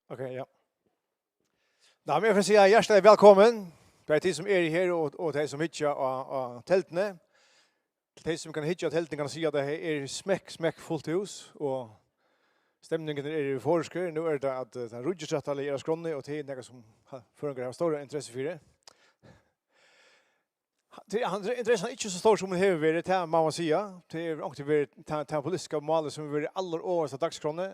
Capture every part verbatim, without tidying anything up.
Ok, ja. Nei, men eg vil si hjertelig velkommen. Bæði tit sum eru her og, og tit sum hyggja á, á telduni. Til tit sum kunnu hyggja á telduni, kann eg siga at tað her er smekk, smekk fult hús, og stemningin er euforisk. Nú er tað at, eh, tann ríkisrættarliga er á skránni, og tað er nakað sum ha-, føroyingar hava stóra interessu fyri. Tað er, hann, interessan er ikki so stór sum hon hevur verið, tað má man siga. Tað er onkuntíð verið tað, tað politiska málið sum hevur verið allar ovast á dagsskránni.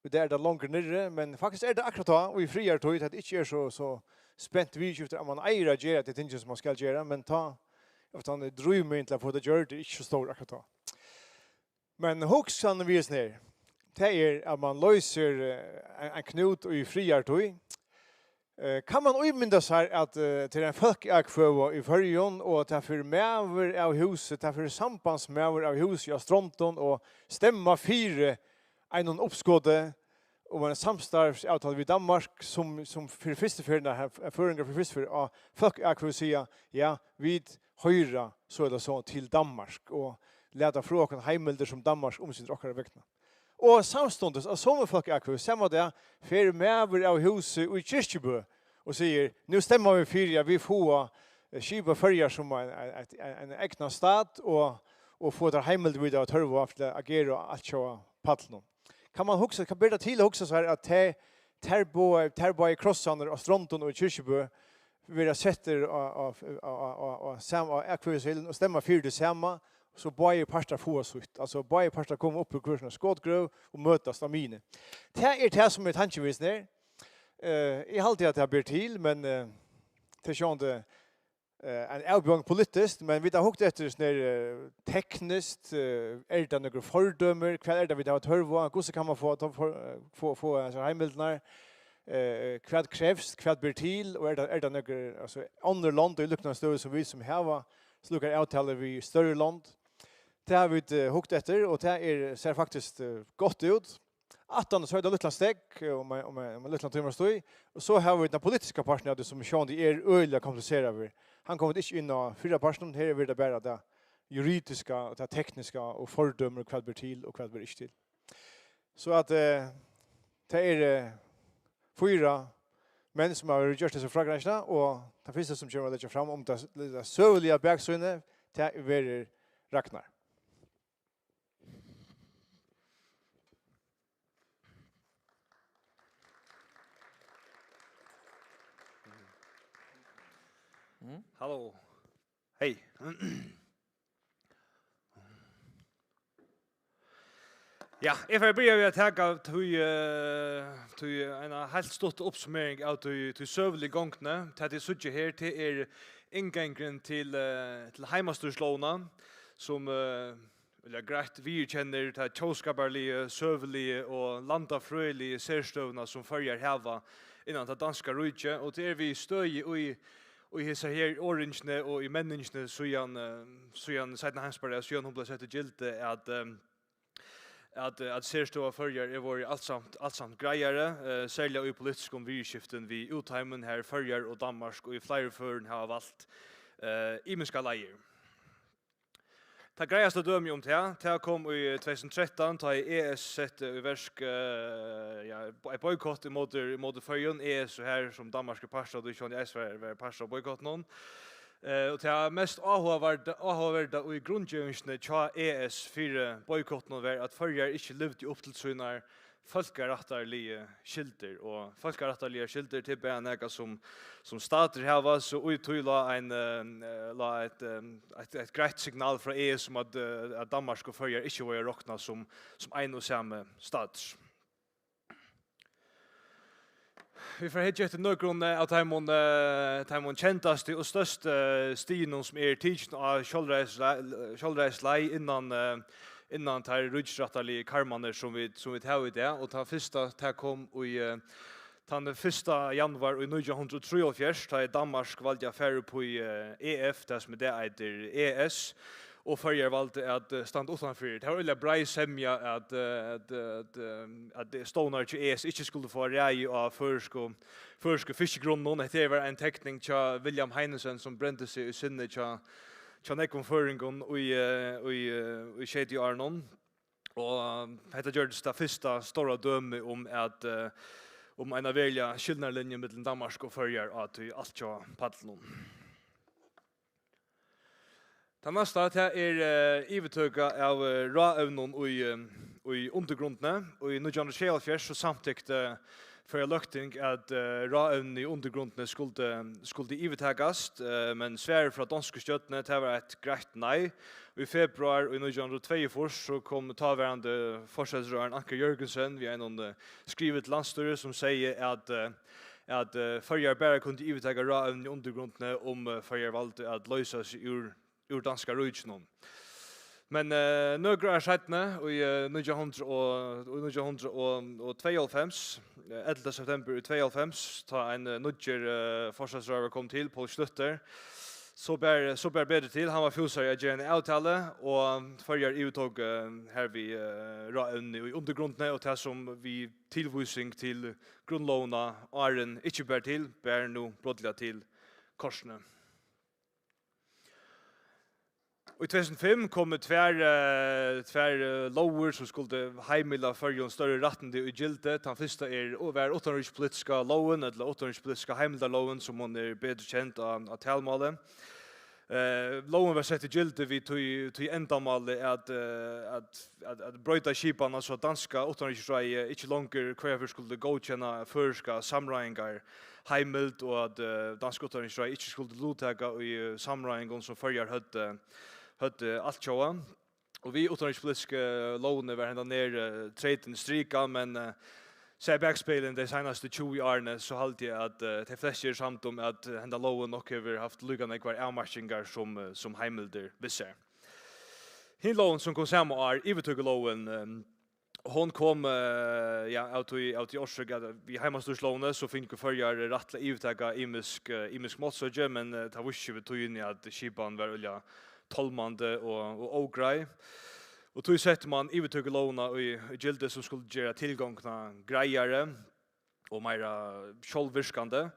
Í dag er tað longur niðri, men faktiskt er tað akkurát tá, og í friðartíð, at tað ikki er so, so spent viðurskifti, at man eigur at gera tey tingini sum man skal gera, men tá, at hann er drívmegin til at fáa tað gjørt, er ikki so stór akkurát tá. Men hugsanin við hesum her, tað er, at man loysir, eh, ein, ein knút í friðartíð. Eh, kann man ímynda sær, at, eh, tað er ein fólkaatkvøða í Føroyum, og at tað fer maður av húsi, tað fer sambandsmaður av húsi á Strondum og stemma fyri einum uppskoti um eina samstarvsavtalu við Danmark, sum, sum fyri fyrstu ferðina, har, har føroyingar fyri fyrstu ferð á fólkaatkvøðu siga, ja, vit hoyra so ella so til Danmark, og lata frá okkum heimildir, sum Danmark umsetir okkara vegna. Og samstundis, á somu fólkaatkvøðu, sama dag, fer maður av húsi í Kirkjubø og sigur, nú stemma vit fyri, at vit fáa, eh, skipa Føroyar sum ein, ein, ein, ein, ein egnan stat og, og fáa tær heimildir, vit hava tørv á til at agera á altjóða pallinum. Kann man hugsa, kann ber tað til at hugsa sær, at tær, tær báðar, tær báðar krossarnar á Strondum og í Kirkjubø verða settir á, á, á, á, á, á sam-, á atkvøðuseðilin og stemma fyri tað sama, so báðir partar fáa sítt. Altso, báðir partar koma upp úr hvør sína skotgrøv og møtast á miðjuni. Tað er tað, sum er tankevísin her. Eh, eg haldi, at tað ber til, men, eh, tað er sjálvandi, eh, ein avbjóðing politiskt, men vit hava hugt eftir sånn her, eh, tekniskt, eh, er tað nøkur fordømir, hvat er tað, vit hava tørv á, hvussu kann man fáa, ta-, for-, eh, fáa, fáa hesar heimildirnar, eh, hvat krevst, hvat ber til, og er tað, er tað nøkur, altso, onnur lond í líknandi støðu sum vit, sum hava slíkar avtalur við størri lond? Tað hava vit, eh, hugt eftir, og tað er, sær faktiskt, eh, gott út. Aftan so er tað lítlan steðg, eh, um ein, um ein, um ein lítlan tíma stíð, og so hava vit tann politiska partin av tí, sum sjálvandi er øgiliga kompliseraður. Hann kom vit ikki inn á fyrra partinum, her er tað bara tað juridiska og tað tekniska og fordømir, hvat ber til og hvat ber ikki til. So at, eh, tað er, eh, fýra menn, sum hava gjørt hesa frágreiðsluna, og tann fyrsta, sum kemur at leggja fram um tað, tað søguliga baksýnið, tað verður Ragnar. Mm. Halló. Hey. Ja, eg fari at byrja við at taka tí, eh, tí eina heilt stutta uppsummering av tí, tí søguligu gongdini. Tað tit síggja her, tað er inngangurin til, eh, til heimastýrislógina, sum, eh, ella greitt viðurkennir ta tjóðskaparligu, søguligu og landafrøðiligu serstøðuna, sum Føroyar hava innan tað danska ríkið, og tað er við støði í, í hesa her orðingini og í menningini síðan, eh, síðan seinna heimsbardaga, síðan hon bleiv sett í gildi, at, eh, at, at serstøða Føroyar er vorðið alsamt, alsamt greiðari, eh, serliga í politiskum viðurskiftum við útheimin, har Føroyar og Danmark í fleiri førum hava valt, eh, ymiskar leiðir. Tað greiðasta dømið um tað, tað kom í tvey túsund og trettan, tá ið E S setti í verk, eh, ja, eitt boykott ímóti, ímóti Føroyum. E S, og har sum Danmark er partur av, tí sjálvandi eisini var, var partur av boykottinum. Eh, og tað mest áhugaverda, áhugaverda í grundgevingini hjá E S fyri boykottinum var, at Føroyar ikki livdu upp til sínar fólkarættarligu skyldur, og fólkarættarligar skyldur, tað er bara nakað sum, sum statir hava, so í tí lá ein, eh, lá eitt, eh, eitt, eitt greitt signal frá E S um at, eh, at Danmark og Føroyar ikki vóru at rokna sum, sum ein og sami statur. Vit fara at hyggja eftir nøkrum, eh, av teimum, eh, teimum kendastu og størstu, eh, stigunum sum eru tikin á sjálvræðisle-, sjálvræðisleið innan, eh, innan teir ríkisrættarligu karmarnir sum vit, sum vit hava í dag. Og tað fyrsta, tað kom í, eh, tann fyrsta januar í nítjan hundrað og trýoghálvfjerðs, tá ið Danmark valdi at fara upp í, eh, E F, tað sum í dag eitur E S, og Føroyar valdi at, eh, standa uttanfyri. Tað var øgiliga breið semja at, eh, at, eh, at, eh, at stovnar hjá E S ikki skuldu fáa ræði á føroysku, føroysku fiskigrunnunum. Hetta her var ein tekning hjá William Heinesen, sum brendi seg í sinni hjá, hjá nógvum føroyingum í, eh, í, eh, í sjeytiárunum. Og, eh, hetta gjørdist tað fyrsta stóra dømi um at, eh, um eina veruliga skilnaðarlinju millum Danmark og Føroyar á tí altjóða pallinum. Tað næsta, tað er, eh, yvirtøka av, eh, ráevnum í, eh, í undirgrundini. Og í nítjan hundrað og sjeyoghálvfjerðs so samtykti Føroya løgting, at, eh, ráevnini í undirgrundini skuldi, skuldi yvirtakast, eh, men svarið frá donsku stjórnini, tað var eitt greitt nei. Og í februar í nítjan hundrað og tveyogfýrs so kom táverandi forsætisráðarin Anker Jørgensen við einum, eh, skrivi til landsstýrið, sum segði, at, eh, at, eh, Føroyar bara kundi yvirtaka ráevni í undirgrundini, um, eh, Føroyar valdu at loysa seg úr, úr danska ríkinum. Men, eh, nøkur ár seinni, í, eh, nítjan hundrað og, í nítjan hundrað og tveyoghálvfems, eh, ellivta september í tveyoghálvfems, tá ein, eh, nýggjur, eh, forsætisráðari kom til, Poul Schlüter, so bar, so bar betur til. Hann var fúsari at gera eina avtalu, og Føroyar yvirtók, eh, hervið, eh, ráevni í undirgrundini, og tað sum við tilvísing til grundlógina áðrenn ikki bar til, ber nú brádliga til kortini. Og í tvey túsund og fimm komu tvær, eh, tvær, eh, lógir, sum skuldu heimila Føroyum størri rættindi í gildi. Tann fyrsta er, var uttanríkispolitiska lógin, ella uttanríkispolitiska heimildarlógin, sum hon er betur kend á, á talmáli. Eh, lógin var sett í gildi við tí, tí endamáli at, eh, at, at, at broyta skipanina, so danska uttanríkisráðið ikki longur hvørja ferð skuldi góðkenna føroyska samráðingar heimild, og at, eh, danska uttanríkisráðið ikki skuldi luttaka í, eh, samráðingum, sum Føroyar høvdu, høvdu altjóða. Og við uttanríkispolitisku lógini var hendan her, eh, treytin strikað, men, eh, sæð bakspegilin tey seinastu tjúgu árini, so haldi eg, at, eh, tey flestu eru samd um, at, eh, henda lógin nokk hevur havt líka nógvar avmarkingar sum, eh, sum heimildir við sær. Hin lógin, sum kom sama ár, yvirtøkulógin, eh, hon kom, eh, ja, av tí, av tí orsøk, at við heimastýrislógini, so fingu Føroyar rætt til at yvirtaka ymisk, eh, ymisk málsøki, men, eh, tað vísti seg við tíðini, at skipanin var øgiliga tálmandi og, og ógreið. Og tí setti man yvirtøkulógina í, í gildi, sum skuldi gera tilgongdina greiðari og meira sjálvvirkandi.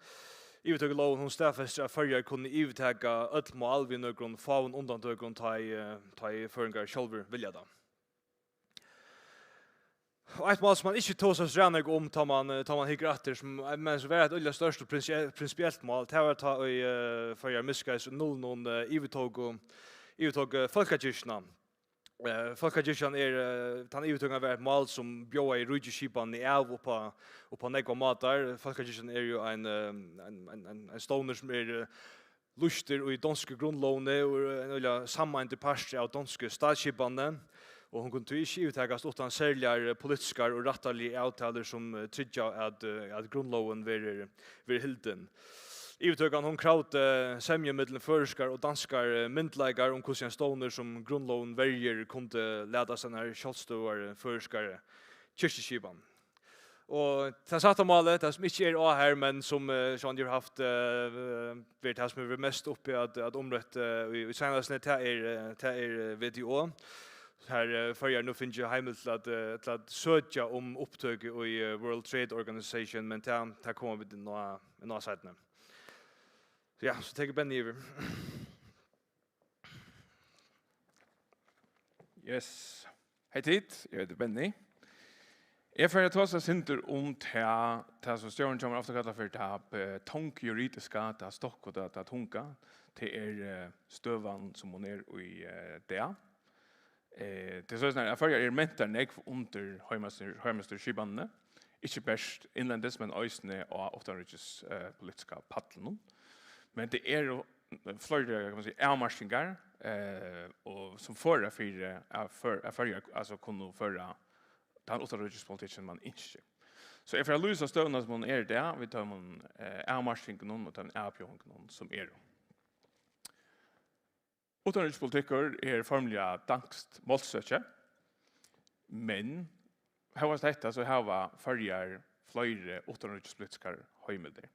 Yvirtøkulógin, hon staðfestir, at Føroyar kunnu yvirtaka øll mál við nøkrum fáum undantøkum, tá ið, eh, tá ið føroyingar sjálvir vilja tað. Og eitt mál, sum man ikki tosar so ræðuliga um, tá man, eh, tá man hyggur aftur, sum, eh, men sum var eitt øgiliga stórt og prinsi-, prinsipielt mál, tað var, tá ið, eh, Føroyar miðskeiðis í nullunum, eh, yvirtóku, yvirtóku, eh, fólkakirkjuna. Eh, fólkakirkjan er, eh, tann yvirtøkan var eitt mál, sum bjóðaði ríkisskipanini av upp á, upp á nógvar mátar. Fólkakirkjan er jú ein, eh, ein, ein, ein, ein stovnur, sum er, eh, lýstur í donsku grundlógini og er ein øgiliga sameindur partur av donsku statsskipanini, og hon kundi tí ikki yvirtakast uttan serligar, eh, politiskar og rættarligar avtalur, sum, eh, tryggja, at, eh, at grundlógin verður, verður hildin. Yvirtøkan, hon kravdi semju millum føroyskar og danskar, eh, myndugleikar um, hvussu ein stovnur, sum grundlógin verjir, kundi latast einari sjálvstøðugari føroyskari kirkjuskipan. Og tað sætta málið, tað sum ikki er á her, men sum, eh, Jean hevur havt, eh, verið tað sum hevur verið mest uppi at, at umrøtt, eh, í, í seinastuni, tað er, eh, tað er, eh, W T O. Har, eh, Føroyar nú fingu heimild til at, eh, til at søkja um upptøku í, eh, World Trade Organization, men tað, tað koma vit inn á, inn á seinni. Ja, so tekur Benny yvir. Yes. Hey tit, eg heiti Benny. Eg fari at tosa eitt sindur um tað, tað sum stjórin hjá mær ofta kallar fyri tað, eh, tung juridiska, tað stokk og tað, tað tunga. Tað er, eh, støðan sum hon er í, eh, dag. Eh, tað er soleiðis, at Føroyar eru mentar nógv undir heimastur-, heimastýrisskipanini. Ikki bert innlendis, men eisini á uttanríkis-, eh, politiska pallinum. Men tað eru fleiri, kann man siga, avmarkingar, eh, og sum føra fyri at Før-, at Føroyar, altso, kunnu føra tann uttanríkispolitikkin, man ynskir. So eg fari at lýsa støðuna, sum hon er í dag, við teimum, eh, avmarkingunum og teimum avbjóðingunum, sum eru. Uttanríkispolitikkur er formliga danskt málsøki, men hóast hetta, so hava Føroyar fleiri uttanríkispolitiskar heimildir.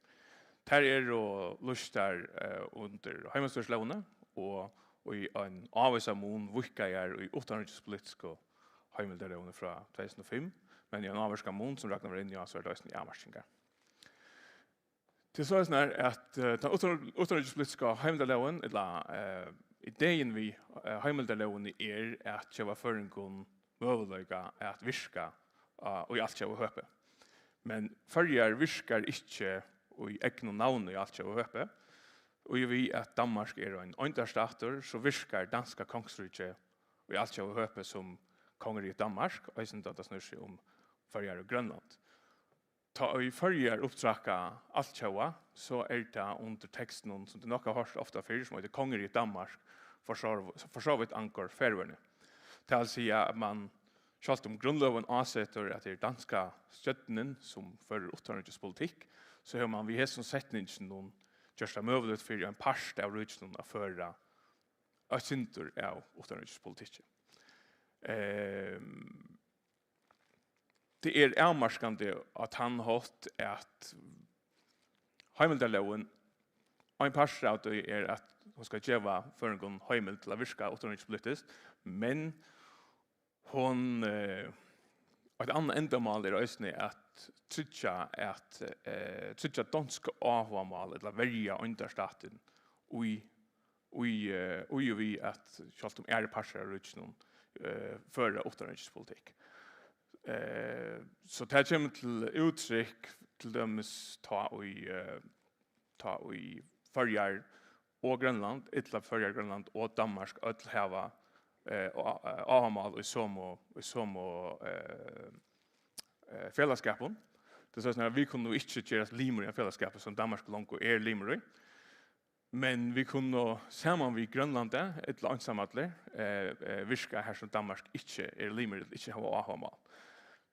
Tær eru lýstar, eh, undir heimastýrislógini og í ein ávísan mun víðkaðar í uttanríkispolitisku heimildarlógini frá tvey túsund og fimm, men í ein ávísan mun, sum Ragnar var inni á, so eru tað eisini avmarkingar. Tað er soleiðis, at, eh, tann uttan-, uttanríkispolitiska heimildarlógin, ella, eh, idein við, eh, heimildarlógini er at geva føroyingum møguleika at virka, eh, í altjóða høpi. Men Føroyar virkar ikki í egnum navni í altjóða høpi. Og í og við at Danmark er ein eindarstatur, so virkar danska kongsríkið í altjóða høpi sum Kongeriget Danmark, eisini tá tað snýr seg um Føroyar og Grønland. Tá ið Føroyar upptrakka altjóða, so er tað undir tekstinum, sum tit nokk hava hoyrt ofta fyrr, sum eitur Kongeriget Danmark, for so, for so vidt angur Færøerne. Tað vil siga, at man, sjálvt um grundlógin ásetir, at tað er danska stjórnin, sum førir uttanríkispolitikk, so hevur man við hesum setninginum gjørt tað møguligt fyri ein part av ríkinum at føra eitt sindur av uttanríkispolitikki. Ehm, tað er avmarkandi á tann hátt, at heimildarlógin, ein partur av tí er, at hon skal geva føroyingum heimild til at virka uttanríkispolitiskt, men hon, eh, eitt annað endamál er eisini at tryggja, at, eh, tryggja donsk áhugamál ella verja eindarstatin í, í, eh, í og við at sjálvt um aðrir partar av ríkinum, eh, føra uttanríkispolitikk. Eh, so tað kemur til úttrykk til dømis tá í, eh, tá í Føroyar og Grønland, ella Føroyar, Grønland og Danmark øll hava, eh, á-, eh, áhugamál í somu, í somu, eh, eh, felagsskapum. Tað er soleiðis, at vit kunnu ikki gerast limir í ein felagsskapi sum Danmark longu er limur í. Men vit kunnu saman við Grønlandi, ella einsamallir, eh, eh, virka har sum Danmark ikki er limur, ella ikki hava áhugamál.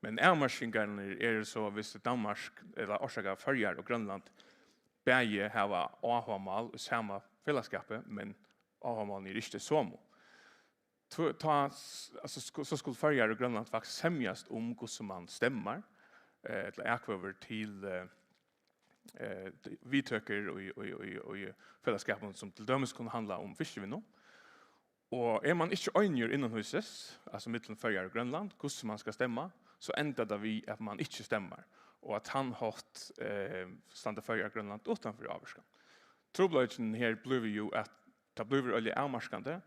Men avmarkingarnar eru so, viss Danmark, ella orsaka Føroyar og Grønland, bæði hava áhugamál í sama felagsskapi, men áhugamálini eru ikki tey somu. Tvø-, tá s-, altso, sku-, so skulu Føroyar og Grønland faktiskt semjast um, hvussu man stemmar, eh, ella atkvøður til, eh, eh, viðtøkur í, í, í, í felagsskapum, sum til dømis kunnu handla um fiskivinnu. Og er man ikki einigur innanhýsis, altso millum Føroyar og Grønland, hvussu man skal stemma, so endar tað við, at man ikki stemmar, og á tann hátt, eh, standa Føroyar og Grønland uttanfyri ávirkan. Trupulleikin her blívur jú, at tað blívur øgiliga avmarkandi,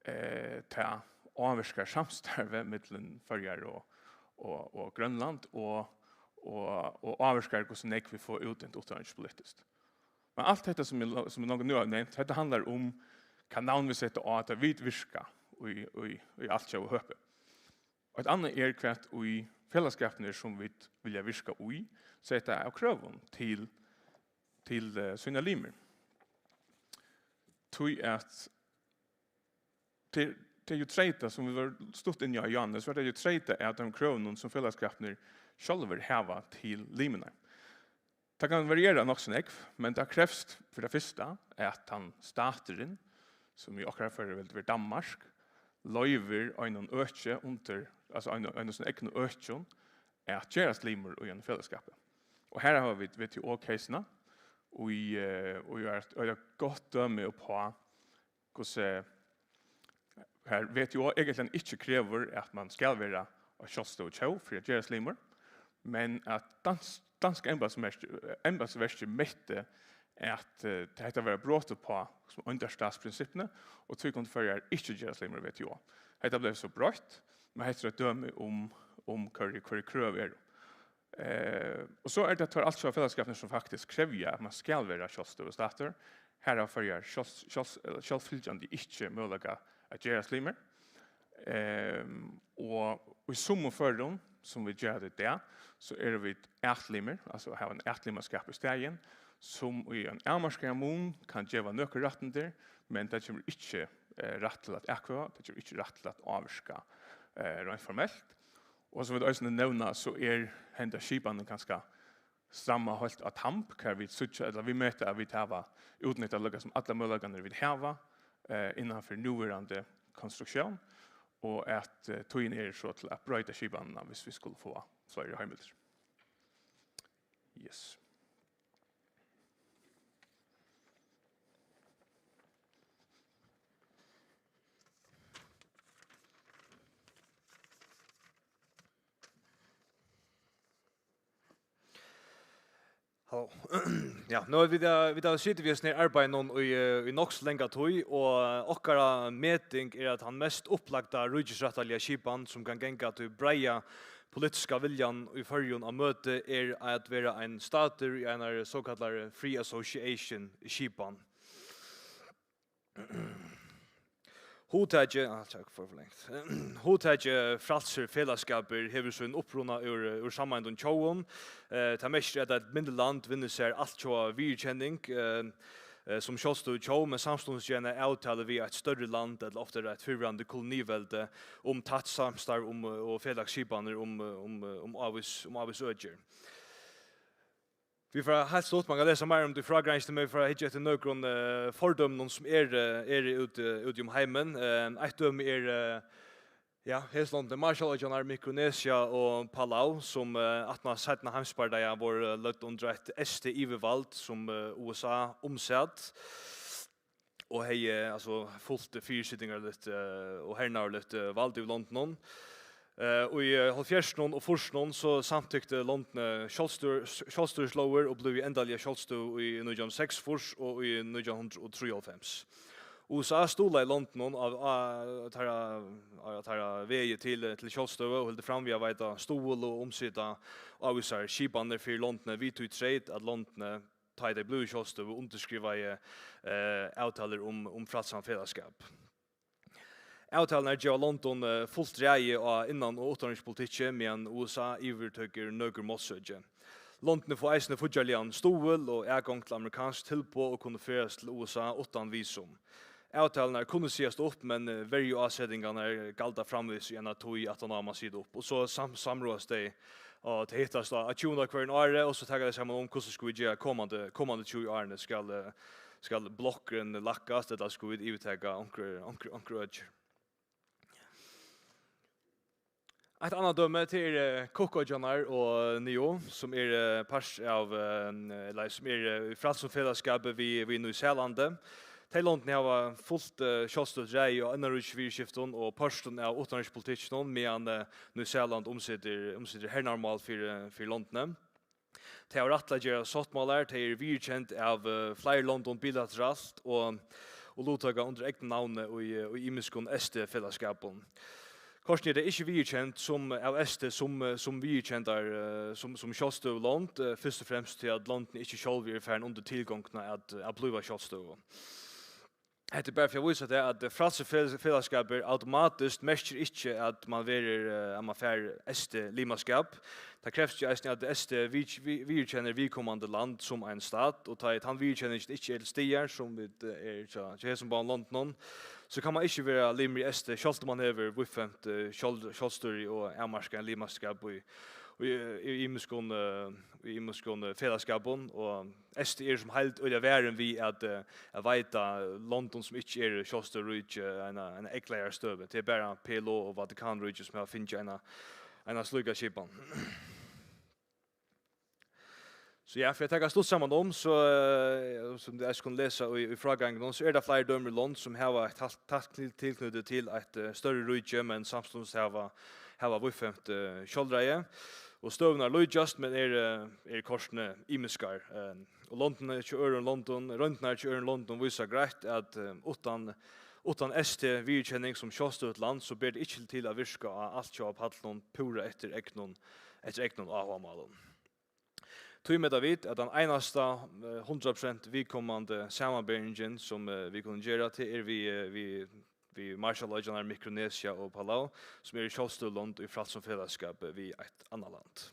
eh, tað ávirkar samstarvið millum Føroyar og, og, og Grønland, og, og, og ávirkar, hvussu nógv vit fáa útdent uttanríkispolitiskt. Men alt hetta, sum eg lo-, sum eg longu nú havi nevnt, hetta handlar um, hvat navn vit seta á, at vit virka í, í, í altjóða høpi. Eitt annað er, hvat í felagsskapinum, sum vit vilja virka í, seta av krøvum til, til, eh, sínar limir. Tí at tað, tað er jú treytað, sum vit vóru stutt inni á, Johannes, var tað jú treytað av teimum krøvunum, sum felagsskapinir sjálvir hava til limirnar. Tað kann variera nokk so nógv, men tað krevst fyri tað fyrsta, at tann staturin, sum í okkara føri vildi verið Danmark, loyvir einum øki undir, altso einum, einum sínum egnu økjum, at gerast limur í einum felagsskapi. Og her hava vit W T O-keysuna, og í, eh, og er eitt, eitt gott dømi uppá, hvussu her W T O eigentliga ikki krevur, at man skal vera eitt sjálvstøðugt tjóð fyri at gerast limur, men at dans-, danska embætisverkið, embætisverkið metti, at, eh, hetta var eitt brot uppá sum eindarstatsprinsippi, og tí kundu Føroyar ikki gerast limur í W T O. Hetta bleiv so broytt, men hetta er eitt dømi um, um hvørji, hvørji krøv eru. Eh, og so er tað teir altjóða felagsskapinir, sum faktiskt krevja, at man skal vera sjálvstøðugur statur. Her hava Føroyar sjálvs-, sjálvs-, ella sjálvfylgjandi ikki møguleika at gerast limir. Ehm, og í summum førum, sum vit gera tað í dag, so eru vit atlimir, altso hava ein atlimaskap í staðin, sum í ein avmarkaðan mun kann geva nøkur rættindi, men tað gevur ikki, eh, rætt til at atkvøða, tað gevur ikki rætt til at ávirka, eh, reint formelt. Og sum vit eisini nevna, so er henda skipanin kanska strammað heilt á tamb, har vit síggja, ella vit meta, at vit hava útnyttað líka sum allar møguleikarnar, vit hava, eh, innan fyri núverandi konstruktión, og at, eh, tíðin er so til at broyta skipanina, viss vit skulu fáa fleiri heimildir. Yes. Halló. Ja, nú er vit, eh, vit hava sitið við hesum her arbeiðinum í, eh, í nokk so langa tíð, og okkara meting er, at tann mest upplagda ríkisrættarliga skipan, sum kann ganga tí breiða politiska viljan í Føroyum á møti er at vera ein statur í einari sokallaðari free association skipan. Hugtakið, ah, takk for, for lengt. Hugtakið frælsir felagsskapur hevur sín uppruna úr, úr sameindum tjóðum. Eh, tað merkir, at eitt minni land vinnur sær altjóða viðurkenning, eh, eh, sum sjálvstøðugt tjóð, men samstundis ger eina avtalu við eitt størri land, ella ofta er eitt fyrrverandi koloniveldi, um tætt samstarv um, og felagsskipanir um, um, um ávís, um ávís økir. Vit fara heilt stutt, man kann lesa meira um tað í frágreiðingini, men vit fara at hyggja eftir nøkrum, eh, fordømum, sum eru, eh, eru úti, úti um heimin. Eh, eitt dømi er, eh, ja, hesi londini, Marshalloyggjarnar, Mikronesia og Palau, sum, eh, aftan á seinna heimsbardaga vóru, eh, løgd undir eitt eysteyvirvald, sum, eh, U S A umsat og hevði, altso, fult fyrisitingarligt, eh, og hernaðarligt, eh, vald yvir londunum. Eh, í, eh, hálvfjerðsunum og fýrsunum so samtyktu londini sjálvstýr-, sjálvstýrislógir og blivu endaliga sjálvstøðug í nítjan hundrað og seksogfýrs og í nítjan hundrað og trýoghálvfems. U S A stuðlaði londunum á, á teirra, á teirra vegi til, til sjálvstøðu og hildu fram við at veita stuðul og umsita ávísar skipanir fyri londini við tí treyt, at londini, tá ið tey blivu sjálvstøðug, undirskrivaðu, eh, avtalur um, um frælsan felagsskap. Avtalurnar geva londum, eh, fult ræði á innan- og uttanríkispolitikki, meðan U S A yvirtekur nøkur málsøki. Londini fáa eisini fíggjarligan stuðul og atgongd til amerikonsk tilboð og kunnu ferðast til U S A uttan visum. Avtalurnar kunnu sigast upp, men, eh, verjuásetingarnar galda framvegis í eina tíð, aftan á man sigur upp. Og so sam-, samráðast tey, og tey hittast á, á tjúgunda hvørjum ári, og so taka tey saman um, hvussu skulu vit gera komandi, komandi tjúgu árini, skal, eh, skal blokkurin lækkast, ella skulu vit yvirtaka onkur, onkur, onkur øki? Eitt annað dømi, tað er, eh, Cookoyggjarnar og Niue, sum er, eh, part av, eh, ella sum er, eh, í frælsum felagsskapi við, við Nýsælandi. Tey londini hava fult, eh, sjálvstøðugt ræði á innanríkisviðurskiftum og pørtum av uttanríkispolitikkinum, meðan, eh, Nýsæland umsetir, umsetir hernaðarmál fyri, fyri londini. Tey hava rætt til at gera sáttmálar, tey eru viðurkend av, eh, fleiri londum bilateralt og, og luttøka undir egnum navni í, í ymiskum eystefelagsskapum. Kortini eru tey ikki viðurkend sum, av Eysti sum, eh, sum viðurkendar, eh, sum, sum sjálvstøðug lond, eh, fyrst og fremst tí at londini ikki sjálv eru farin undir tilgongdina at, at blíva sjálvstøðug. Hetta er bara fyri at vísa tað, at frælsur fel-, felagsskapur automatiskt merkir ikki, at man verður, eh, at man fær Eysti limaskap. Tað krevst jú eisini, at Eysti við-, við-, viðurkennir viðkomandi land sum ein stat, og tá ið tann viðurkenningin ikki er til staðar, sum vit, eh, er hjá, hjá hesum báðum londunum, so kann man ikki vera limur í Eysti, sjálvt um man hevur víðfemt, eh, sjálv-, sjálvstýri og avmarkaðan limaskap í, í, í ymiskum, eh, í ymiskum, eh, felagsskapum, og Eysti er sum heild øgiliga varin við at, eh, at veita londum, sum ikki eru sjálvstøðug ríki, eina, eina eygleiðari støðu. Tað er bara P L O og Vatikanríkið, sum hava fingið eina, eina slíka skipan. So ja, fyri at taka stutt saman um, so, eh, sum tit eisini kunnu lesa í, í frágreiðingunum, so eru tað fleiri dømir um lond, sum hava eitt tætt, tætt til-, tilknýti til eitt, eh, størri ríki, men samstundis hava, hava víðfemt, eh, sjálvræði. Og støðurnar líkjast, men eru, eru kortini ymiskar. Eh, og londini hjá øðrum londum, royndirnar hjá øðrum londum vísa greitt, at, eh, uttan, uttan Eysti viðurkenning sum sjálvstøðugt land, so ber tað ikki til at virka á altjóða pallinum púra eftir egnum, eftir egnum áhugamálum. Tí meta vit, at tann einasta, eh, hundrað prosent viðkomandi samanberingin, sum, eh, vit kunnu gera, tað er við, eh, við, við Marshalloyggjarnar, Mikronesia og Palau, sum eru sjálvstøðug lond í frælsum felagsskapi við eitt annað land.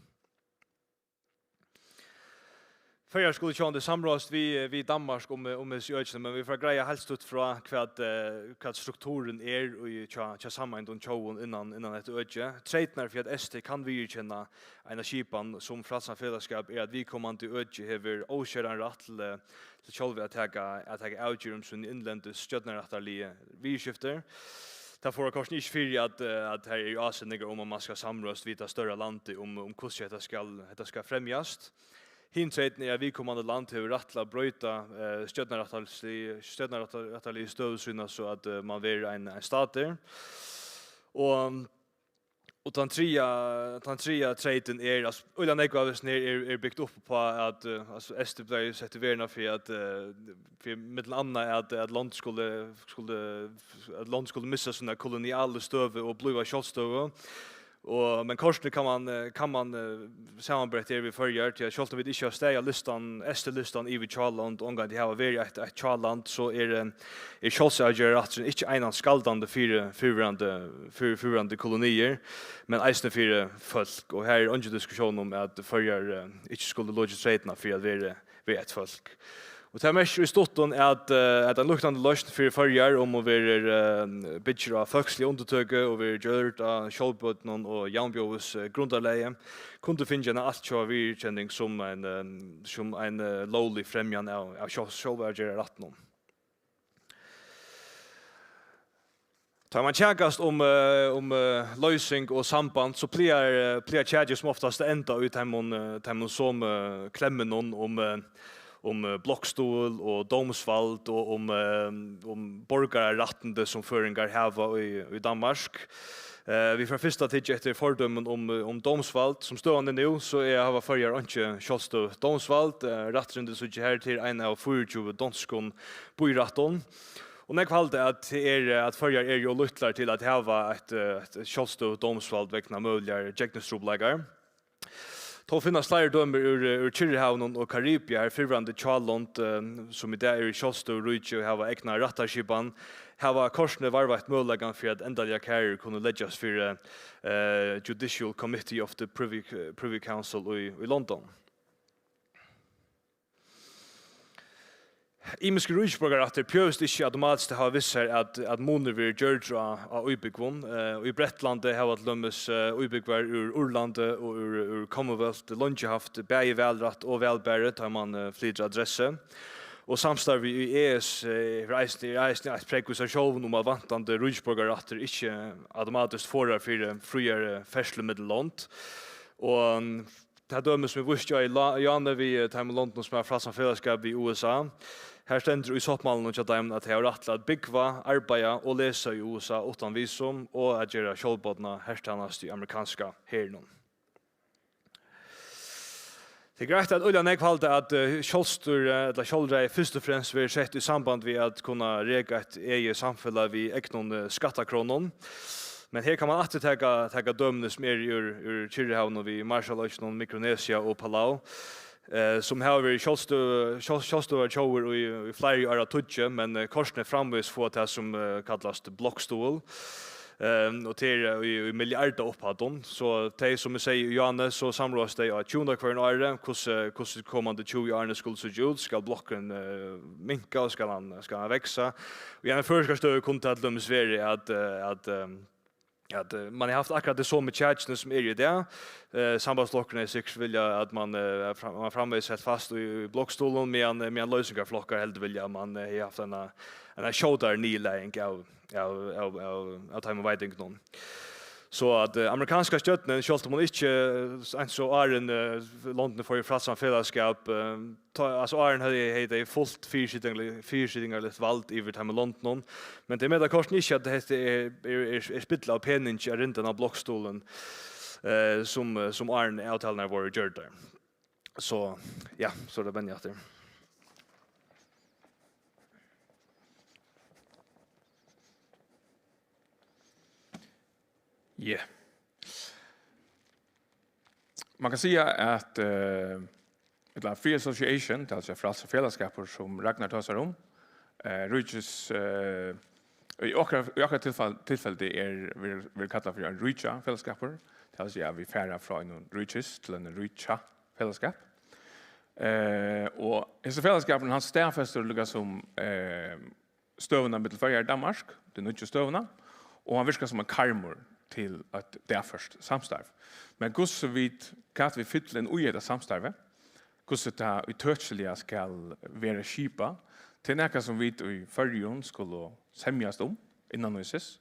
Føroyar skulu sjálvandi samráðast við, við Danmark um, um hesi økini, men vit fara at greiða heilt stutt frá, hvat, eh, hvat strukturin er í, hjá, hjá sameindum tjóðum innan, innan hetta øki. Treytirnar fyri at Eysti kann viðurkenna eina skipan sum frælsan felagsskap er, at viðkomandi øki hevur óskerdan rætt til, eh, til sjálv at taka, at taka avgerð um síni innlendu stjórnarrættarligu viðurskifti. Tað forðar kortini ikki fyri, at, eh, at har eru ásetingar um, at man skal samráðast við tað størra landið um, um hvussu hetta skal, hetta skal fremjast. Hin treytin er, at viðkomandi land hevur rætt til at broyta, eh, stjórnarrættarlig-, stjórnarrættarligu støðu sína, so at, eh, man verður ein, ein statur. Og, og tann triðja, tann triðja treytin er, altso, øgiliga nógv av hesum her er, er bygt upp uppá, at, eh, altso, Eysti bleiv sett í verðina fyri at, eh, fyri millum annað at, at lond skulu, skulu, at lond skulu missa sína kolonialu støðu og blíva sjálvstøðug. Og, men kortini kann man, eh, kann man, eh, samanbera hetta her við Føroyar, tí at sjálvt um vit ikki hava staðið á listan, S T-listan yvir tjóðlond, og ongantíð hava verið eitt, eitt tjóðland, so er, eh, er sjálvsavgerðarrætturin ikki einans galdandi fyri fyrrverandi, fyri fyrrverandi koloniir, men eisini fyri fólk. Og her er eingin diskusjón um, at Føroyar, eh, ikki skuldu lokið treytina fyri at vera, vera eitt fólk. Og tað merkir í stuttum, at, eh, at ein líknandi loysn fyri Føroyar, um hon verður, eh, byggir á fólksliga undirtøku og verður gjørd á sjálvbodnum og javnbjóðis, eh, grundarlagi, kundi fingið eina altjóða viðurkenning sum ein, eh, sum ein, eh, lóglig fremjan av, av sjálv-, sjálvavgerðarrættinum. Tá man kjakast um, eh, um, eh, loysing og samband, so plagar, eh, plagar kjakið sum oftast at enda í teimum, eh, teimum somu klemmunum um, eh, um, eh, blokkstuðul og dómsvald og um, eh, um borgararættindi sum føroyingar hava í, í Danmark. Eh, vit fara fyrst at hyggja eftir fordømum um, eh, um dómsvald. Sum støðan er nú, so er, hava Føroyar einki sjálvstøðugt dómsvald. Eh, rætturin, tit síggja her, til ein av fýraogtjúgu donskum býrættum. Og nógv halda, at tað er, at Føroyar eru ov lítlar til at hava eitt, eh, eitt sjálvstøðugt dómsvald vegna møguligar gengistrupulleikar. Tó finnast fleiri dømir úr, úr Kyrrahavinum og Karibia, har fyrrverandi tjóðlond, eh, sum í dag eru sjálvstøðug ríki og hava egna rættarskipan, hava kortini varðveitt møguleikan fyri, at endaligar kærur kunnu leggjast fyri, eh, Judicial Committee of the Privy, Privy Council í, í London. Ymiskir ríkisborgararættir behøvast ikki automatiskt at hava við sær, at, at munur verður gjørdur á, á íbúgvum. Eh, í Bretlandi hava til dømis, eh, íbúgvar úr Írlandi og úr, úr Commonwealth leingi havt bæði valrætt og valbarheit, tá man, eh, flytur adressu. Og samstarvið í E S, eh, hevur eisini, er eisini eitt prógv í sær sjálvum um, at vantandi ríkisborgararættur ikki automatiskt forðar fyri fríari ferðslu millum lond. Og, um, tað dømi, sum eg vísti á í lá-, Jane við, eh, teimum londunum, sum hava frælsan felagsskap við U S A. Her stendur í sáttmálanum hjá teimum, at tey hava rætt til at búgva, arbeiða og lesa í U S A uttan visum og at gera sjálvbodna hertænastu í amerikanska herinum. Tað er greitt, at øgiliga nógv halda, at, eh, sjálvstýri ella sjálvræði fyrst og fremst verður sett í samband við at kunna reka eitt egið samfelag við egnum, eh, skattakrónum. Men her kann man aftur taka, taka dømini, sum eru úr, úr Kyrrahavinum, við Marshalloyggjunum, Mikronesia og Palau, eh, sum hava verið sjálvstøðu-, sjálv-, sjálvstøðugar tjóðir í, í fleiri áratíggju, men, eh, kortini framvegis fáa tað, sum, eh, kallast blokkstuðul. Ehm, og tað er, eh, í, í milliardaupphæddum. So tey, sum eg segði í Jane, so samráðast tey á tjúgunda hvørjum ári, hvussu, hvussu komandi tjúgu árini skulu síggja út. Skal blokkurin, eh, minka, og skal hann, skal hann vaksa? Og í eini føroyskari støðu kundi tað til dømis verið, at, eh, at, ehm, at, eh, man hevur havt akkurát tey somu kjakini, sum eru í dag. Eh, Sambandsflokkurin hevði sikkurt viljað, at man, eh, fram-, man framvegis helt fast í, í blokkstuðlinum, meðan, eh, meðan loysingarflokkar heldur vilja, at man, eh, hevði havt eina, eina skjótari niðurlaging av, av, av, av, av teimum veitingunum. So at, eh, amerikanska stjórnin, sjálvt um hon ikki, eh, eins og áðrenn, eh, londini fóru í frælsan felagsskap, eh, tá, altso, áðrenn høvdu, høvdu tey fult fyrisitingarli-, fyrisitingarligt vald yvir teimum londunum, men tey meta kortini ikki, at hetta er, er, er, er spill av peningi at rinda inn á blokkstuðulin, eh, sum, eh, sum áðrenn avtalurnar vóru gjørdar. So, ja, so er tað Benny aftur. Yeah. Man kann siga, at, eh, ella free association, tað er altso frælsur felagsskapur, sum Ragnar tosar um, eh, ríkis, eh, í okkara, í okkara tilfell-, tilfelli er, verður, verður kallað fyri ein ríkjafelagsskapur, tað vil siga, at vit fara frá einum ríkis til ein ríkjafelagsskap. Eh, og hesin felagsskapurin, hann staðfestir líka sum, eh, støðuna millum Føroyar og Danmark, tey nýggju støðuna, og hann virkar sum ein karmur til eitt dagført samstarv. Men hvussu vit, hvat vit fylla inn í hetta samstarvið, hvussu tað ítøkiliga skal vera skipað, tað er nakað, sum vit í Føroyum skulu semjast um innanhýsis,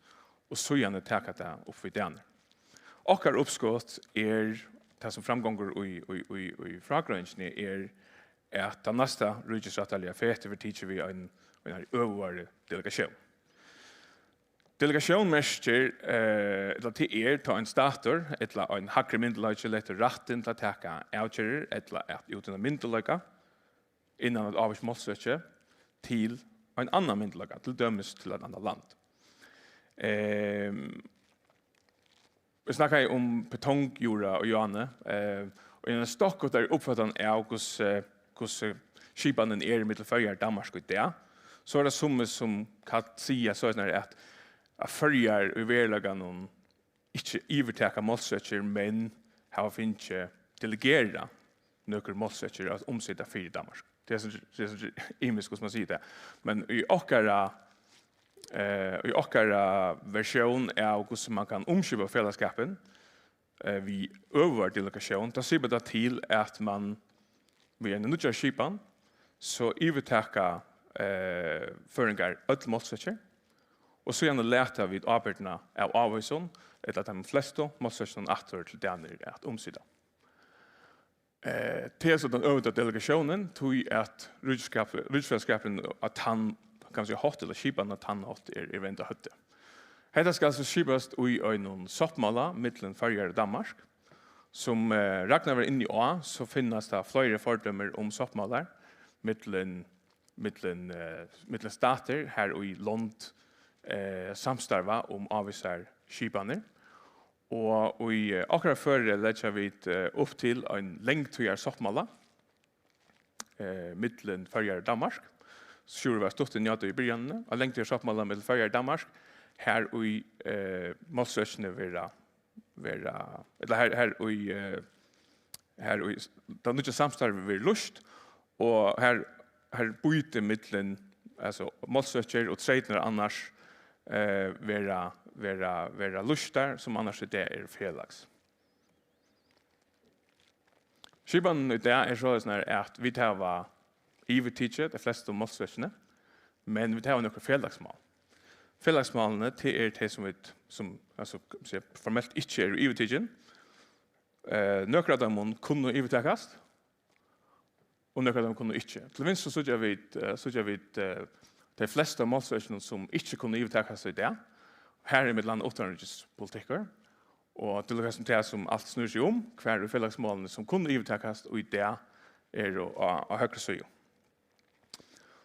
og síðani taka tað upp við Danir. Okkara uppskot er, tað sum framgongur í, í, í, í frágreiðingini, er, at tað næsta ríkisrættarliga fetið verður tikið við ein, einari øvugari delegatión. Delegatión merkir, eh, ella tað er, tá ein statur ella ein hægri myndugleiki letur rættin til at taka avgerðir ella at útinna myndugleika innan eitt ávíst málsøki til ein annan myndugleika, til dømis til eitt annað land. Ehm, Eg snakkaði um betong, Jura og Johanne, eh, og ein stokk av uppfatan av hvussu, hvussu skipanin er millum Føroyar og Danmark í dag. So er tað summi sum kann siga soleiðis at, at Føroyar í veruleikanum ikki yvirtaka málsøkir, men hava fingið delegerað nøkur málsøkir at umsita fyri Danmark. Tað er so, tað er so ymiskt, hvussu man sigur tað. Men í okkara, eh, í okkara versjón av hvussu man kann umskipa felagsskapin, eh, við øvugar delegatión, tá sipar tað til, at man við eini nýggjari skipan, so yvirtaka, eh, føroyingar øll málsøkir, og síðani lata vit ábyrgdina av ávísum, ella teimum flestu málsøkjunum aftur til danir at umsita. Eh, tað er so tann øvunda delegatiónin, tí at ríkisskap-, ríkisfelagsskapurin á tann, kann man siga, hátt, ella skipanin á tann hátt er, er vend á høvdið. Hetta skal so skipast í einum sáttmála millum Føroyar og Danmark, sum, eh, Ragnar var inni á, so finnast tað fleiri fordømir um sáttmálar millum, millum, eh, millum statir, har í lond, eh, samstarva um ávísar skipanir. Og í, eh, okkara føri leggja vit, eh, upp til ein langtíðar sáttmála, eh, millum Føroyar og Danmark. Sjúrður var stutt inn á tað í byrjanini. Ein langtíðar sáttmála millum Føroyar og Danmark, har í, eh, málsøkini verða, verða, ella har, har í, eh, har í s-, tað nýggja samstarvið verður lýst, og har, har býtið millum, altso, málsøkir og treytirnar annars, eh, verða, verða, verða lýstar, sum annars í dag eru felags. Skipanin í dag er soleiðis, at vit hava yvirtikið tey flestu málsøkini, men vit hava nøkur felagsmál. Felagsmálini, tað eru tey, sum vit, sum, altso, siga, formelt ikki eru yvirtikin. Eh, nøkur av teimum kunnu yvirtakast, og nøkur av teimum kunnu ikki. Til vinstru síggja vit, eh, síggja vit, eh, tey flestu av málsøkjunum, sum ikki kunnu yvirtakast í dag. Har er millum annað uttanríkispolitikkur, og til tað sum tað, sum alt snýr seg um, hvar í felagsmálini, sum kunnu yvirtakast í dag, eru á, á høgru síðu.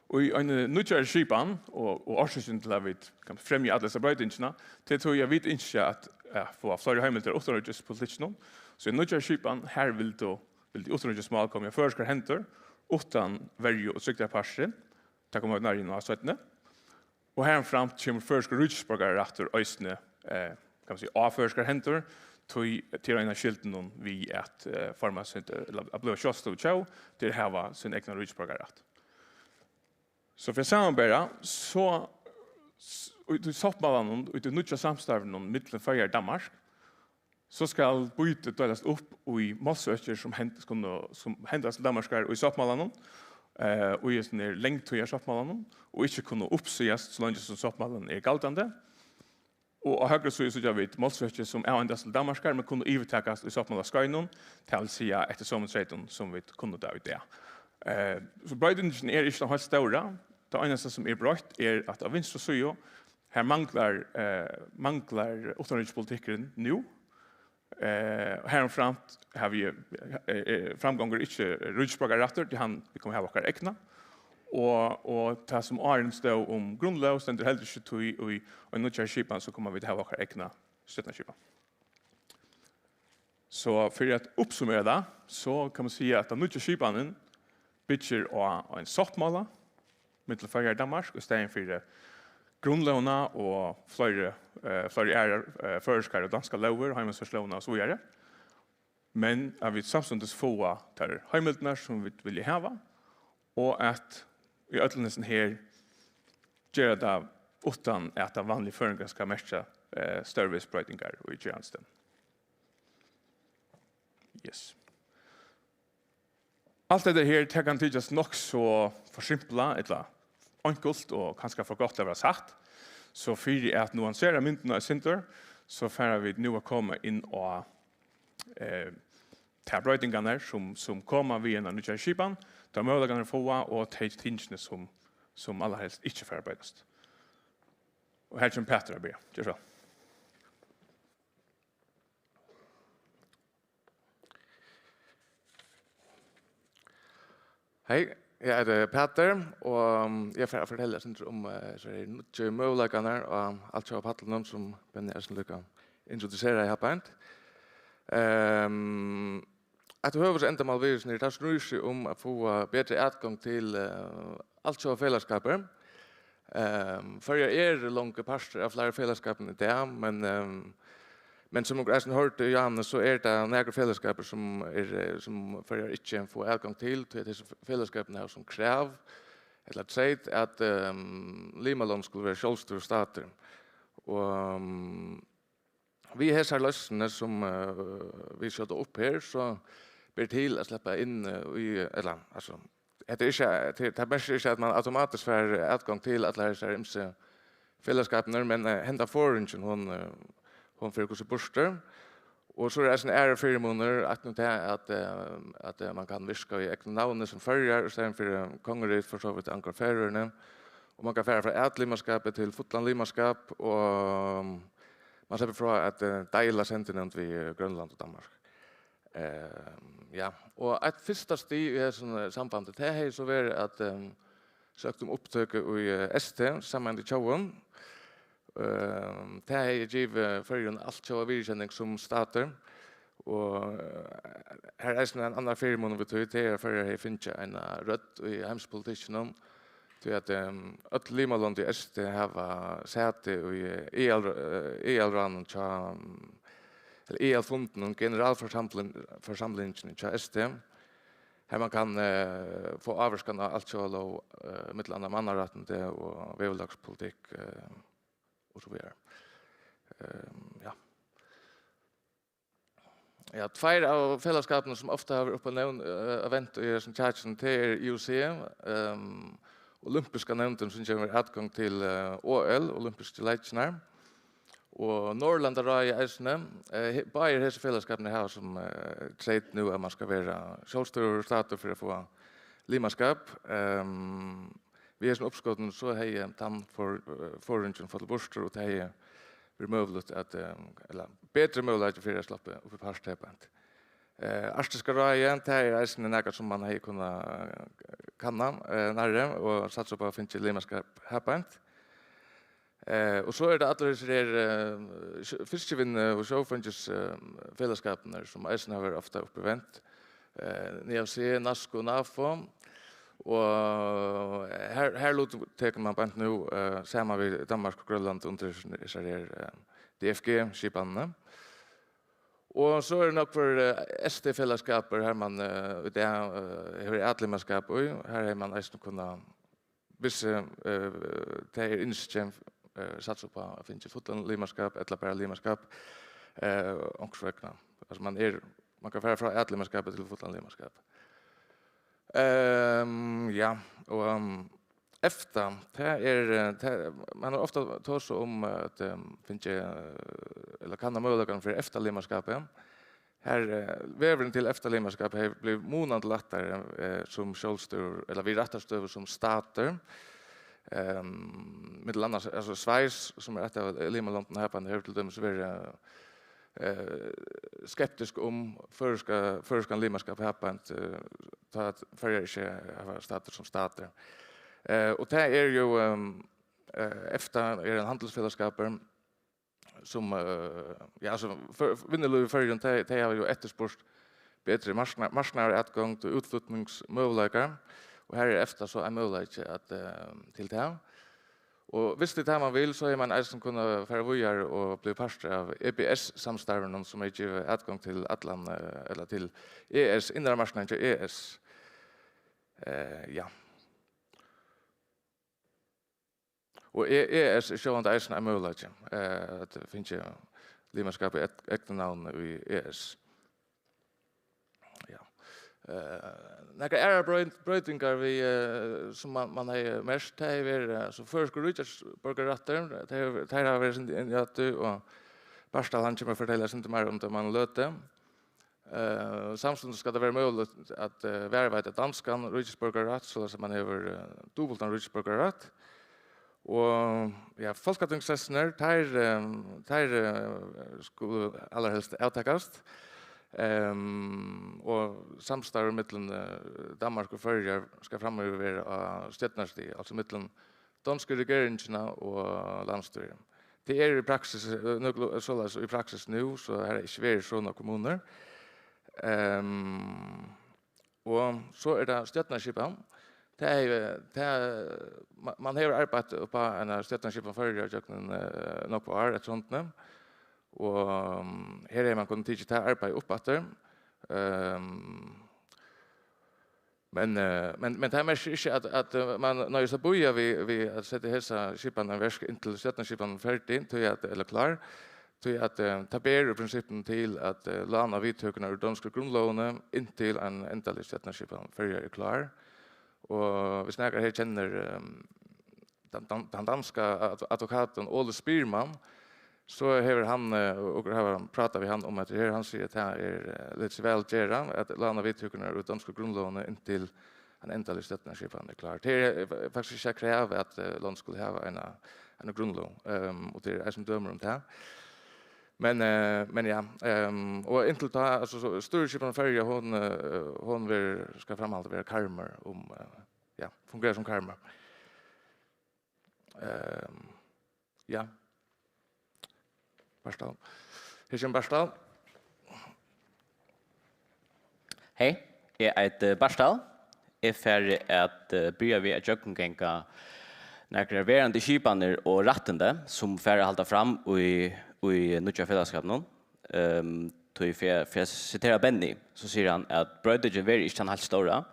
Og í eini nýggjari skipan, og, og orsøkin til at vit kann fremja allar hesar broytingarnar, tað er tí, at vit ynskja at, at fáa fleiri heimildir uttanríkispolitikkinum. So í nýggjari skipan, har vildu, vildu uttanríkismál koma í føroyskar hendur, uttan verju- og trygdarpartin. Tað koma vit nærri inn á seinni. Og harumframt kemur føroyskur ríkisborgararættur eisini, eh, kann man siga, á føroyskar hendur, tí tað er ein av skyldunum við at, eh, forma seg, ella at blíva sjálvstøðug tjóð, tað er at hava sín egna ríkisborgararætt. So fyri at samanbera, so s-, í, í sáttmálanum, í tí nýggja samstarvinum millum Føroyar og Danmark, so skal býtið deilast upp í málsøkir, sum hend-, kunnu, sum hendast til Danmarkar í sáttmálanum, eh, og í hesum her langtíðarsáttmálanum, og ikki kunnu uppsigast, so leingi sum sáttmálin er galdandi. Og á høgru síðu síggja vit málsøkir, sum avhendast til Danmarkar, men kunnu yvirtakast í sáttmálaskeiðinum, tað vil siga eftir somu treytum, sum vit kunnu tað í dag. Eh, so broytingin er ikki tann heilt stóra. Tað einasta, sum er broytt, er, at á vinstru síðu, har manglar, eh, manglar uttanríkispolitikkurin nú. Eh, og harumframt havi eg, eh, eh, framgongur ikki ríkisborgararættur, tí hann, vit kunnu hava okkara egna. Og, og tað, sum áðrenn stóð um grundlóg, stendur heldur ikki tí í, í nýggjari skipan, so kunnu vit hava okkara egna stjórnarskipan. So fyri at uppsummera tað, so kann man siga, at tann nýggja skipanin byggir á ein sáttmála millum Føroyar og Danmark, í staðin fyri grundlógina og fleiri, eh, fleiri aðrar, eh, føroyskar og danskar lógir, heimastýrislógina og so víðari. Men at vit samstundis fáa tær heimildirnar, sum vit vilja hava, og at í øllum hesum her gera tað uttan at tað vanliga føroyingar skal merkja, eh, stórvegis broytingar í gerandisdegnum. Yes. Alt hetta her, tað kann tykjast nokk so forsimplað, ella einkult og kanska for gott at vera satt. So fyri at nuansera myndina eitt sindur, so fara vit nú at koma inn á, eh, tær broytingarnar, sum, sum koma við eini nýggjari skipan, tær møguleikarnar vit fáa og tey tingini, sum, sum allarhelst ikki fara at broytast. Og her kemur Pætur at byrja. Ger so. Hei, eg eiti Pætur, og, um, eg fari at fortelja eitt sindur um, eh, so her nýggju møguleikarnar og alt hjá pallinum, sum Benny eisini líka introducera her beint. Ehm, eitt av høvuðsendamálum við hesum her, tað snýr seg um at fáa betri atgongd til, eh, altjóða felagsskapir. Ehm, Føroyar eru longu partur av fleiri felagsskapum í dag, men, ehm, men sum okur eisini hoyrdu í Johannes, so eru tað nakrir felagsskapir, sum er, eh, sum Føroyar ikki fáa atgongd til, tí at hesi felagsskapini hava sum krav, ella treyt, at, ehm, limalond skulu vera sjálvstýrdir statir. Og, ehm, við hesar loysnir, sum, eh, vit skjóta upp her, so ber til at sleppa inn, eh, í, ella, altso, hetta er ikki, tað, tað merkir ikki, at man automatiskt fær atgongd til allar hesar ymsu felagsskapirnar, men, eh, henda forðingin, hon, eh, hon fer hvussu burtur. Og so er eisini aðrir fyrimunir, eitt nú tað, at, eh, at, eh, man kann virka í egnum navni sum Føroyar, í staðin fyri, eh, kongariket, for so vidt angar Færøerne. Og man kann fara frá atlimaskapi til fullan limaskap, og man sleppur frá at, eh, deila sendinevnd við, eh, Grønland og Danmark. Eh, ja, og eitt fyrsta stig í hesum, eh, sambandi, tað hevði so verið at, eh, søkt um upptøku í, eh, S T, Sameinaðu Tjóðin. Eh, tað hevði givið Føroyum altjóða viðurkenning sum statur, og, eh, her er eisini ein annar fyrimunur við tí, tað er, at Føroyar hevði fingið eina rødd í heimspolitikkinum, tí at, ehm, øll limalond í S T hava sæti í, eh, aðal-, eh, aðalráðnum hjá, ella aðalfundinum, generalforsamling-, forsamlingini hjá S T, har man kann, eh, fáa ávirkan á altjóðalóg, eh, millum annað mannarættindi og veðurlagspolitikk, eh, og so víðari. Ehm, ja. Ja, tveir av felagsskapunum, sum ofta hava verið upp á nevn, eh, á vent í hesum kjakinum, tað er I O C, ehm, Olympiska nevndin, sum gevur atgongd til, eh, O L, Olympisku leikirnar, og Norðurlandaráðið eisini. Eh, he-, báðir hesir felagsskapirnir hava sum, eh, treyt nú, at man skal vera sjálvstýrdur statur fyri at fáa limaskap. Ehm, við hesum uppskotinum, so hevði tann for-, eh, forðingin fallið burtur, og tað hevði verið møguligt at, eh, ella betri møguleiki fyri at sleppa upp í part her beint. Eh, Arktiska ráðið, tað er eisini nakað, sum man hevði kunnað, eh, kanna, eh, nærri og satsa upp á at fingið limaskap her beint. Eh, og so er tað allir hesir her, eh, sj-, fiskivinnu- og sjófeingis-, eh, felagsskapirnir, sum eisini hava verið ofta upp á vent. Eh, N I A C, NASCO, NAFO. Og her, her luttekur man beint nú, eh, saman við Danmark og Grønland undir hesar her, eh, D F G-skipanini. Og so eru nøkur, eh, S T-felagsskapir, har man, eh, í dag, eh, hevur atlimaskap í. Her hevur man eisini kunnað, viss, eh, tað er ynski, eh, satsa upp á at fingið fullan limaskap ella bara limaskap, eh, onkursvegna. Altso, man er, man kann fara frá atlimaskapi til fullan limaskap. Ehm, ja, og, ehm, EFTA, tað er, eh, tað, man hevur ofta tosað um, eh, at, ehm, fingið, eh, ella kannað møguleikarnar fyri EFTA-limaskapi. Her, eh, vegurin til EFTA-limaskap hevur blivið munandi lættari, eh, sum sjálvstýrd, ella við rættarstøðu sum statur. Ehm, millum annað, altso, Sveis, sum er eitt av limalondunum her, hevur til dømis verið, eh, skeptisk um føroyska, føroyskan limaskap her, eh, tá at Føroyar ikki hava status sum statur. Eh, og tað er jú, ehm, eh, EFTA er ein handilsfelagsskapur, sum, eh, ja, altso, for, vinnulívið í Føroyum, tey, tey hava jú eftirspurt betri markna-, marknaðaratgongd og útflutningsmøguleikar, og her er EFTA so ein møguleiki at, eh, til tað. Og viss tað er tað man vil, so hevur man eisini kunnað fara víðari og blivið partur av E B S-samstarvinum, sum hevur givið atgongd til allan, eh, ella til E S, innra marknaðin hjá E S. Eh, ja. Og E-, E S er sjálvandi eisini ein møguleiki, eh, at fingið limaskap í eg-, egnum navni í E S. Ja. Eh, nakrar aðrar broyt-, broytingar við, eh, sum man, man hevði merkt, tað hevur verið, eh, so føroyskur ríkisborgararættur, tað hevur, teir hava verið sindur inni í tí, og Bartal, hann kemur at fortelja sindur meira um tað um eina løtu. Eh, samstundis skal tað vera møguligt at, eh, varðveita danskan ríkisborgararætt, soleiðis at man hevur, eh, dupultan ríkisborgararætt. Og, ja, fólkatingssessirnir, teir, eh, teir, eh, skulu allarhelst avtakast. Ehm, og samstarv millum, eh, Danmark og Føroyar skal framyvir vera á stjórnarstigi, altso millum donsku regeringina og landsstýrið. tað er í praksis, eh, nøkur, soleiðis í praksis nú, so har er ikki verið so nógvar kommunur. Ehm, og so er tað stjórnarskipan. Tað er, tað, ma-, man hevur arbeitt upp á eina stjórnarskipan Føroya gjøgnum, eh, nógv ár eftir hondini. Og, um, her hevur man kunnað tikið tað arbeiðið upp aftur. Ehm, men, eh, men, men tað merkir ikki, at, at, eh, man noyðist at bíða við, við at seta hesa skipan í verk, inntil stjórnarskipanin er ferdig, tí at, ella klár, tí at, eh, tað ber í prinsippinum til at, eh, lána viðtøkurnar úr donsku grundlógini, inntil ein endalig stjórnarskipan Føroya er klár. Og viss nakar her kennir, ehm, den, den, den danska adv-, advokatin Ole Spiermann, so hevur hann, eh, okur hava prátað við hann um hetta her, hann sigur, at tað er, eh, letur seg væl gera at lána viðtøkurnar úr donsku grundlógini, inntil ein endalig stjórnarskipan er klár. Tað er, eh, faktiskt ikki eitt krav, at, eh, lond skulu hava eina, eina grundlóg, ehm, og tað eru eisini dømir um tað. Men, eh, men ja, ehm, og inntil tá, altso, so, stýrisskipanin Føroya, hon, eh, hon verður, skal framhalda at vera karmur um, eh, ja, fungerar sum karmur. Ehm, ja. Bartal. Her kemur Bartal. Hey, eg eiti Bartal. Eg fari at, eh, byrja við at gjøgnumganga nakrar verandi skipanir og rættindi, sum fara at halda fram í, í nýggja felagsskapinum. Ehm, tí fyri, fyri at sitera Benny, so sigur hann, at broytingin verður ikki tann heilt stóra.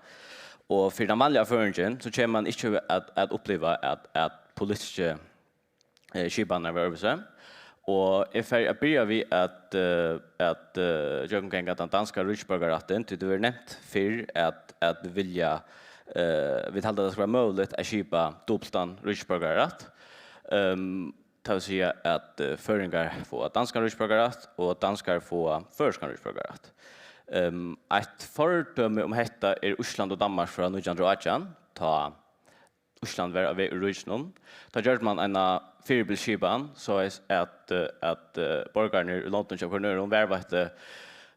Og fyri tann vanliga føroyingin, so kemur man ikki at, at uppliva, at, at politiski, eh, skipanirnar verða øðrvísi. Og eg fari at byrja við at, eh, at, eh, gjøgnumganga tann danska ríkisborgarættin, tí tað verður nevnt fyrr, at, at vilja, eh, vit halda, at tað skal vera møguligt at skipa dupultan ríkisborgararætt. Ehm, tað vil siga, at, eh, føroyingar fáa danskan ríkisborgararætt, og danskar fáa føroyskan ríkisborgararætt. Ehm, eitt fordømi um hetta er Ísland og Danmark frá nítjan hundrað og átjan, tá Ísland var á veg úr ríkinum. Tá gjørdi man eina fyribils skipan, soleiðis at, eh, at, eh, borgararnir í londum hjá hvørjum øðrum varðveittu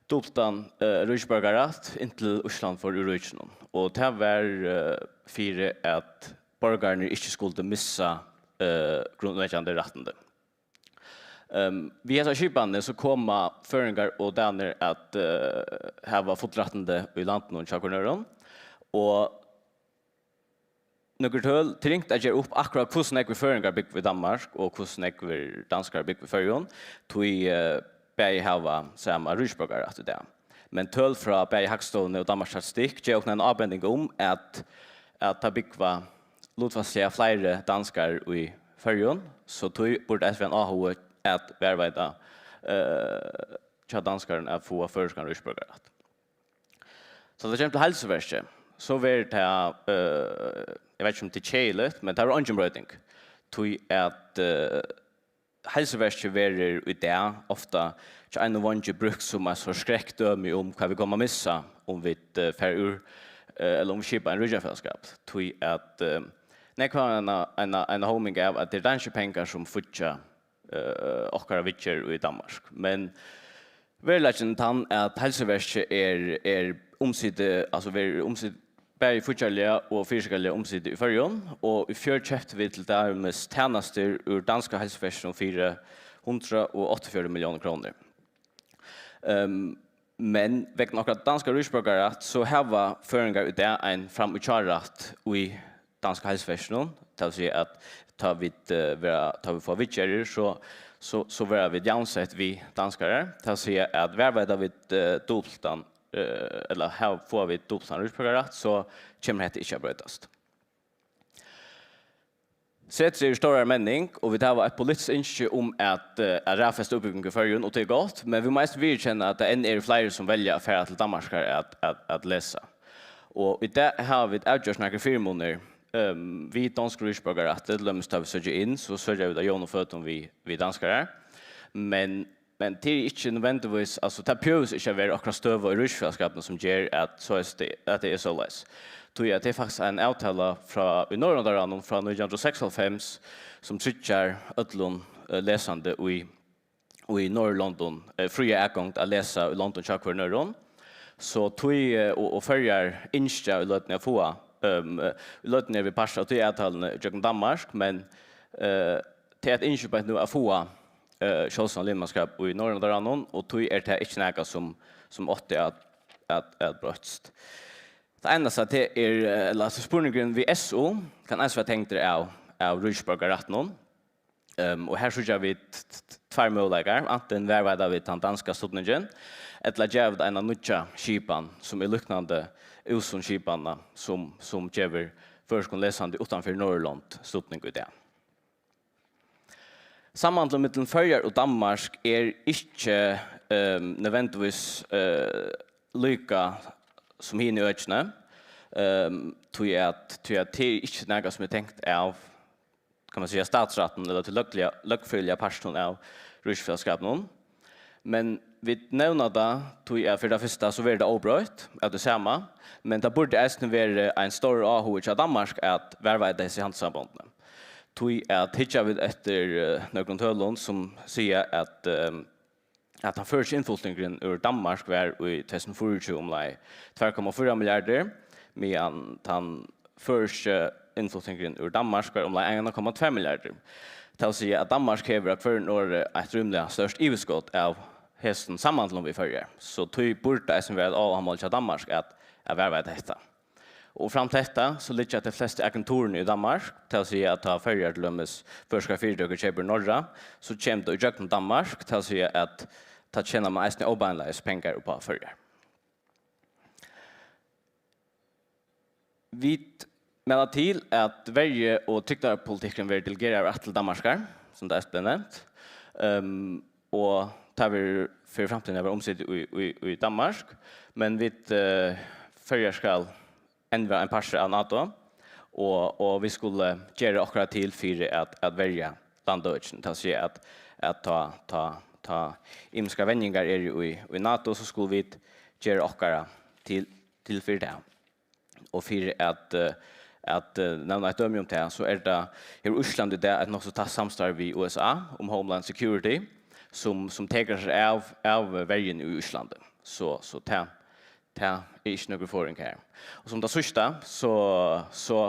dupultan, eh, ríkisborgararætt, inntil Ísland fór úr ríkinum. Og tað var, eh, fyri at borgararnir ikki skuldu missa, eh, grundleggjandi rættindi. Ehm, við hesa skipanini so koma føroyingar og danir at, eh, hava full rættindi í landinum hjá hvørjum øðrum. Og nøkur tøl, tað er ringt at gera upp akkurát, hvussu nógvir føroyingar búgva í Danmark og hvussu nógvir danskarar búgva í Føroyum, tí, eh, bæði hava sama ríkisborgararætt í dag. Men tøl frá bæði Hagstovuni og Danmarks Statistikk geva okkum eina ábending um, at, at tað búgva lutfalsliga fleiri danskarar í Føroyum, so tí burdi eisini vera ein áhugi at varðveita, eh, hjá danskarum at fáa føroyskan ríkisborgararætt. So tá tað kemur til heilsuverkið, so verður tað, eh, eg veit ikki, um tað er keðiligt, men tað verður eingin broyting. Tí at, eh, heilsuverkið verður í dag ofta hjá einum vangi brúkt sum eitt sort skrekdømi um, hvat vit koma at missa, um vit, eh, fara úr, eh, ella um vit skipa ein ríkjafelagsskap. Tí at, eh, nógv hava eina, eina, eina hóming av, at tað eru danskir pengar, sum fíggja, eh, okkara viðgerð í Danmark. Men veruleikin er tann, at heilsuverkið er, er umsitið, altso verður umsitið bæði fíggjarliga og fyriskipanarliga umsitið í Føroyum, og í fjør keyptu vit til dømis tænastur úr danska heilsuverkinum fyri hundrað og áttaogfjøruti milliónir krónur. Ehm, men vegna okkara danska ríkisborgararætt, so hava føroyingar í dag ein framíhjárætt í danska heilsuverkinum, tað vil siga, at tá vit, eh, vera, tá vit fáa viðgerðir, so, so, so verða vit javnsett við danskarar, tað vil siga, at varðveita vit, eh, dupultan, eh, ella hava, fáa vit dupultan ríkisborgararætt, so kemur hetta ikki at broytast. Setrið er í stórari menning, og vit hava eitt politiskt ynski um at, eh, at raðfesta útbúgving í Føroyum, og tað er gott, men vit mugu eisini viðurkenna, at tað enn eru fleiri, sum velja at fara til Danmarkar at, at, at lesa. Og í dag hava vit avgjørt nakrar fyrimunir, ehm, við donskum ríkisborgararætti, til dømis tá vit søkja inn, so søkja vit á jøvnum føtum við, við danskarar. Men, men tað er ikki nødvendigvis, altso, tað behøvist ikki at vera okkara støða í ríkisfelagsskapinum, sum ger at soleiðis, at tað er soleiðis. Tí at tað er faktiskt ein avtala frá, í Norðurlandaráðnum frá nítjan hundrað og seksoghálvfems, sum tryggjar øllum, eh, lesandi í í Norðurlondum, eh, fría atgongd at lesa í londum hjá hvørjum øðrum. So tí, eh, og, og Føroyar ynskja í løtuni at fáa, ehm, eh, í løtuni eru vit partur av tí avtaluni gjøgnum Danmark, men, eh, tað er eitt ynski beint nú at fáa, eh, sjálvstæðan limaskap í Norðurlandaráðnum, og tí er tað ikki nakað sum, sum átti at, at, at broytst. Tað einasta, tað er, eh, ella, altso, spurningurin við S U kann eisini vera tengdur av, av ríkisborgararættinum. Ehm, og her síggja vit t-, t-, tveir møguleikar. Antin varðveita vit tann danska studningin, ella gera vit eina nýggja skipan, sum er líknandi ÚSU-skipanina, sum, sum gevur føroyskum lesandi uttanfyri Norðurlond studning í dag. Samhandilin millum Føroyar og Danmark er ikki, ehm, nødvendigvis, eh, líka sum hini økini, ehm, tí at, tí at tað er ikki nakað sum er tengt av, kann man siga, statsrættinum ella tí løgliga, løgfrøðiliga partinum av ríkisfelagsskapinum. Men vit nevna tað, tí at fyri tað fyrsta, so verður tað óbroytt av tí sama, men tað burdi eisini verið ein stórur áhugi hjá Danmark at varðveita hesi handilssambondini. Tí at hyggja vit eftir, eh, nøkrum tølum sum siga at, eh, at tann føroyski innflutningurin úr Danmark var í tvey túsund og fýraogtjúgu umleið tvær komma fýra milliardir, meðan tann føroyski innflutningurin úr Danmark var umleið ein komma tvær milliardir. Tað vil siga, at Danmark hevur á hvørjum orði eitt rímiliga stórt yvirskot av hesum samhandlum við Føroyar. So tí burdi eisini vera eitt áhugamál hjá Danmark at, at varðveita hetta. Og fram til hetta, so liggja tey flestu agenturini í Danmark, tað vil siga, at tá Føroyar, til dømis føroyskar fyritøkur, keypir Norra, so kemur tað ígjøgnum Danmark, tað vil siga, at tá tjenar mann eisini óbeinleiðis pengar upp á Føroyar. Vit mæla til, at verju- og trygdarpolitikkurin verður delegeraður aftur til Danmarkar, sum tað eisini bleiv nevnt, ehm, og tað verður fyri framtíðina at verða umsett í, í, í Danmark, men vit, eh, Føroyar skal enn vera ein partur av NATO, og, og vit skulu gera okkara til fyri at, at verja landið økjum. Tað vil siga, at, at tá, tá, tá ymiskar venjingar eru í, í NATO, so skulu vit gera okkara til, til fyri tað. Og fyri at, eh, at, eh, nevna eitt dømi um tað, so er tað, hevur Ísland í dag eitt nokk so tætt samstarv við U S A um Homeland Security, sum, sum tekur sær av, av verjuni í Íslandi. So, so tað, tað er ikki nøkur forðing her. Og sum tað síðsta, so, so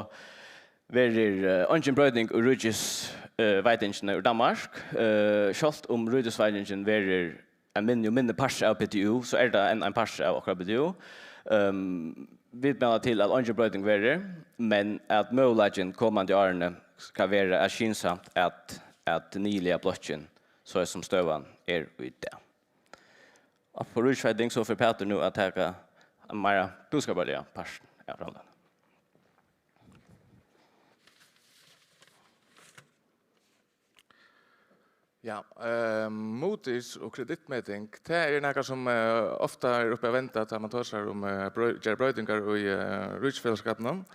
verður, eh, eingin broyting í ríkis-, eh, veitingini úr Danmark. Eh, sjálvt um ríkisveitingin verður ein minni og minni partur av B T U, so er tað enn ein partur av okkara B T U. Ehm, vit mæla til, at eingin broyting verður, men at møguleikin komandi árini skal vera at skynsamt at, at niðurlaga blokkin, so sum støðan er í dag. Apropos ríkisveiting, so fer Pætur nú at taka ein meira búskaparliga part av framløguni. Ja, eh, Moody's og kredittmeting, tað er nakað sum, eh, ofta er uppi at venda, tá man tosar um, eh, brei-, gera broytingar í, eh, ríkisfelagsskapinum.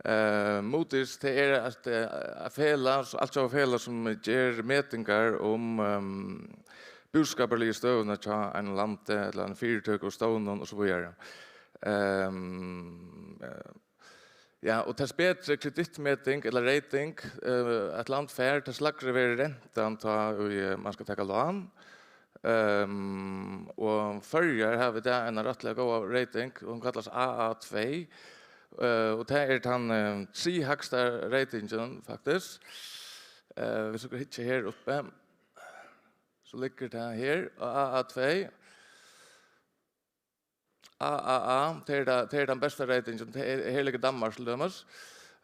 Eh, Moody's, tað er eitt, eh, eitt felag, altjóða felag sum ger metingar um, ehm, búskaparligu støðuna hjá einum landi ella einum fyritøku og stovnum og so víðari. Ehm, eh, Ja, og tess betri kredittmeting ella rating, eh, eitt land fær, tess lægri verður rentan tá ið, eh, man skal taka lán. Ehm, og Føroyar hava í dag eina rættiliga góða rating, hon kallast A A tvey, eh, og tað er tann, eh, triðhægsta ratingin, faktiskt. Eh, viss okur hyggja her uppi, so liggur tað her á A A tvey. A A A, tað er ta-, tað er tann besta ratingin. Tað er, her liggur Danmark til dømis.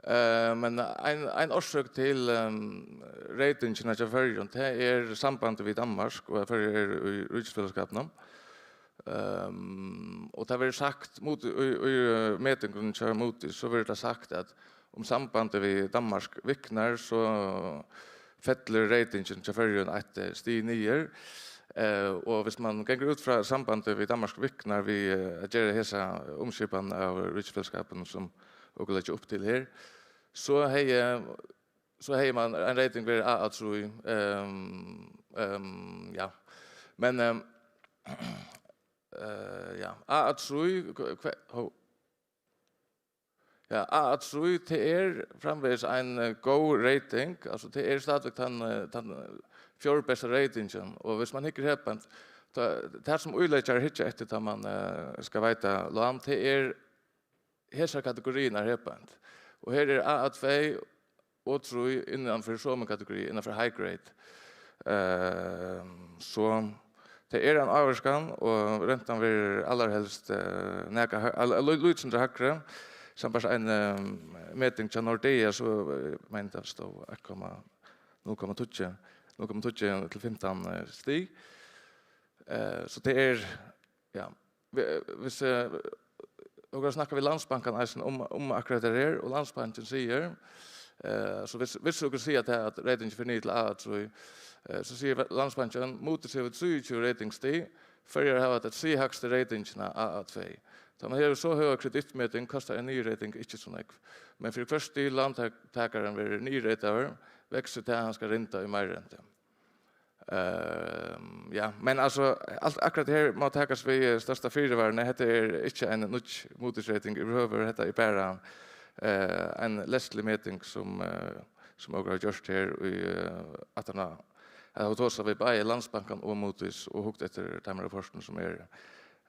Eh, men ein, ein orsøk til, ehm, ratingina hjá Føroyum, tað er sambandið við Danmark, og at Føroyar eru í ríkisfelagsskapinum. Ehm, og tað verður sagt, Moody, í, í, eh, metingunum hjá Moody, so verður tað sagt, at um sambandið við Danmark viknar, so fellur ratingin hjá Føroyum eitt, eh, stig niður. Eh, og viss man gongur út frá, sambandið við Danmark viknar við, eh, at gera hesa umskipan av ríkisfelagsskapinum, sum okur leggja upp til her, so hevði, so hevði man ein rating verið A A trý, ehm, ehm, ja. Men, ehm, eh, ja, A A trý, hva, hva, hó. Ja, A A trý, tað er framvegis ein, eh, góð rating, altso, tað er stadigvæk tann, eh, tann, eh, fjórða besta ratingin, og viss man hyggur her beint, tá, tað sum íleggjarar hyggja eftir, tá man, eh, skal veita lán, tað er hesar kategoriirnar her beint. Og her er A A tvey, og trý innan fyri somu kategori, innan fyri high grade. Eh, so tað er ein ávirkan, og rentan verður allarhelst, eh, nakað hø-, al-, al-, lítið sindur hægri. Sambært ein, eh, meting hjá Nordea, so, eh, meini tað stóð eitt komma, null komma tíggju, null komma tíggju til fimtan, eh, stig. Eh, so tað er, ja, vi-, hvis, eh, okur snakka við Landsbankan eisini um, um akkurát tað her, og Landsbankin sigur, eh, so hvis, hvis okur siga tað, at ratingin fer niður til A A trý, eh, so sigur Landsbankin, Moody's hevur trýogtjúgu ratingstig, Føroyar hava ta tríhægstu ratingina, A A tvey. Tá man hevur so høga kredittmeting, kostar ein niðurrating ikki so nógv. Men fyri hvørt stig lántak-, takarin verður niðurrataður, veksur tað, hann skal rinda í meirirentu. Ehm, ja, men altso, alt, akkurát her má takast við, eh, størsta fyrivarni. Hetta er ikki ein nýggj Moody's-rating yvirhøvur. Hetta er bara, eh, ein lesklig meting, sum, eh, sum okur hava gjørt her í, eh, aftan á at hava tosað við bæði Landsbankan og Moody's og hugt eftir teimum rapportum, sum er,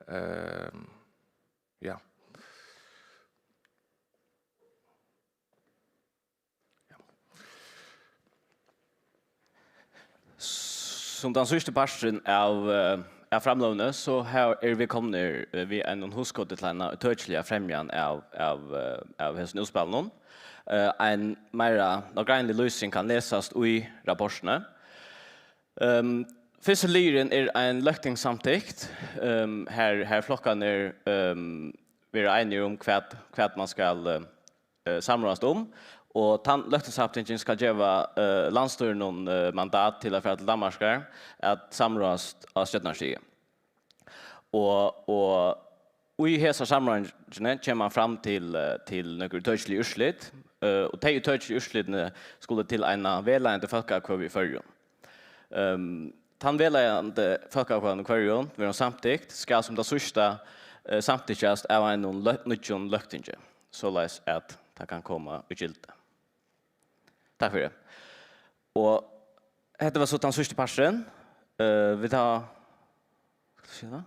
ehm, ja. Sum tann síðsti parturin av, eh, av framløguni, so her eru vit komnir, eh, við einum hugskoti til eina ítøkiliga fremjan av, av, eh, av hesum útspælinum. Eh, ein meira nágreinilig lýsing kann lesast í rapportini. Ehm, fyrsti liðurin er ein løgtingssamtykt, ehm, har, har flokkarnir, ehm, verða einir um, hvat, hvat man skal, eh, eh, samráðast um, og tann løgtingssamtyktin skal geva, eh, landsstýrinum, eh, mandat til at fara til Danmarkar at samráðast á stjórnarstigi. Og, og í hesa samráðingini kemur man fram til, eh, til nøkur ítøkilig úrslit, eh, og tey ítøkiligu úrslitini skulu til eina vegleiðandi fólkaatkvøðu í Føroyum. Ehm, tann vegleiðandi fólkaatkvøðan í Føroyum verður samtykt, skal sum tað síðsta, eh, samtykjast av einum lø-, nýggjum løgtingi, soleiðis at tað kann koma í gildi. Takk fyri. Og hetta var so tann síðsti parturin. Eh, vit hava, skal eg siga tað?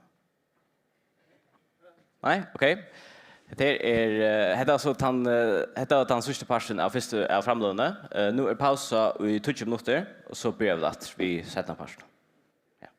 Nei? Ok. Hetta her er, eh, hetta er so tann, eh, hetta var tann síðsti parturin av fyrstu, av framløguni. Eh, nú er pausa í tíggju minuttir, og so byrja vit aftur við seinna partin. Ja.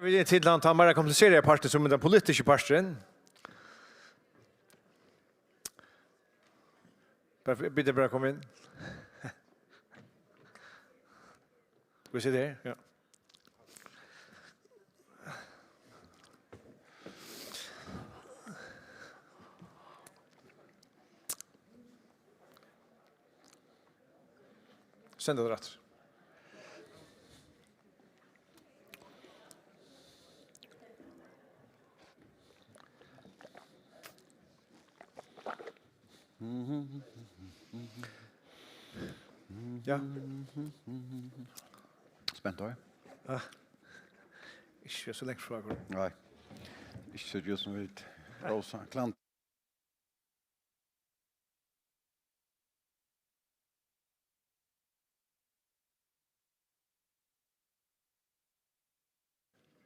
Vit eru til tann, tann meira kompliseraða partin, sum er tann politiski parturin. Bara, bið teg bara koma inn. Skal vi sita her? Ja. Send tað aftur. Ja. Spent, hva? Ja. Ikki so langt frá, hva? Nei. Ikki so djúpt sum vit. Rósa, klant.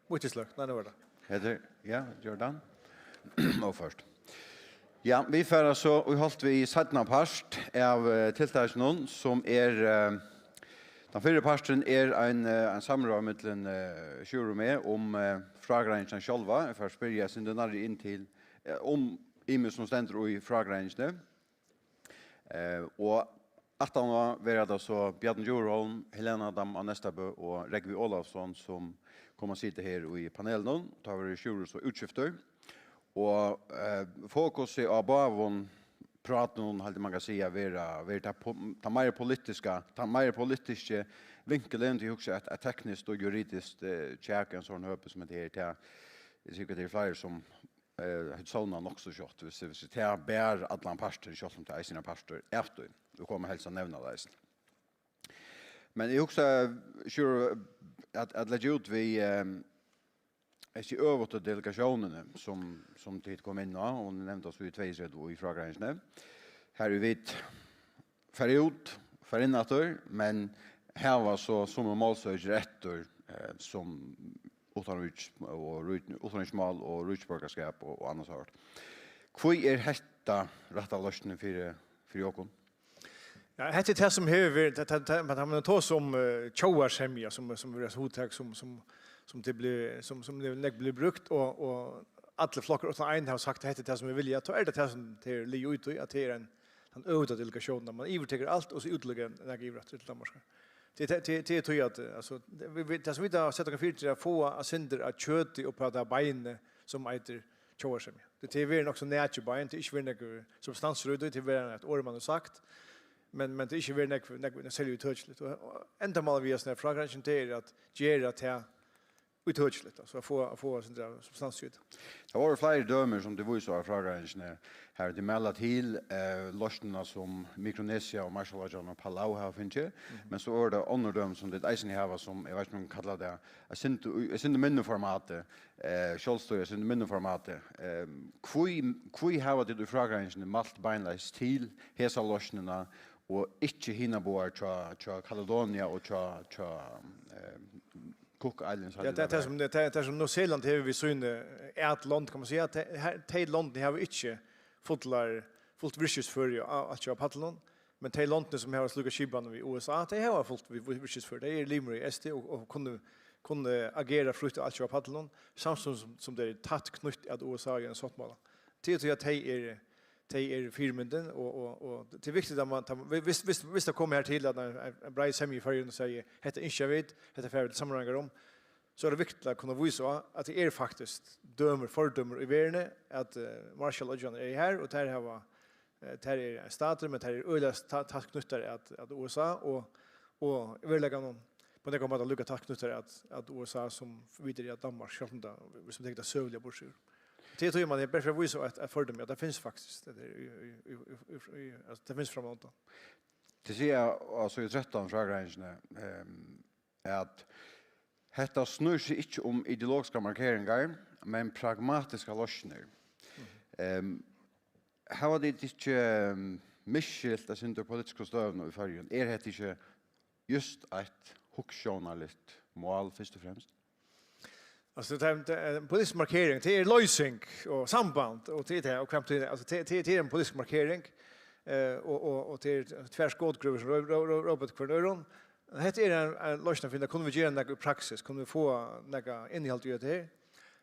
Mítt er sløkt. Nei, nú er tað. Hetta er, ja, Jordan. Og først. Ja, vit fara so í holt við seinna part av, eh, tiltakinum, sum er, eh, tann fyrri parturin er ein, eh, ein samrøða millum, eh, Sjúrður og meg um, eh, frágreiðingina sjálva. Eg fari at spyrja eitt sindur nærri inn til, eh, um ymiskt, sum stendur í frágreiðingini. Eh, og aftan á verða tað so Bjarni Djurholm, Helena Dam á Neystabø og Rógvi Ólavsson, sum koma at sita her í panelinum. Tá verður Sjúrður so útskiftur. Og, eh, fokusið á báðum prátunum, haldi man kann siga, vera, vera tað po-, tað meira politiska, tað meira politiski vinkulin, tí eg hugsi at, at tekniskt og juridiskt, eh, kjak ein sånn høpi sum hetta her, tað, eg trúgvi, tað eru fleiri sum, eh, hetta sovna nokk so skjótt, hvis, hvis tað ber allan partin, sjálvt um tað eisini er partur av tí, og koma helst at nevna tað eisini. Men eg hugsi, Sjúrður, at, at leggja út við, eh, hesi øvutu delegatiónini, sum, sum tit koma inn á, og nevndu so í tveyogtretivu í frágreiðingini. Har eru vit fara út, fara inn aftur, men hava so summi málsøkir eftir, eh, sum uttanríkis-, og rík-, uttanríkismál og ríkisborgarskap og, og annað sort. Hví er hetta rætta loysnin fyri, fyri okkum? Ja, hetta er tað, sum hevur verið, tað, tað, tað, man, man tosar um, eh, tjóðarsemja, sum, sum er eitt hugtak, sum, sum, sum tað blir, sum, sum tað nógv blir brúkt, og, og allir flokkar uttan ein hava sagt, at hetta er tað, sum vit vilja. Tá er tað tað, sum tað er liðugt út í, at tað er ein, tann øvuta delegatiónin, at man yvirtekur alt, og so útilukkar nakað yvir aftur til Danmarkar. Tað, tað, tað, tað er tí, at, eh, altso, vit, vit, tað, sum vit hava sett okkum fyri, er at fáa eitt sindur av kjøti upp á tað beinið, sum eitur tjóðarsemja. Tað, tað er verið nokk so nakið bein, tað er ikki verið nógv substansur í tí, tað er verið eitt orð, man hevur sagt, men, men tað er ikki verið nógv, nógv, nógv serliga ítøkiligt. Og, og endamálið við hesum her frágreiðingum, tað er at gera tað ítøkiligt, altso at fáa, at fáa eitt sindur av substans í tað. Tað vóru fleiri dømir, sum tit vísa á frágreiðingini, har tit mæla til, eh, loysnina, sum Mikronesia og Marshall-oyggjarnar og Palau hava fingið, mhm, men so eru tað onnur dømi, sum tit eisini hava, sum, eg veit ikki, um man kallar tað, eitt sindur, eitt sindur minni formati, eh, sjálvstýri, eitt sindur minni formati. Eh, hví, hví hava tit í frágreiðingini mælt beinleiðis til hesa loysnina og ikki hinar báðar hjá, hjá Kaledonia og hjá, hjá, eh, Cook Islands, ja, haldi eg tað, tað var. Sum, tað, tað sum Nýsæland hevur við síni, eh, at lond, kann man siga, at tey, her, tey londini hava ikki fullar, fult virkisføri á, altjóða pallinum, men tey londini sum hava slíka skipan við U S A, tey hava fult vi-, vi-, virkisføri, tey eru limir í S T og, og kunnu, kunnu agera frítt á altjóða pallinum, samstundis sum, sum tey eru tætt knýtt at U S A í ein sáttmála. Tað er tí at tey eru, tey eru fyrimyndin, og, og, og tað er viktigt at man, ta-, hvis, hvis, hvis tað kemur her til at ein, ein, ein breið semja í Føroyum og sigur, "Hetta ynskja vit, hetta fara vit til samráðingar um", so er tað viktigt at kunna vísa á, at tað eru faktiskt dømir, fordømir í verðini, at, eh, Marshall-oyggjarnar eru her, og tær hava, eh, tær eru ein statur, men tær eru øgiliga sta-, tætt knýttar at, at U S A, og, og í veruleikanum, á nógvan máta líka tætt knýttar at, at U S A sum vit eru at Danmark, sjálvt um tað, hvis man tekur tað søguliga burtur úr. Tað er tí, man er bara fyri at vísa eitt, eitt fordømi, at tað finst faktiskt, tað er í, í, altso, tað finst frammanundan. Tit siga, altso, í trettan frágreiðingini, ehm, at hetta snýr seg ikki um ideologiskar markeringar, men pragmatiskar loysnir. Mhm. Ehm, hava tit ikki, ehm, misskilt eitt sindur politisku støðuna í Føroyum? Er hetta ikki júst eitt hugsjónarligt mál, fyrst og fremst? Altso, tað er, tað er ein politisk markering, tað er loysing og samband, og tað er tað, og hvat tað er, altso, tað, tað, tað er ein politisk markering, eh, og, og, og tað er tvær skotgrøvur sum ró-, ró-, ró-, rópa eftir hvørjum øðrum, Hetta er ein, ein loysn at finna. Kunnu vit gera nakað í praksis? Kunnu vit fáa nakað innihald í hetta her?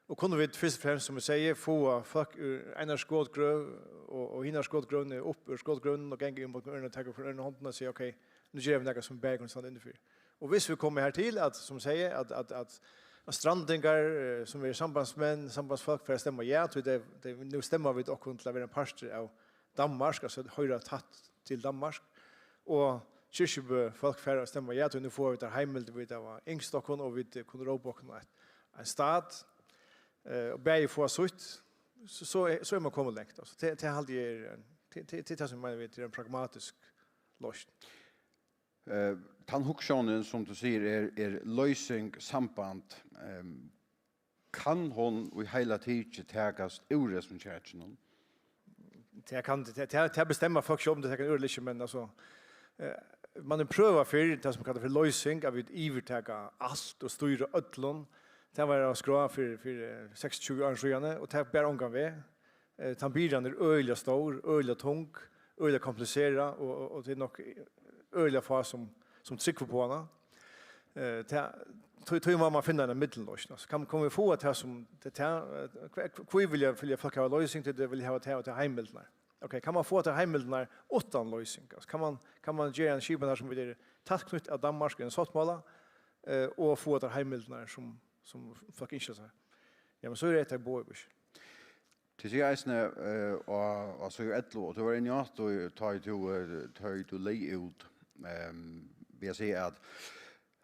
Og kunnu vit fyrst og fremst, sum eg sigi, fáa fólk úr einari skotgrøv og, og hinari skotgrøvini upp úr skotgrøvini og ganga inn móti øðrum og taka hvør øðrum hondina og siga, ok, nú gera vit nakað sum vit bæði kunnu standa inni fyri. Og hvis vit koma her til, at, sum eg sigi, at, at, at, at strandingar, eh, sum eru sambandsmenn, sambandsfólk, fara at stemma ja, tí tey, tey, nú stemma vit okkum til at vera ein partur av Danmark, altso hoyra tætt til Danmark, og kirkjubø fólk fara at stemma ja, tí nú fáa vit tær heimildir, vit hava ynskt okkum, og vit, eh, kunnu rópa okkum eitt, ein stat, eh, og bæði fáa sítt, so, so er, so er man komin langt. Altso, tað, tað haldi eg er ein, tað, tað, tað er tað sum eg meini við, tað er ein pragmatisk loysn. Eh, tann hugsjónin, sum tú sigur, er, er loysing, samband. Ehm, kann hon í heila tikið takast úr hesum kjakinum? Tað kann, tað, tað, tað bestemma fólk sjálv, um tað kann úr ella ikki, men altso, eh, man hevur prøvað fyrr, tað sum kallast fyri loysing, at vit yvirtaka alt og stýra øllum. Tað var á skrá fyri, fyri, eh, seksogtjúgu árum síðani, og tað bar ongan veg. Eh, tann byrðan er øgiliga stór, øgiliga tung, øgiliga kompliserað, og, og, og tað er nokk øgiliga fá sum, sum trúgva upp á hana. Eh, tað, tí, tí má man finna eina millumloysn. Altso, kann, kann vit fáa tað sum, tað, tað, eh, hví, hví vilja, vilja fólk hava loysing, tí tey vilja hava tað og tað heimildirnar. Ok, kann man fáa tær heimildirnar uttan loysing? Altso, kann man, kann man gera ein skipan har sum vit eru tætt knýtt av Danmark, ein sáttmála, eh, og fáa tær heimildirnar sum, sum fólk ynskja sær? Ja, men so er hetta boðið, ikki? Tit siga eisini, eh, á, á síðu ellivu, og tú var inni á, tá, tá ið tú, eh, tá ið tú legði út, ehm, við at siga at,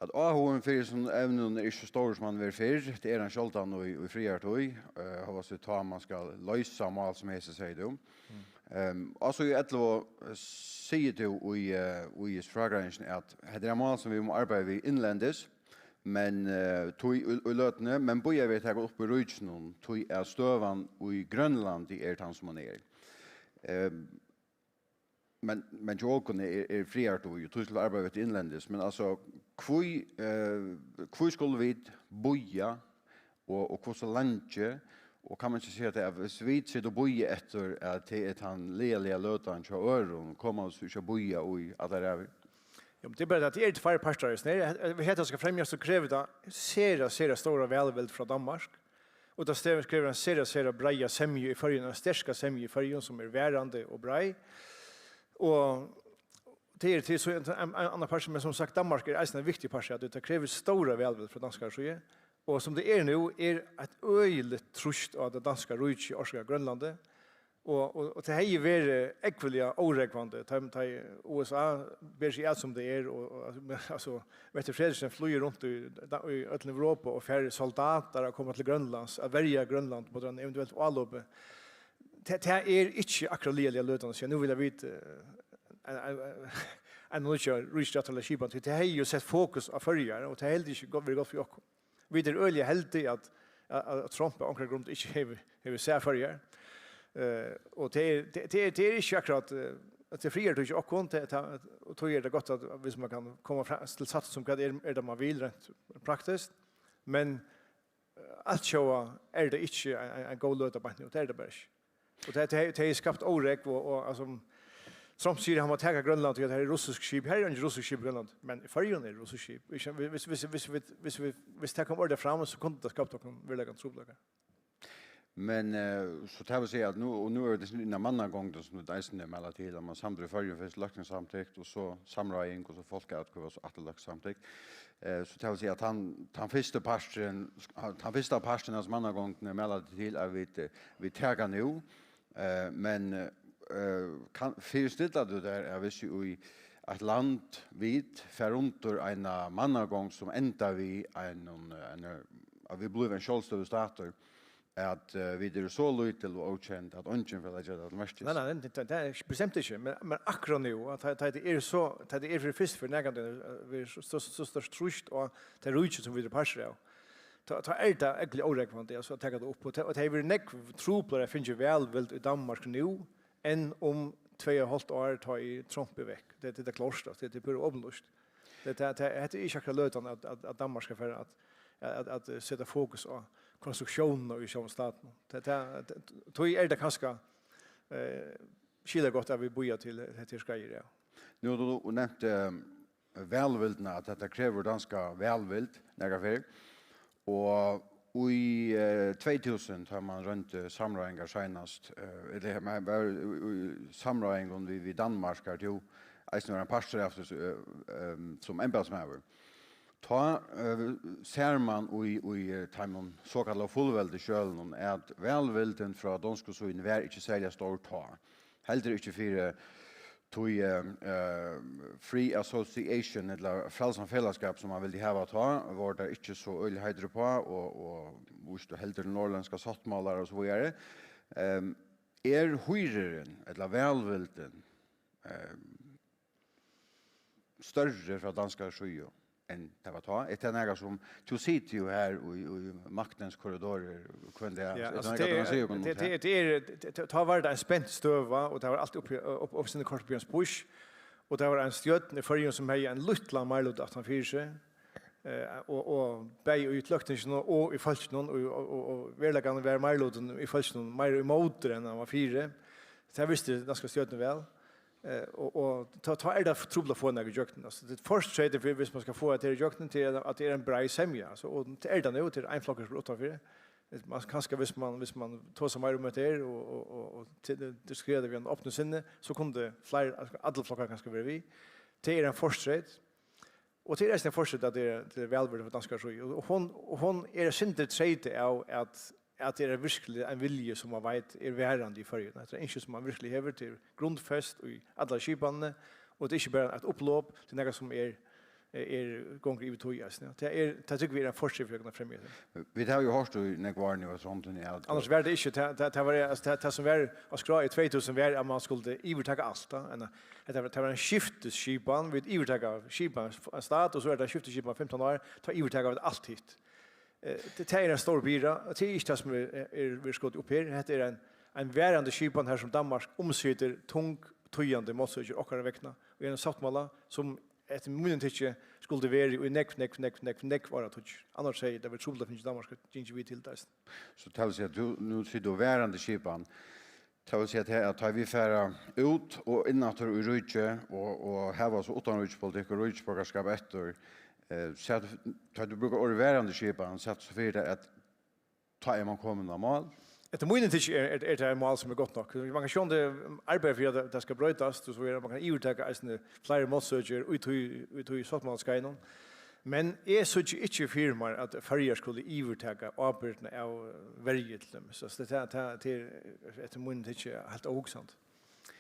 at áhugin fyri hesum evnum er ikki so stórur, sum hann var fyrr. Tað er hann sjáldan í, í fríari tíð, eh, hóast tá man skal loysa mál sum hesi, sigur tú. Mm. Ehm, á síðu ellivu, eh, sigur tú í, eh, í frágreiðingini, at hetta er eitt mál sum vit mugu arbeiða við innlendis, men, eh, tí í, í løtuni, men bíða við at taka upp í ríkinum, tí at støðan í Grønlandi er tann, sum hon er. Eh, men, men hjá okkum er, er fríari tíð, og tí skulu vit arbeiða við tað innlendis. Men altso, hví, eh, hví skulu vit bíða, og, og hvussu leingi? Og kann man ikki siga tað, at viss vit sita og bíða eftir, at tað er tann lagaliga løtan hjá øðrum, koma vit so ikki at bíða í allar ævir? Jo, men tað er bara tað, at tað eru tveir partar í hesum her. Hetta skal fremjast, so krevur tað sera, sera stóra vælvild frá Danmark. Og tað krevur, krevur eina sera, sera breiða semju í Føroyum, eina sterka semju í Føroyum, sum er varandi og breið. Og tað er til so ein, ein, ein annar partur, men sum sagt, Danmark er eisini ein viktig partur, at tað krevur stóra vælvild frá danskari síðu. Og sum tað er nú, er eitt øgiligt trýst á tað danska ríkið, orsakað av Grønlandi. Og, og, og tað hevði verið ógvuliga órógvandi, tá, tá U S A ber seg at sum tað er, og, og, men, altso, Mette Frederiksen flýgur runt í, í øllum Europa og fær soldatar at koma til Grønlands, at verja Grønland móti einum eventuelt álopinum. Tað, tað er ikki akkurát lagaliga løtan at siga, nú vilja vit, eh, ein, ein, ein, ein nýggja ríkisrættarliga skipan, tí tað hevði jú sett fokus á Føroyar, og tað hevði ikki gott, verið gott fyri okkum. Vit eru øgiliga heldig, at, at, at Trump av onkra grund ikki hevur, hevur sæð Føroyar. Eh, og tað er, tað, tað er, tað er ikki akkurát, eh, at tað friar tí ikki okkum, tað, tað, og tí er tað gott, at viss man kann koma fram til sátt sum hvat er, er tað man vil rent praktiskt. Men, eh, altjóða er tað ikki ein, ein, ein góð løta beint nú, tað er tað bara ikki. Og tað, tað, tað hevur skapt órógv, og, og, altso, Trump sigur, hann má taka Grønland, tí at her er russisk skip. Her er eingi russisk skip í Grønland, men í Føroyum er russisk skip. Hvis, hvis, hvis, hvis, hvis, hvis, hvis tað kom ordiliga fram, so kundi tað skapt okkum veruliga trupulleikar. Men, eh, so tað vil siga, at nú, og nú er tað inn á mannagongdina, sum vit eisini mæla til, at man samdur í Føroyum fyrst løgtingssamtykt, og so samráðing, og so fólkaatkvøða, og so aftur løgtingssamtykt. Eh, so tað vil siga, at tann, tann fyrsti parturin, tann fyrsta partin av mannagongdini mæla til, at vit, eh, vit taka nú, eh, men, eh, kann, fyristillar tú tær, at viss í eitt land vit fara undir eina mannagongd, sum endar við einum, eh, ein, at vit blíva ein sjálvstøðugur statur, at, eh, vit eru so lítil og ókend, at eingin fer at leggja tað til merkis. Nei, nei, nei, tað, tað er ikki, bestemt ikki, men, men akkurát nú, at tá, tá tað er so, tá tað er fyri fyrst fyri nakrantíð, eh, verður so, so, so stórt trýst á tað ríki, sum vit eru partur av, tá, tá er tað ógvuliga órógvandi, altso, at taka tað upp, og tað, og tað hevur verið nógv trupulari at fingið vælvild í Danmark nú, enn um tvey og hálvt ár, tá ið Trump er vekk. Tað, tað er klárt, altso, tað, tað er púra opinlýst. Tað, tað, tað, hetta er ikki akkurát løtan, at, at, at Danmark skal fara at, at, at, at seta fokus á konstruktiónina í sjálvum statinum. Tað, tað, tað, tí er tað kanska, eh, skilagott, at vit bíða til hetta her skeiðið, ja. Nú hevur tú nevnt, eh, vælvildina, at hetta krevur danska vælvild, nakrar ferð. Og í, eh, tvey túsund, tá man royndi samráðingar seinast, eh, ella man var í, í samráðingum við, við Danmark, har tú eisini var ein partur av, eh, ehm, sum embætismaður. Tá, eh, sær man í, í, eh, teimum sokallaðu fullveldisskjølunum, at vælvildin frá donsku síðuni var ikki serliga stór tá. Heldur ikki fyri tí, eh, eh, free association, ella frælsan felagsskap, sum man vildi hava tá, vóru teir ikki so øgiliga heitir uppá, og, og vístu heldur til norðurlendskar sáttmálar og so víðari. Ehm, er hýrurin, ella vælvildin, ehm, størri frá danskari síðu enn tað var tá? Er tað nakað sum, tú situr jo her í, í maktens korridorir hvønn dag, Ja, er tað altso, nakað, tað, tú kanst siga okkum um tað, tað? tað, tað er, tað, tað, tá var tað ein spent støða, og tað var alt uppi, upp, upp sinni kort Bjørns Bush, og tað var ein stjórn í Føroyum, sum hevði ein lítlan meiriluta aftan fyri seg, eh, og, og bæði í løgtinginum og í fólkinum, og, og, og, og veruleikan var meirilutin í fólkinum meira ímóti enn hann var fyri. Tað visti danska stjórnin væl. Eh, og, og tá, tá er tað trupult at fáa nakað ígjøgnum. Altso, tað fortreytin fyri, viss man skal fáa tað ígjøgnum, tað er, at tað er ein breið semja. Altso, og tað er tað nú, tað er ein flokkur sum er uttanfyri. Man, kanska viss man, viss man tosar meira um hetta her, og, og, og, og til, diskuterar við ein opnum sinni, so kundu fleiri, altso, allir flokkar kanska vera við. Tað er ein fortreyt. Og tað er eisini ein fortreyt, at tað er, tað er vælvildin frá danskari síðu. Og hon, og hon er eitt sindur treytað av, at at tað er virkiliga ein vilji, sum man veit er varandi í Føroyum. Hetta er ynski, sum man virkiliga hevur, tað er grundfest í allari skipanini, og tað er ikki bara eitt upplop, tað er nakað, sum er, er, gongur yvir tíð eisini. Tað er, tað trúgvi eg er ein fortreyt fyri okkum at fremja tað. Vit hava jo hoyrt í nógv ár nú, at rundin er at Annars var tað ikki, tað, tað, tað var, altso, tað, tað sum var á skrá í tvey túsund var, at man skuldi yvirtaka alt, tá. Ein, hetta var, tað var ein skiftisskipan, vit yvirtaka skipan, ein stat, og so er tað ein skiftisskipan fimtan ár, tá yvirtaka vit alt hitt. Eh, tað, tað er ein stór byrða, og tað er ikki tað, sum er, er, er verið skotið upp her. Hetta er ein, ein varandi skipan, har sum Danmark umsitur tung, týðandi málsøkir okkara vegna, og í einum sáttmála, sum eftir mínum tykki skuldi verið í nógv, nógv, nógv, nógv, nógv áratíggir. Annars hevði tað verið trupult at fingið Danmark at gingið við til tað eisini. So tað vil siga, at tú, nú sigur tú varandi skipan, Tað vil siga, at her, at tá vit fara út og inn aftur í ríkið og, og hava so uttanríkispolitikk og ríkisborgarskap eftir, eh, so at, tá tú brúkar orðið varandi skipan, so at, so fyri tað, at tá er man komin á mál. Eftir mínum tykki er, er, er tað eitt mál, sum er gott nokk. Man kann sjálvandi arbeiða fyri, at tað, tað skal broytast, og so er, man kann yvirtaka eisini fleiri málsøkir í tí, í tí sáttmálaskeiðinum. Men eg síggi ikki fyri mær, at Føroyar skulu yvirtaka ábyrgdina av verju, til dømis. Altso, tað, tað, tað er eftir mínum tykki heilt óhugsandi.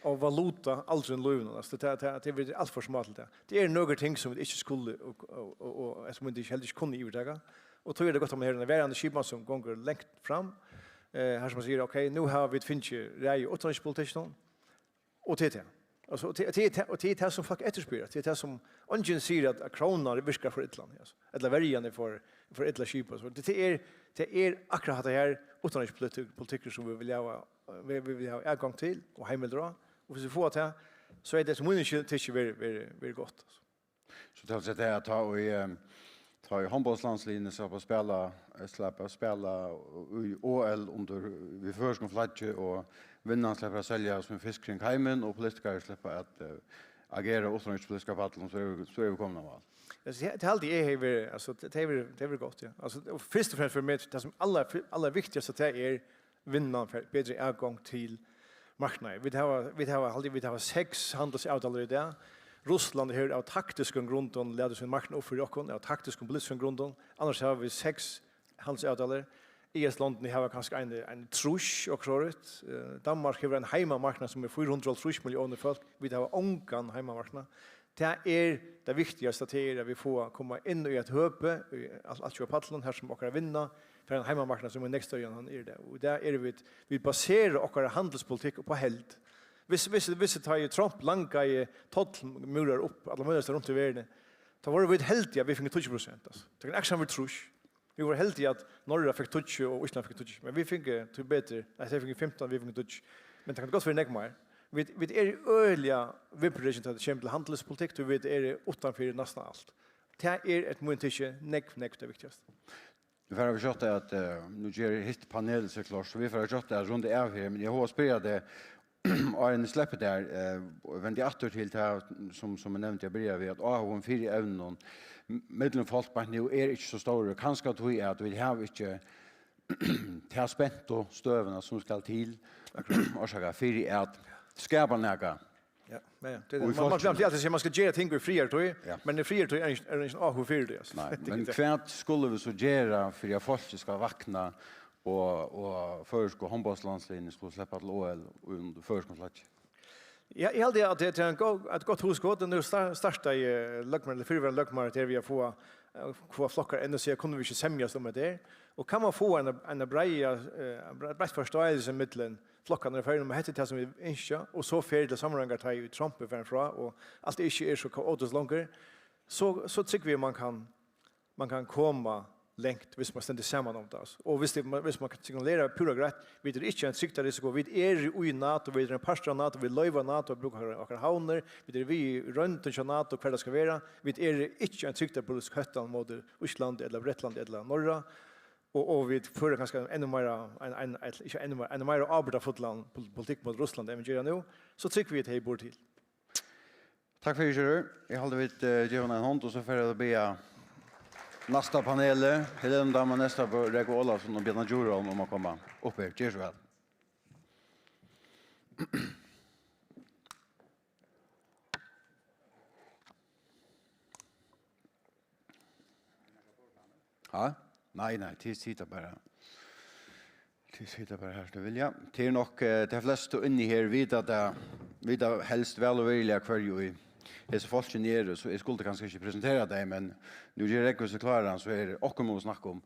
Og valuta, aldrin í lívinum. Altso, tað, tað, tað er alt for smá til tað. Tað eru nøkur ting, sum vit ikki skulu, og, og, og, og eftir mínum tykki heldur ikki kunnu yvirtaka. Og tí er tað gott, at man hevur eina verandi skipan, sum gongur langt fram. Eh, har sum man sigur, ok, nú hava vit fingið ræði í uttanríkispolitikkinum. Og tað er tað. Altso, og tað, tað er tað, og tað er tað, sum fólk eftirspyrja. Tað er tað, sum eingin sigur, at, at krónan virkar for illa, altso. Ella verjan er for, for illa skipað. So tað, tað er, tað er akkurát hatta her, uttanríkispolitikk-, politikkur, sum vit vilja hava, vit, vit vilja hava atgongd til og heimildir á. Og viss vit fáa tað, so er tað, sum mínum tykki, verið, verið, verið gott, altso. So tað vil siga, at tá í, eh, tá í hondbóltslandsliðini sleppa at spæla, eh, sleppa at spæla í O L undir, við føroyskum flaggi, og vinnan sleppur at seljast sum fisk kring heimin, og politikarar sleppa at, eh, agera á uttanríkispolitiska pallinum, so eru, so eru vit komin á mál. Altso, tað, tað haldi eg hevði verið, altso, tað, tað hevði verið, tað hevði verið gott, ja. Altso, og fyrst og fremst fyri meg, tað sum allar, allar viktigasta, tað er, vinnan fær betri atgongd til marknaðin. Vit hava, vit hava, haldi, vit hava seks handilsavtalur í dag. Russland hevur av taktiskum grundum latið sín marknað upp fyri okkum, av taktiskum politiskum grundum. Annars hava vit seks handilsavtalur. E E S-londini hava kanska ein, ein trýss og sovorðið. Eh, Danmark hevur ein heimamarknað, sum er fýra hundrað og hálvtrýss milliónir fólk. Vit hava ongan heimamarknað. Tað er tað viktigasta, tað er, at vit fáa koma inn í eitt høpi, í alt, alt hjá pallinum, har sum okkara vinna fær ein heimamarknað, sum er nógv størri, enn hann er í dag. Og í dag eru vit, vit basera okkara handilspolitikk upp á held. Viss, viss, viss tá ið Trump langaði tollmúrar upp, allar møguligar staðir runt í verðini, tá vóru vit heldig, at vit fingu tíggju prosent, altso. Tað kann akkurát verið trýss. Vit vóru heldig, at Noreg fekk tíggju og Ísland fekk tíggju, men vit fingu, tíbetur, nei, tey fingu fimtan, vit fingu tíggju. Men tað kann gott verið nógv meir. Vit, vit eru øgiliga viðbrekin, tá tað kemur til handilspolitikk, tí vit eru uttanfyri næstan alt. Tað er eftir mínum tykki nógv, nógv tað viktigasta. Vit fara skjótt at, eh, nú ger hitt panelið seg klárt, so vit fara skjótt at runda av her, men eg havi at spyrja teg, áðrenn eg sleppi tær, eh, og vendi aftur til tað, sum, sum eg nevndi, eg byrjaði við, at áhugin fyri evnunum m-, millum fólk beint nú er ikki so stórur. Kanska tí at vit hava ikki ta spentu støðuna, sum skal til, orsaka, fyri at skapa nakað. Ja, ja, ja. Det er Og det. í Man, man, fólkinum. Alltid sier man skal gjøre ting i friere tid, Ja. men i friere tid er det ikke, er det ikke noe fyr det, altså. Nei, Det er men ikke det. hvat skulu vit so gera fyri at fólkið skal vakna og, og føroysku hondbóltslandsliðini skulu sleppa til O L í føroyskum flaggi? Ja, eg haldi at det er en go-, et godt hugskot, og nå star-, starta i, eh, løgmaður, eller fyrrverandi løgmaður, der vi har fått, eh, fått flokker ennå, så kunne vi ikke semjast om det der. Og kan man få en, en breia, eh, bre-, breit forståelse mellom flokkene i Føroyum, og hette det som vi ønsker, og så fer til samrøringar, tar jo Trump i fra, og alt det ikke er så kaotisk lenger, så, så tykker vi man kan, man kan komme langt, hvis man stender sammen om det, altså. Og hvis det, hvis man kan signalere pura greit, vi er ikke en trygderisiko, vi er i NATO, vi er en parti av NATO, vi løyver NATO, vi bruker akkurat havner, vi er vi i runden til NATO, hva det skal være, vi er ikke en trygdepolitisk høttan mot Ísland, eller Bretland, eller Norge, og, og vi fører kanskje en enda mer, en, en, en, ikke enda mer, en mer avbyrda fotland politikk mot Russland, enn vi gjør nå, så tykker vi at det bor til. Takk fyri, Sjúrður. Eg haldi, vit, eh, geva honum ein hond, og so fara vit at biðja næsta panelið, Helena Dama Nestabø, Rógvi Ólavsson og Bjarni Djurholm, um at koma upp her. Ger so væl. Ha? Nei, nei, tit sita bara. Tit sita bara her, sum tit vilja. Tað er nokk, eh, tey flestu inni her vita tað, vita helst væl og virðiliga, hvørji í hesi fólkini eru, so eg skuldi kanska ikki presentera tey, men nú ger Rógvi seg kláran, so er okkum um at snakka um.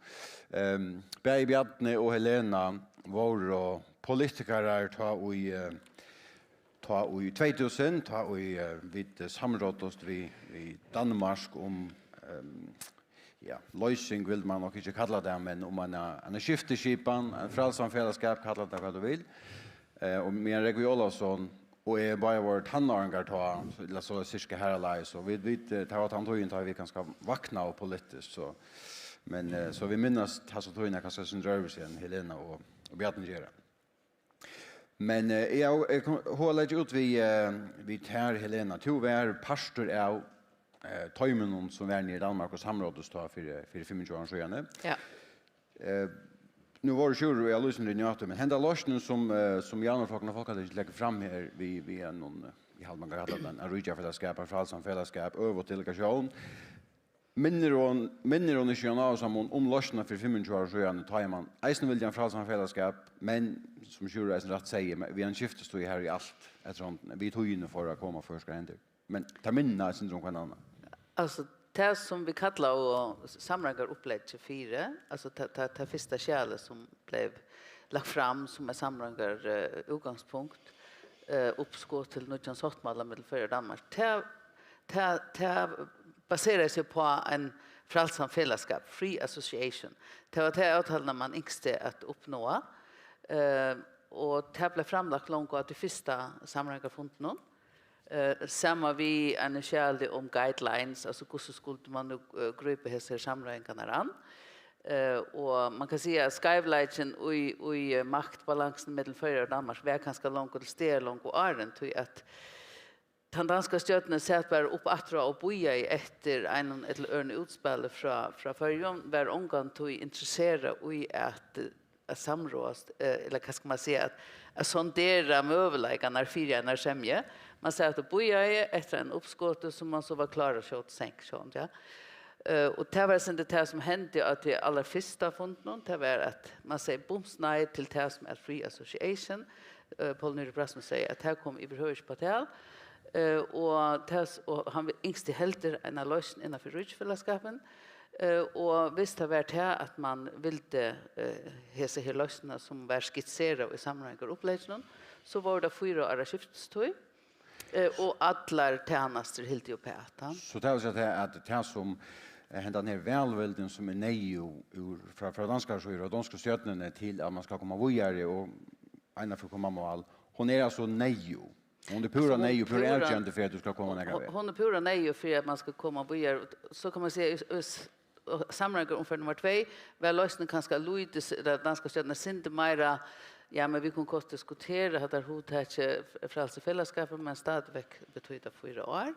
Ehm, bæði Bjarni og Helena vóru politikarar tá í, eh, tá í tvey túsund, tá í, eh, vit, eh, samráddust við, við Danmark um, ehm, ja, loysing vil man nokk ikki kalla tað, men um eina, eina skiftiskipan, ein frælsan felagsskap, kalla tað hvat tú vil. Eh, og meðan Rógvi Ólavsson og eg báðir vóru tannáringar tá, so, ella so sirka har á leið, so vit, vit, eh, tað var tann tíðin, tá vit kanska vaknaðu politiskt, so, men, eh, so vit minnast hasa tíðina kanska eitt sindur øðrvísi enn Helena og, og Bjarni gera. Men, eh, eg, eg kom, hon legði út við, eh, við tær, Helena. Tú var partur av, eh, toyminum sum var niðri í Danmark og samráddust tá fyri, fyri fimmogtjúgu árum síðani. Ja. Eh, nú vóru Sjúrður og eg lýsandi í NATO, men henda loysnin sum, eh, sum Javnaðarflokkurin og Fólkatingið leggur fram her við, við einum, eh, eg haldi, man kann kalla tað ein ríkjafelagsskap, ein frælsan felagsskap, øvugt delegatión, Minnir hon, minnir hon ikki Jón Ása um, um loysnina fyri fimmogtjúgu árum síðani, tá ið man eisini vildi ein frælsan felagsskap, men, sum Sjúrður eisini rætt segði, men við ein skiftistíð har í alt, eftir hon við tíðini fór at koma føroyskar hendur. Men tað minna eitt sindur um hvønn annan. Altso, tað sum vit kalla og samráðingarupplegg fyri, altso, tað, tað, tað fyrsta skjalið sum bleiv lagt fram sum eitt samráðingar, eh, útgangspunkt, eh, uppskot til nýggjan sáttmála millum Føroyar og Danmark, tað tað, tað baserar seg upp á ein frælsan felagsskap, free association. Tað var tað avtaluna, man ynskti at uppnáa, eh, og tað bleiv framlagt longu á tí fyrsta samráðingarfundinum, eh, saman við einum skjali um guidelines, altso hvussu skuldi man nú, eh, grípa hesar samráðingarnar an. Eh, og man kann siga, at skeivleikin í, í, eh, maktbalansuni millum Føroyar og Danmark var kanska longu til staðar longu áðrenn, tí at tann danska stjórnin sat bara upp aftur og bíðaði eftir einum ella øðrum útspæli frá, frá Føroyum, var ongantíð interesserað í at, at samráðast, eh, ella hvat skal man siga, at, at sondera møguleikarnar fyri einari semju. Man sat og bíðaði eftir einum uppskoti, sum man so var klár at skjóta í senk, sjálvandi, ja. Eh, og tað var eitt sindur tað, sum hendi á tí allarfyrsta fundinum. Tað var, at man segði bums nei til tað, sum er free association. Eh, Poul Nyrup Rasmussen segði, at tað kom yvirhøvur ikki á tal. Eh, og tað s-, og hann ynskti heldur eina loysn innan fyri ríkisfelagsskapin. Eh, og viss tað var tað, at man vildi, eh, hesa her loysnina, sum var skitserað í samráðingarupplegginum, so vóru tað fýra ára skiftistíð. Eh, og allar tænastur hildu uppat, ha? So tað vil siga tað, at tað sum, eh, hendan her vælvildin sum er neyðug úr, frá, frá danskari síðu, frá donsku stjórnini til at man skal koma víðari og eina ferð koma á mál, hon er altso neyðug. Hon er púra Altso, hon neyðug, púra púra avgerandi fyri at tú skal koma nakran veg. Hon, hon er púra neyðug fyri at man skal koma víðari. So kann man siga, í, í s-, og samráðingarumfar nummar tvey var loysnin kanska lítið s-, ella danska stjórnin sindur meira, Ja, men vit kunnu kort diskutera hatta hugtakið f-, frælsifelagsskapur, men stadigvæk betýða fýra ár.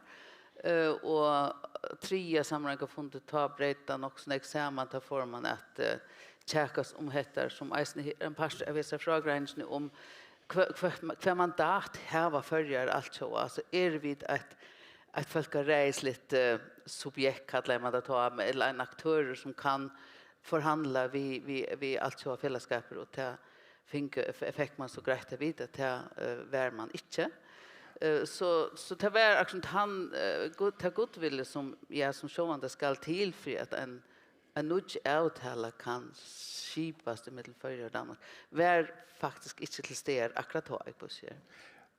Eh, og triðja samráðingarfundur, tá breyt tað nokk so nógv saman, tá fór man at, eh, kjakast um hetta, sum eisini he-, ein partur av hesari frágreiðingini um hva, hvat ma-, hvat mandat hava Føroyar altjóða? Altso, eru vit eitt, eitt fólkaræðisligt, eh, subjekt, kallaði man tað tá, men, ella ein aktørur sum kann forhandla við, við, við altjóða felagsskapir, og tað fingu, f-, fekk man so greitt at vita, at tað, eh, var man ikki. Eh, so, so tað var akkurát hann, eh, gud-, tað gudvilli, sum, ja, sum sjálvandi skal til fyri at ein, ein nýggj avtala kann skipast ímillum Føroyar og Danmark, var faktiskt ikki til staðar akkurát tá, eg vil siga.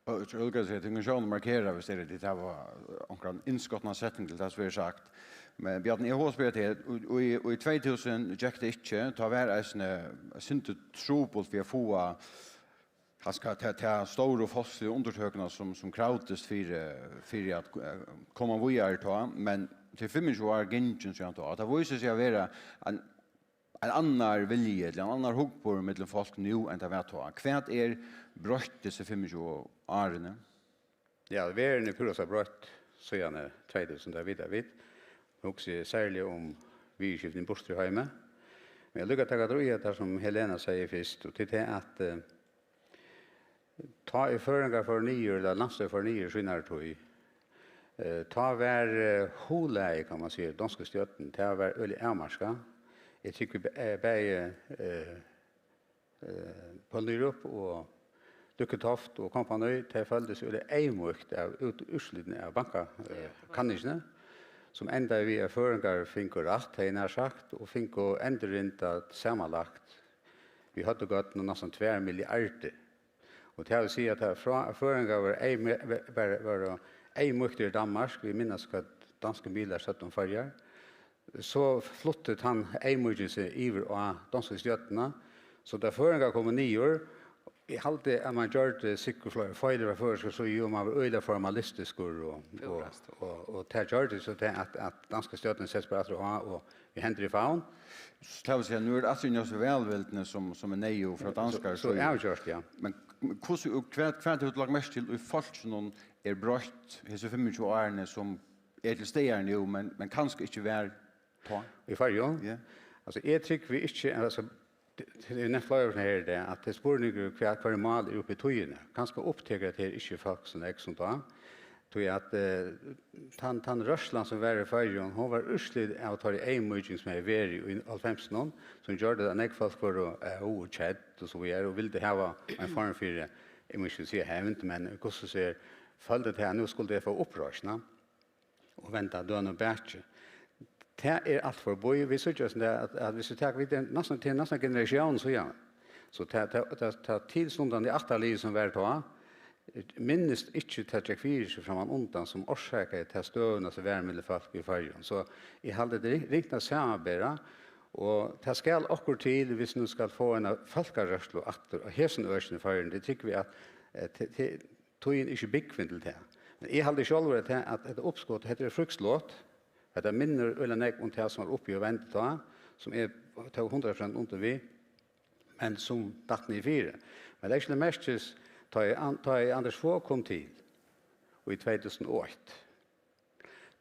Og eg trúgvi, at tingin sjálvum markera, viss tað er, at tit hava onkran innskotnan setning til tað sum verður sagt. Men Bjarni, eg havi spurt teg, og, og í, og í tvey túsund gekk tað ikki, tá var eisini eitt sindur trupult við at fáa, kanska ta, ta stóru fólksligu undirtøkuna, sum, sum kravdist fyri, fyri at, eh, koma víðari tá, men til fimmogtjúgu ár gingin síðan tá. Og tað vísir seg at vera ein, ein annar vilji, ella ein annar hugburður millum fólk nú, enn tað var tá. Hvat er broytt hesi fimmogtjúgu árini? Ja, verðin er púra so broytt síðan tvey túsund, tað vita vit. Hugsi eg serliga um viðurskiftini í burturheimi. Men eg líka taka trúð í at tað, sum Helena segði fyrst, og til tað at, eh, tá ið føroyingar fóru niður, ella landsstøðið fór niður í sínari tíð, eh, tá var, eh, huglagið, kann man siga, donsku stjórnin, tað var øgiliga avmarkað. Eg trúgvi, eh, bæði, eh, eh, Poul Nyrup og Lykke Toft og kompani, tey føldu seg øgiliga eyðmýkt av út-, úrslitini av banka-, eh, kanningini, sum endaði við, at føroyingar fingu rætt, hevði eg nær sagt, og fingu endurrindað samanlagt, vit høvdu gott nú næstan tvær milliardir. Og tað vil siga, at tað frá, at føroyingar vóru eyðmý-, vóru, vóru eyðmýktir í Danmark, vit minnast, hvat danskir miðlar søgdu um Føroyar, so flutti tann eyðmýkin seg yvir á donsku stjórnina. So tá føroyingar komu niður, eg haldi, at man gjørdi sikkurt fleiri feilir frá føroyskari síðu, og man var øgiliga formalistiskur, og, og, Púra. og, og tað gjørdi so tað, at, at danska stjórnin setti bara aftur á, og við hendur í favn. So tað vil siga, nú er tað aftur í nøkur vælvildni, sum, sum er neyðug frá danskari So, so síðu. Avgjørt, ja. Men hvussu, hvat, hvat hevur tú lagt merki til í fólkinum er broytt hesi fimmogtjúgu árini, sum er til staðar nú, men, men kanska ikki var tá? Í Føroyum? Ja. Altso, eg trúgvi ikki, altso, tað er nevnt fleiri ferðir her í dag, at tað er spurningur, hvat, hvørji mál eru uppi í tíðini. Kanska upptekur at her ikki fólk so nógv sum tá. Tí at, eh, tann, tann rørslan, sum var í Føroyum, hon var úrslit av teirri eyðmýking, sum hevði verið í hálvfemsunum, sum gjørdi, at nógv fólk vóru, eh, óð og kedd og so víðari, og vildu hava ein form fyri, eg má ikki siga hevnd, men hvussu sigur, føldu tað, at nú skuldu tey fáa uppreisn, ja, og venda dønum bakið. Tað er alt forbi. Vit síggja, sum tað, at, at viss vit taka, vit eru næstan, tað er næstan generatión síðan. So tað, tað, tað, tað tilstundandi ættarliðið, sum var tá, minnist ikki, tað gekk fyri seg framman undan, sum orsakaði ta støðuna, sum var millum fólk í Føroyum. So eg haldi, tað er ringt at samanbera, og tað skal okkurt til, viss nú skal fáa eina fólkarørslu aftur á hesum økinum í Føroyum. Tað trúgvi eg, at, eh, te-, te-, tíðin er ikki búgvin til tað. Men eg haldi sjálvur, at tað, at hetta uppskot, hetta er frískt lot. Hetta minnir øgiliga nógv um tað, sum var uppi og vendi tá, sum eg tók hundrað prosent undir við, men sum datt niður fyri. Men legg til merkis, tá ið An-, tá ið Anders Fogh kom til í tvey túsund og eitt,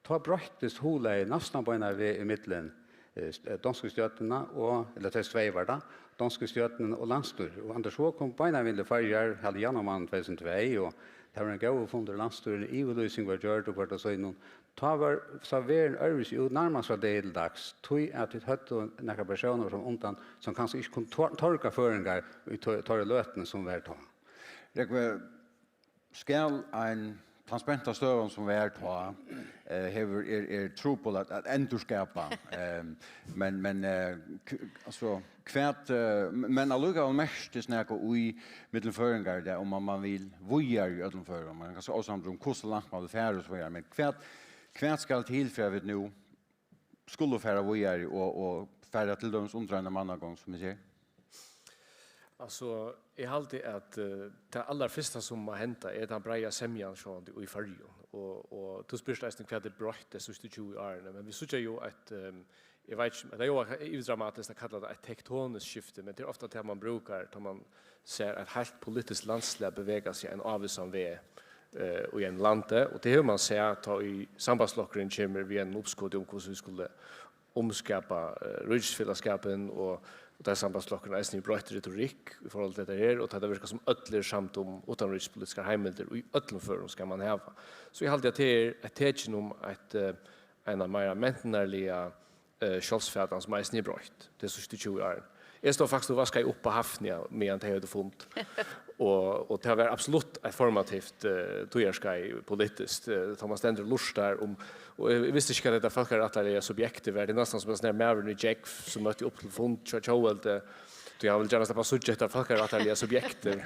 tá broyttist huglagið næstan beinan veg ímillum, eh, st-, eh, donsku stjórnina og, ella tey tvey var tað, donsku stjórnina og landsstýrið. Og Anders Fogh kom beinan vegin til Føroyar, haldi eg, januarmánaðin tvey túsund og tvey, og tað var ein góður fundur í landsstýrinum, yvirlýsing var gjørd og hvørt av sínum. Tá var, sá verðin øðrvísi út, nærmast frá degi til dags, tí at vit høvdu nakrar persónar frammanundan, sum kanska ikki kundu tor-, torga føroyingar í to-, teirri løtuni, sum var tá. Rógvi, skal ein, tann spenta støðan, sum var tá, eh, hevur, er, er trupul at, at endurskapa, eh, men, men, eh, k-, altso, hvat, eh, men allíkavæl merktist nakað í millum føroyingar í dag, um man, man vil víðari í øllum førum, man kann so ásamt um, hvussu langt man vil fara og so víðari, men hvat, hvat skal til fyri at vit nú skulu fara víðari og, og fara til dømis undir eina mannagongd, sum eg sigi? Altso, eg haldi, at, eh, tað allarfyrsta, sum má henda, er tann breiða semjan sjálvandi í Føroyum. Og, og tú spyrst eisini, hvat er broytt tey síðstu tjúgu árini, men vit síggja jú eitt, ehm, Eg veit ikki, tað er jú yvirdramatiskt at kalla tað eitt tektoniskt skifti, men tað er ofta tað, man brúkar, tá man sær eitt heilt politiskt landslag bevega seg ein ávísan veg, eh, í einum landi, og tað hevur man sæð, tá ið sambandsflokkurin kemur við einum uppskoti um, hvussu vit skulu umskapa, eh, ríkisfelagsskapin, og, og tá sambandsflokkurin eisini hevur broytt retorikk í forhold til hetta her, og tá tað virkar sum øll eru samd um uttanríkispolitiskar heimildir í øllum førum skal man hava. So eg haldi, at tað er eitt tekin um eitt, eh, eina meira mentanarliga, eh, sjálvsfatan, sum eisini er broytt tey síðstu tjúgu árini. Eg stóð faktiskt og vaskaði upp á Hafnia, meðan tey høvdu fund. Og, og tað var absolutt eitt formativt, eh, tíðarskeið politiskt, eh, tá man stendur og lurtar um, og eg, eg visti ikki, hvat hetta fólkarættarliga subjektið var. Tað er næstan sum ein sånn her maðurin í gjógv, sum møtti upp til fund hjá Tjóðveldi. Tí hann vil gjarna sleppa at síggja hetta fólkarættarliga subjektið.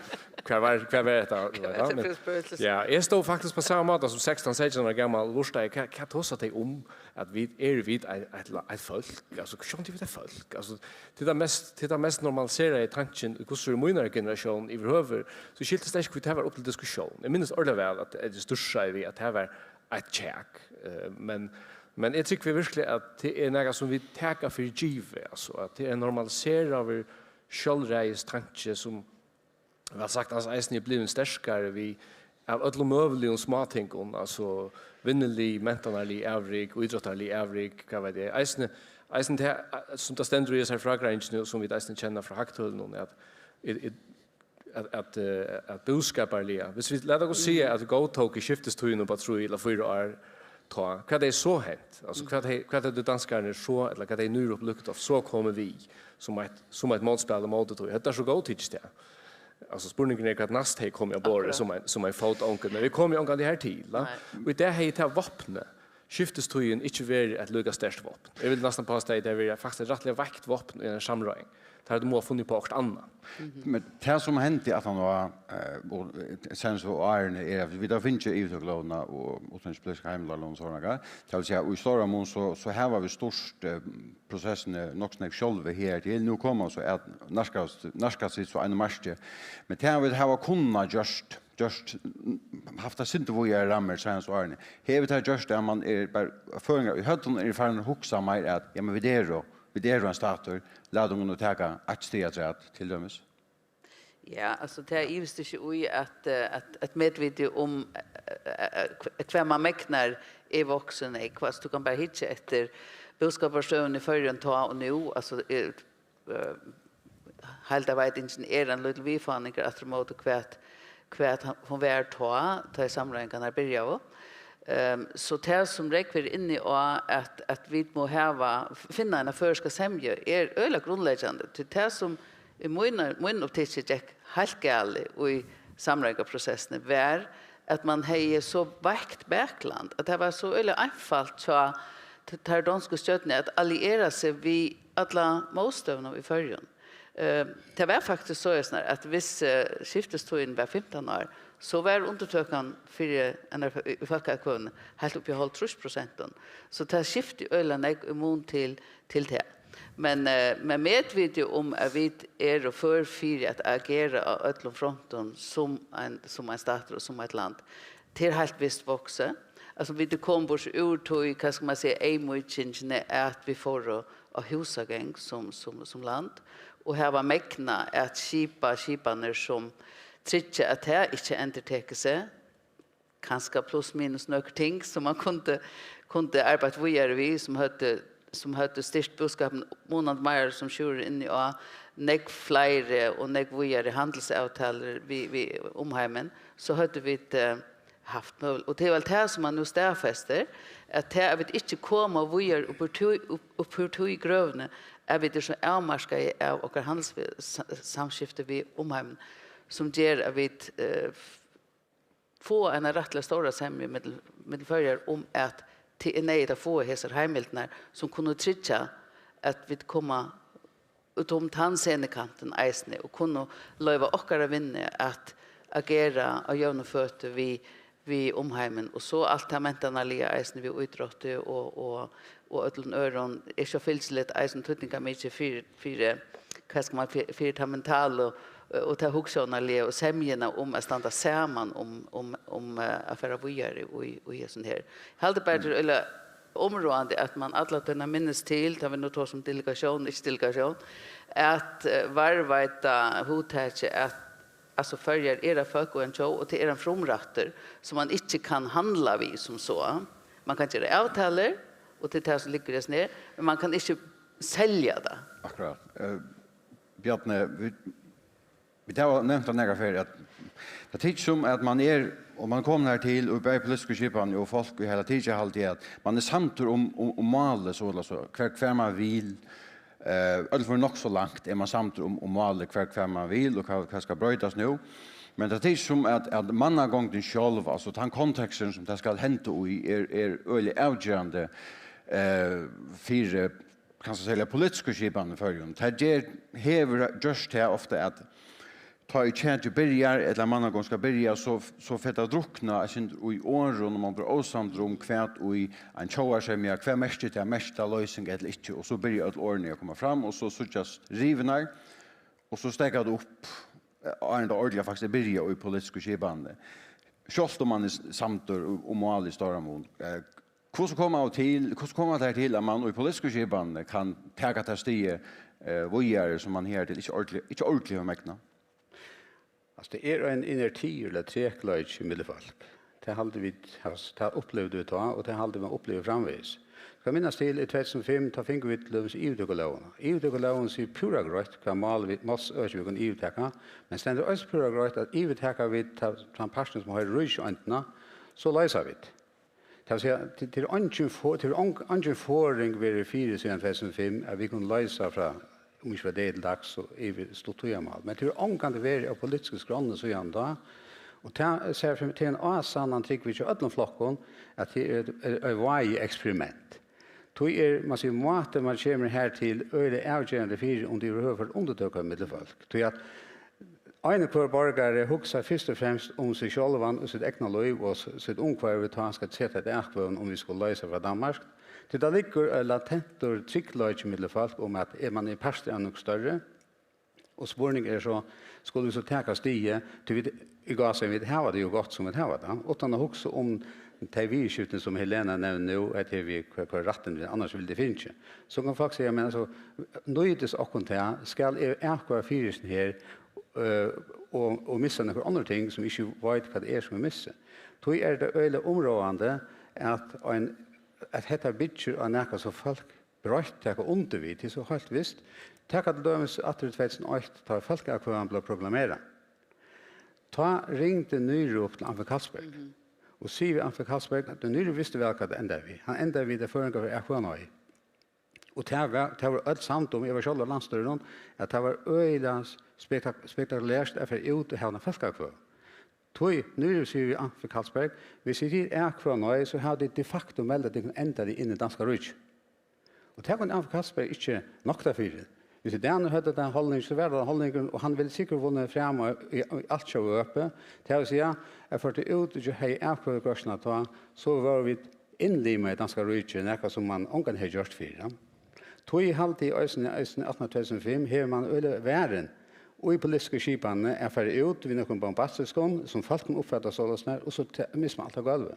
Hvar var, hvar var hetta? Hvat er tað fyri spøkilsi? Ja, eg stóð faktiskt á sama máta sum sekstan, seytjan ára gamal og lurtaði, hvat, hvat tosa tey um? At vit, eru vit eitt, eitt, eitt fólk? Altso, sjálvandi vit eitt fólk. Altso, til tað mest, til tað mest normaliseraða tankin, hvussu er mínari generatión yvirhøvur, so skilti eg slett ikki, hví tað var upp til diskusjón. Eg minnist ordiliga væl, at eg stursaði við, at tað var eitt kjak. Eh, men, men eg trúgvi virkiliga, at tað er nakað, sum vit taka fyri givið, altso, at tað er ein normaliseraður sjálvræðistanki, sum væl saktans eisini er blivin sterkari við, av øllum møguligum smátingum, altso vinnulig, mentanarlig avrik, ítróttarlig avrik, hvat veit eg. Eisini, eisini tað, sum tað stendur í hesari frágreiðingini, og sum vit eisini kenna frá hagtølunum, at, at, at, eh, at búskaparliga, viss vit lata okkum siga, at vit góðtóku skiftistíðina upp á trý ella fýra ár, tá, hvat hevði so hent? Altso, hvat hevði, hvat høvdu danskararnir so, ella hvat hevði Nyrup Lykketoft so komið við, sum eitt, sum eitt mótspæl ímóti tí? Høvdu teir so góðtikið tað? Altso, spurningurin er, hvat næst hevði komið á borðið, akkurát, sum ein, sum ein fótaongur, men vit komu ongantíð her til, va? Nei. Og í dag hevði tað vápnið, skiftistíðin, ikki verið eitt líka sterkt vápn. Eg vil næstan pásta, at tað hevði verið faktiskt eitt rættiliga veikt vápn í eini samráðing. Teir høvdu mátt funnið upp á okkurt annað. Mhm. Men tað, sum hendi aftan á, eh, og, eh, seinastu árini, er, at vit hava fingið yvirtøkulógina og uttanríkispolitiska heimildarlógina og sovorðið. Tað vil siga, í stóran mun, so, so hava vit stýrt, eh, prosessini nokk so nógv sjálvi her til. Nú koma so at nærkast, nærkast vit so einum marki. Men tað vit hava kunnað gjørt, gjørt, haft eitt sindur víðari rammur seinastu árini, hevur tað gjørt, at man er bara, føroyingar í høvdinum eru farnir at hugsa meir at, ja, men vit eru, vit eru ein statur, lat okkum nú taka eitt stig afturat, til dømis. Ja, altso, tað ivist ikki í, at, eh, at, at medvitið um, eh, eh, hv-, hvat man megnar, er vaksin nógv. Altso, tú kanst bara hyggja eftir búskaparstøðuni í Føroyum tá og nú. Altso, eh, eh, heildarveitingin er ein lítil viðfáningur aftur ímóti, hvat, hvat hon var tá, tá ið samráðingarnar byrjaðu. Ehm, so tað, sum Rógvi er inni á, at, at vit mugu hava, finna eina føroyska semju, er øgiliga grundleggjandi. Tí tað, sum í mínar, mín optikki gekk heilt galið í samráðingarprosessini, var, at man hevði so veikt bakland, at tað var so øgiliga einfalt hjá t-, tær donsku stjórnini at alliera seg við alla mótstøðuna í Føroyum. Eh, tað var faktiskt soleiðis, at viss, eh, skiftistíðin var fimtan ár, so var undirtøkan fyri N R F í, í fólkaatkvøðuni heilt uppi á hálvtrýss prosent. So tað skifti øgiliga nógv í mun til, til tað. Men, eh, men medvitið um, at vit eru før fyri at agera á øllum frontum sum ein, sum ein statur og sum eitt land, tað er heilt vist vaksið. Altso, vit eru komin burtur úr tí, hvat skal man siga, eyðmýkingini, at vit fóru á húsagang sum, sum, sum land, og hava megnað at skipa skipanir, sum tryggja, at tað ikki endurtekur seg. Kanska pluss minus nøkur ting, sum man kundi, kundi arbeitt víðari við, sum høvdu, sum høvdu styrkt búskapin munandi meira, sum Sjúrður er inni á, nógv fleiri og nógv víðari handilsavtalur við, við umheimin, so høvdu vit, eh, havt møguleika. Og tað er væl tað, sum man nú staðfestir, at tað, at vit ikki koma víðari upp úr tí, upp, upp úr tí grøvini, at vit eru so avmarkaði av okkara handils-, sa-, samskifti við umheimin, sum ger, at vit, eh, fáa eina rættiliga stóra semju millum, millum Føroyar um, at tað er neyðugt at fáa hesar heimildirnar, sum kunnu tryggja, at vit koma út um tann senikantin eisini, og kunnu loyva okkara vinnu at agera á jøvnum føti við, við umheimin, og so alt tað mentanarliga eisini við ítrótti og, og, og øllum øðrum, er so fylgiligt eisini týdningarmikið fyri, fyri, hvat skal man, fyri, fyri tað mentalu, eh, og tað hugsjónarliga og semjuna um at standa saman um, um, um, eh, at fara víðari í, í hesum her. Eg haldi bara, tað er øgiliga Umráðandi, at man alla tíðina minnist til, tá vit nú tosa um delegatión, ikki delegatión, at, eh, varðveita hugtakið, at, altso, Føroyar er eitt fólk og ein tjóð, og tað er ein frumrættur, sum man ikki kann handla við sum so. Man kann gera avtalur, og tað er tað, sum liggur í hesum her, men man kann ikki selja tað. Akkurát. Eh, Bjarni, vit, vit hava nevnt tað nakrar ferðir, at tað tykist sum, at man er, og man er komin her til, og bæði politisku skipan og fólk í heila tikið, haldi eg, at man er samdur um, um, um málið, so, so, hvar, hvar man vil, eh, øll fóru nokk so langt, er man samdur um, um málið, hvar, hvar man vil, og hvat, hvat skal broytast nú. Men tað tykist sum, at, at mannagongdin sjálv, altso tann konteksturin, sum tað skal henda í, er, er øgiliga avgerandi, eh, fyri, kanska serliga politisku skipan í Føroyum. Tað ger, hevur gjørt tað ofta, at tá ið kjakið byrjar, ella mannagongd skal byrja, so, so fer tað at drukna eitt sindur í orðum, og man blívur ósamdur um, hvat ið ein tjóðarsemja, hvat merkir tað, merkir tað loysing ella ikki, og so byrja øll orðini at koma fram, og so síggjast rivurnar, og so steðgar tað upp, eh, áðrenn tað ordiliga faktiskt er byrjað í politisku skipanini. Sjálvt um man er s-, samdur um, um mál í stóran mun. Eh, hvussu koma tær til, hvussu koma tær til, at man í politisku skipanini kann taka tað stigið, eh, víðari, sum man higartil ikki ordiliga, ikki ordiliga hevur megnað? Altso, tað er ein inerti ella trekleiki millum fólk. Tað haldi vit, altso, tað upplivdu vit tá, og tað haldi man upplivir framvegis. Skal minnast til, í tvey túsund og fimm, tá fingu vit til dømis yvirtøkulógina. Yvirtøkulógin sigur púra greitt, hvat mál vit, málsøki vit kunnu yvirtaka, men stendur eisini púra greitt, at yvirtaka vit ta-, tann partin, sum hoyrir ríkið undir, so loysa vit. Tað vil siga, til, til eingin for-, til ong-, eingin forðing verið fyri síðan tvey túsund og fimm, at vit kunnu loysa frá, um ikki frá degi til dags, so yvir stutt tíðarmál. Men tað er ongantíð verið á politisku skránni síðan tá, og tað sær fyri, tað er ein ásannan, trúgvi eg, hjá øllum flokkum, at tað er, er, er eitt váðið eksperiment. Tí er, man sigur, máti, man kemur her til, øgiliga avgerandi fyri, um tað yvirhøvur fer undirtøku millum fólk. Tí at ein og hvør borgari hugsar fyrst og fremst um seg sjálvan og sítt egna lív og s-, sítt umhvørvi, tá hann skal seta eitt atkvøðum, um vit skulu loysa frá Danmark. Tí tað liggur ein latentur tryggleiki millum fólk um, at er man er partur av nøkrum størri, og spurningurin er so, skulu vit so taka stigið, tí vit, í gásareygum, vit hava tað jú gott, sum vit hava tað, uttan at hugsa um tey viðurskiftini, sum Helena nevnir nú, at her við hvør, hvør rættin vit annars vildu fingið. So kann fólk siga, men altso, nýtist okkum tað, skal eg atkvøða fyri hesum her, øh, og, og missa nøkur onnur ting, sum eg ikki veit, hvat tað er, sum eg missi. Tí er tað øgiliga umráðandi, at ein, at hetta byggir á nakað, sum fólk breitt taka undir við, tað er so heilt vist. Taka til dømis aftur í tvey túsund og eitt, tá fólkaatkvøðan bleiv proklamerað. Tá ringdi Nýrup til Anfinn Kallsberg. Mhm. Og sigur við Anfinn Kallsberg, at Nýrup visti væl, hvat tað endaði við. Hann endaði við, at føroyingar fóru at atkvøða nei. Og tað var, tað vóru øll samd um, eg var sjálvur á landsstýrinum, at tað var øgiliga spektak-, spektakulert at fara út og hava eina fólkaatkvøðu. Tí Nýrup sigur við Anfinn Kallsberg, hvis tit atkvøða nei, so hava tit de facto meldað tykkum endaliga inn í danska ríkið. Og tað kundi Anfinn Kallsberg ikki nokta fyri. Hvis Danir høvdu ta holdning, so var tað holdningurin, og hann vildi sikkurt vunnið fram í, í, í altjóða øpi. Tað vil siga, at fór tað út, og hevði atkvøðugreiðsluna tá, so vóru vit innlimað í danska ríkið, nakað sum man ongantíð hevði gjørt fyrr, ja. Tí haldi eg eisini, eisini aftan á tvey túsund og fimm, hevur man øgiliga varin í politisku skipanini at fara út við nøkrum bombastiskum, sum fólk kunnu uppfatta soleiðis, og so te-, missir man alt á gólvi.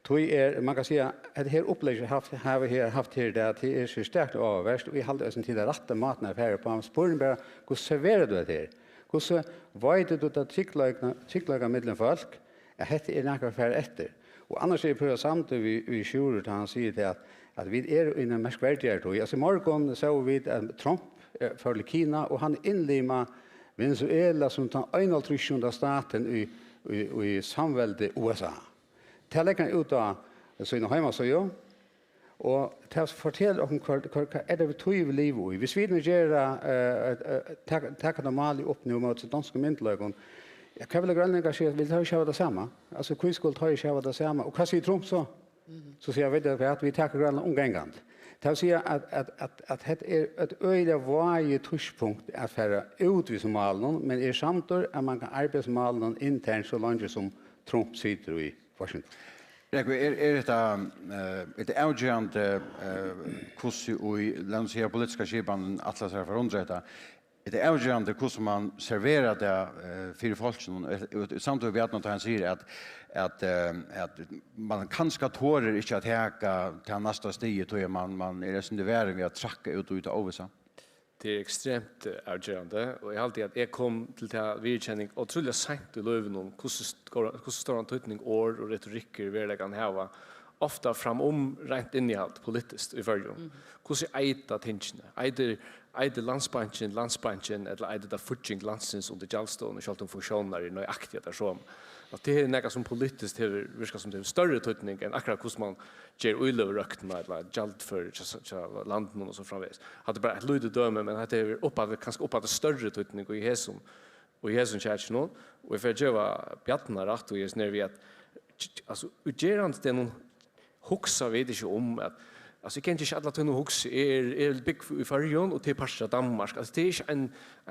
Tí er, man kann siga, at hetta her upplegg, haft, hava her, haft her í dag, tað er so sterkt áhugavert, og eg haldi eisini, tað er rætti mátin at fara uppá. Spurningurin bara, hvussu serverar tú hetta her? Hvussu veitir tú tað tryggleika, tryggleika millum fólk, at hetta er nakað at fara eftir? Og annars eri eg púra samdur við, við Sjúrður, tá hann sigur tað, at, at vit eru í einum merkverdigari tíð. Altso, í morgun sóu vit, at Trump, eh, fór til Kina, og hann innlimar Venezuela sum tann einoghálvtrýssundastatin í, í, í samveldi U S A. Tað leggur hann út á sína heimasíðu, og tað fortelur okkum, hvat, hvat, hvat er tað við tíð, vit liva í. Hvis vit nú gera, eh, eh, eh, taka, taka tað málið upp nú móti donskum myndugleikum, ja, hvat vilja grønlendingar siga? Vilja teir ikki hava tað sama? Altso, hví skulu teir ikki hava tað sama? Og hvat sigur Trump so? Mhm. So siga, veit tú hvat, vit taka Grønland umgangandi. Tað vil siga, at, at, at, at hetta er eitt øgiliga váðið tíðspunkt at fara út við hesum málunum, men eg eri samdur, at man kann arbeiða við málunum internt, so leingi sum Trump situr í Washington. Rógvi, er, er hetta, eh, er tað avgerandi, eh, hvussu í, lat okkum siga, politiska skipanin ætlar sær at forundra hetta? er tað avgerandi, hvussu man serverar tað, eh, fyri fólkinum. Og eg, eg, eg samdi við Bjarna, tá hann sigur, at, at, eh, at man kanska torir ikki at taka tað næsta stigið, tí at man, man er eitt sindur varin við at trakka út í tað óvissa. Tað er ekstremt, eh, avgerandi, og eg haldi, at eg kom til ta viðurkenning ótrúliga seint í lívinum, hvussu stóran, hvussu stóran týdning orð og retorikkur í veruleikanum hava, ofta framum reint innihald politiskt í Føroyum. Hvussu eita tingini? Eitur, eitur Landsbankin Landsbankin, ella eitur tað fígging landsins undir gjaldstovuni, sjálvt um funktiónirnar eru nøyaktiga tær somu? At tað er nakað, sum politiskt hevur virkað sum tað hevur størri týdning enn akkurát hvussu man ger íløgurøktina ella gjaldføri hjá, hjá landinum og so framvegis. Hatta er bara eitt lítið dømi, men hetta hevur uppaftur, kanska uppaftur størri týdning í hesum, og í hesum kjakinum. Og eg fari at geva Bjarna rætt í hesum her við at, altso, í gerandisdegnum hugsa vit ikki um at, altso, eg gangi ikki alla tíðina og hugsi, eg eri, eg eri búgvin í Føroyum, og tað er partur av Danmark. Altso, tað er ikki ein,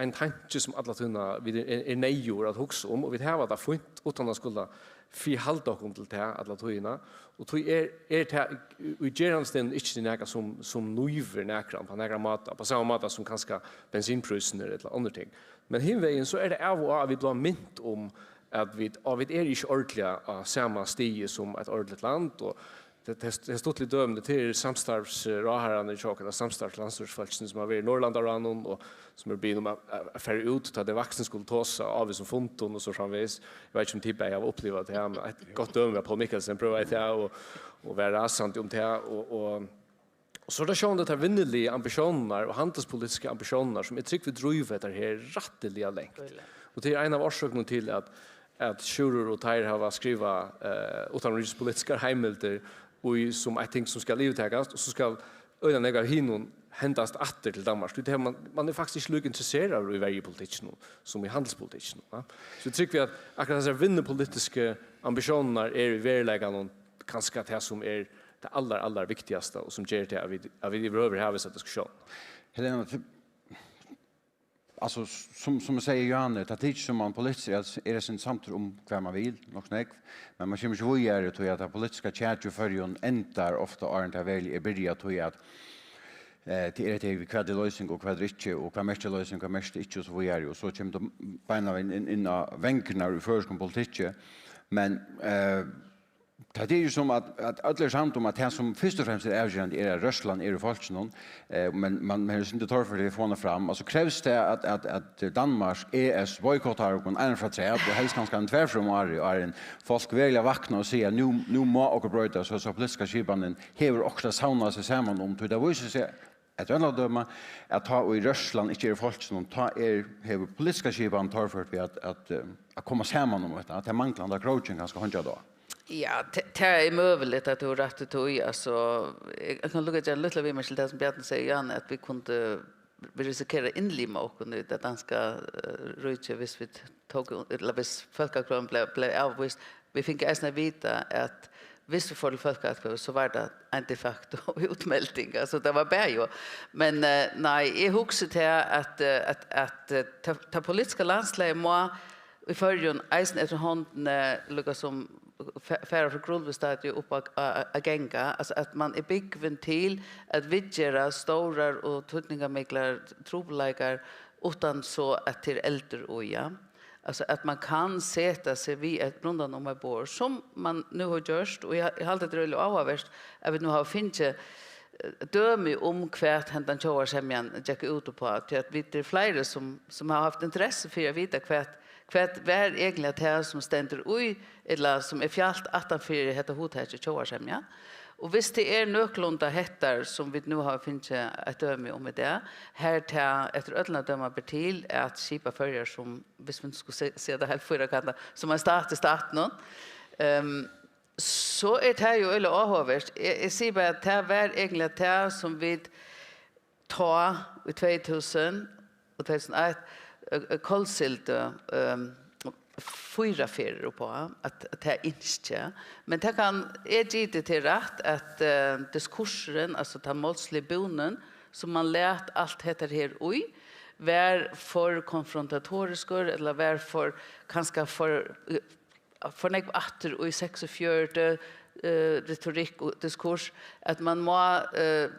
ein tanki, sum alla tíðina vit er, er, er neyðugur at hugsa um, og vit hava tað fínt uttan at skula fyrihalda okkum til tað alla tíðina. Og tí er, er tað í gerandisdegnum ikki nakað, sum, sum nívir nakran á nakran máta, á sama máta sum kanska bensinprísirnir ella onnur ting. Men hin vegin, so er tað av og á, at vit blíva mint um, at vit, og vit eru ikki ordiliga á sama stigi sum eitt ordiligt land, og tað, tað, tað er stuttligt dømi, tað er samstarvsráðharrarnir hjá okkum, ella samstarvslandsstýrisfólkini, sum hava verið í Norðurlandaráðnum, og sum eru biðin um at, at, at fara út, tá tey vaksnu skulu tosa á ávísum fundum og so framvegis. Eg veit ikki, um tit bæði hava upplivað tað, men eitt gott dømi var Poul Mikkelsen, prøvaði tað, og, og var rasandi um tað, og, og, og so er tað sjálvandi tær vinnuligu ambitiónirnar og handilspolitisku ambitiónirnar, sum eg trúgvi dríva hetta her rættiliga langt. Øgiliga. Og tað er ein av orsøkunum til, at, at Sjúrður og teir hava skrivað, eh, uttanríkispolitiskar heimildir í, sum eitt ting, sum skal yvirtakast, og so skal øgiliga nógv av hinum hendast aftur til Danmark. Tí tað er man, man er faktiskt ikki líka interesseraður í verjupolitikkinum sum í handilspolitikkinum, va? So eg trúgvi, at akkurát hesar vinnupolitisku ambitiónirnar eru í veruleikanum kanska tað, sum er tað allar, allar viktigasta, og sum ger tað, at vit, at vit yvirhøvur hava hesa diskussión. Helena, tú, altso, sum, sum eg sigi, Johanne, tað tykist, sum man politiskt er, er eitt sindur samdur um, hvat man vil, nokk so nógv, men man kemur ikki víðari, tí at tað politiska kjakið í Føroyum endar ofta, áðrenn tað veruliga er byrjað, tí at, eh, tað er hetta við, hvat er loysing og hvat er ikki, og hvat merkir loysing, hvat merkir ikki, og so víðari, og so kemur tú beinanvegin inn, inn á vangirnar í føroyskum politikki. Men, eh, tað er jú sum at, at øll eru samd um, at tað, sum fyrst og fremst er avgerandi, er, at rørslan er í fólkinum, eh, men man, man hevur sindur torført við at fáa hana fram. Altso, krevst tað, at, at, at Danmark, E S, boykottar okkum eina ferð afturat, og helst kanska eina tvær ferðir um árið, áðrenn fólk veruliga vakna og siga, nú, nú má okkurt broytast, so, so politiska skipanin hevur okkurt at savna seg saman um, tí tað vísir seg, eftir øllum at døma, at tá ið rørslan ikki er í fólkinum, tá er, hevur politiska skipanin torført við at, at, eh, at koma saman um hetta, at tað manglar handa krókin kanska at hongja á. Ja, ta-, tað er møguligt, at tú hevur rætt í tí. Altso, eg, eg kann líka gera eina lítla viðmerking til tað, sum Bjarni sigur, Jan, at vit kundu, vit risikera at innlima okkum í tað danska, eh, ríkið, viss vit tóku, ella viss fólkakrøvin bleiv, bleiv avvíst. Vit fingu eisini at vita, at viss vit fóru til fólkaatkvøðu, so var tað ein de facto útmelding. Altso, tað var bæði og. Men, eh, nei, eg hugsi tað, at, eh, at, at, eh, tað, tað politiska landslagið má í Føroyum eisini eftir hondini, líka sum fa-, fara frá grundvøsstadium upp at, at, at ganga. Altso, at man er búgvin til at viðgera stórar og týdningarmiklar trupulleikar, uttan so at tað er eldur í, ja. Altso, at man kann seta seg við eitt rundan um eitt borð, sum man nú hevur gjørt, og eg, eg haldi, tað er øgiliga áhugavert, at vit nú hava fingið, eh, dømi um, hvat hendan tjóðarsemjan gekk út uppá, tí at vit eru fleiri, sum, sum hava havt interessu fyri at vita, hvat, hvat var eigentliga tað, sum stendur í, ella sum er fjalt aftan fyri hetta hugtakið tjóðarsemja. Og viss tað er nøkulunda hettar, sum vit nú hava fingið eitt dømi um í dag, har tað eftir øllum at døma ber til at skipa Føroyar sum, viss vit skulu se-, siga tað heilt fýrakantað, sum ein stat í statinum, ehm, so er tað jú øgiliga áhugavert. Eg, eg sigi bara, at tað var eigentliga tað, sum vit tá í tvey túsund og tvey túsund og eitt, eh, eh, kollsigldu, ehm, fýra ferðir uppá, at, at tað ynski. Men tað kann, eg giti teg rætt, at, eh, diskursurin, altso tann málsligi búnin, sum man læt alt hetta her í, var for konfrontatoriskur, ella var for, kanska for, eh, for nógv aftur í seksogfjøruti, eh, retorikk og diskurs, at man má, eh,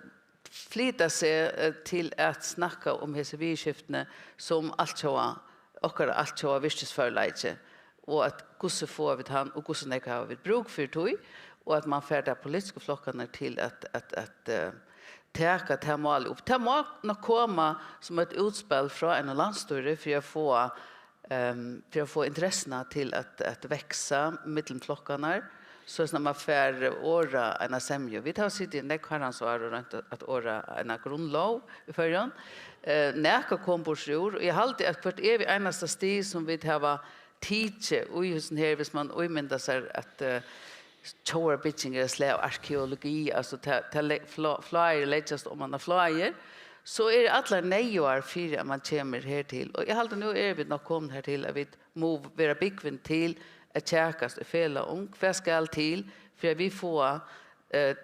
flyta seg, eh, til at snakka um hesi viðurskiftini sum altjóða, okkara altjóða virkisførleiki, og at hvussu fáa vit hann, og hvussu nógv hava vit brúk fyri tí, og at mann fær tær politisku flokkarnar til at, at, at, eh, taka tað málið upp. Tað má nokk koma sum eitt útspæl frá einum landsstýri fyri at fáa, ehm, fyri at fáa interessuna til at, at veksa millum flokkarnar, so at mann fær orðað eina semju. Vit hava sitið í nógv harrans ár og roynt at, at orða eina grundlóg í Føroyum. Eh, nakað kom burtur úr, og eg haldi, at hvørt evig einasta stig, sum vit hava tikið í hesum her, viss mann ímyndar sær, at, eh, tjóðarbygging er eitt slag av arkeologi, altso, tað, tað le-, flá-, fláir leggjast oman á fláir, so eru allar neyðugar fyri, at mann kemur hertil. Og eg haldi, nú eru vit nokk komin hertil, at vit mugu vera búgvin til at kjakast í felag um, hvat skal til, fyri at vit fáa, eh,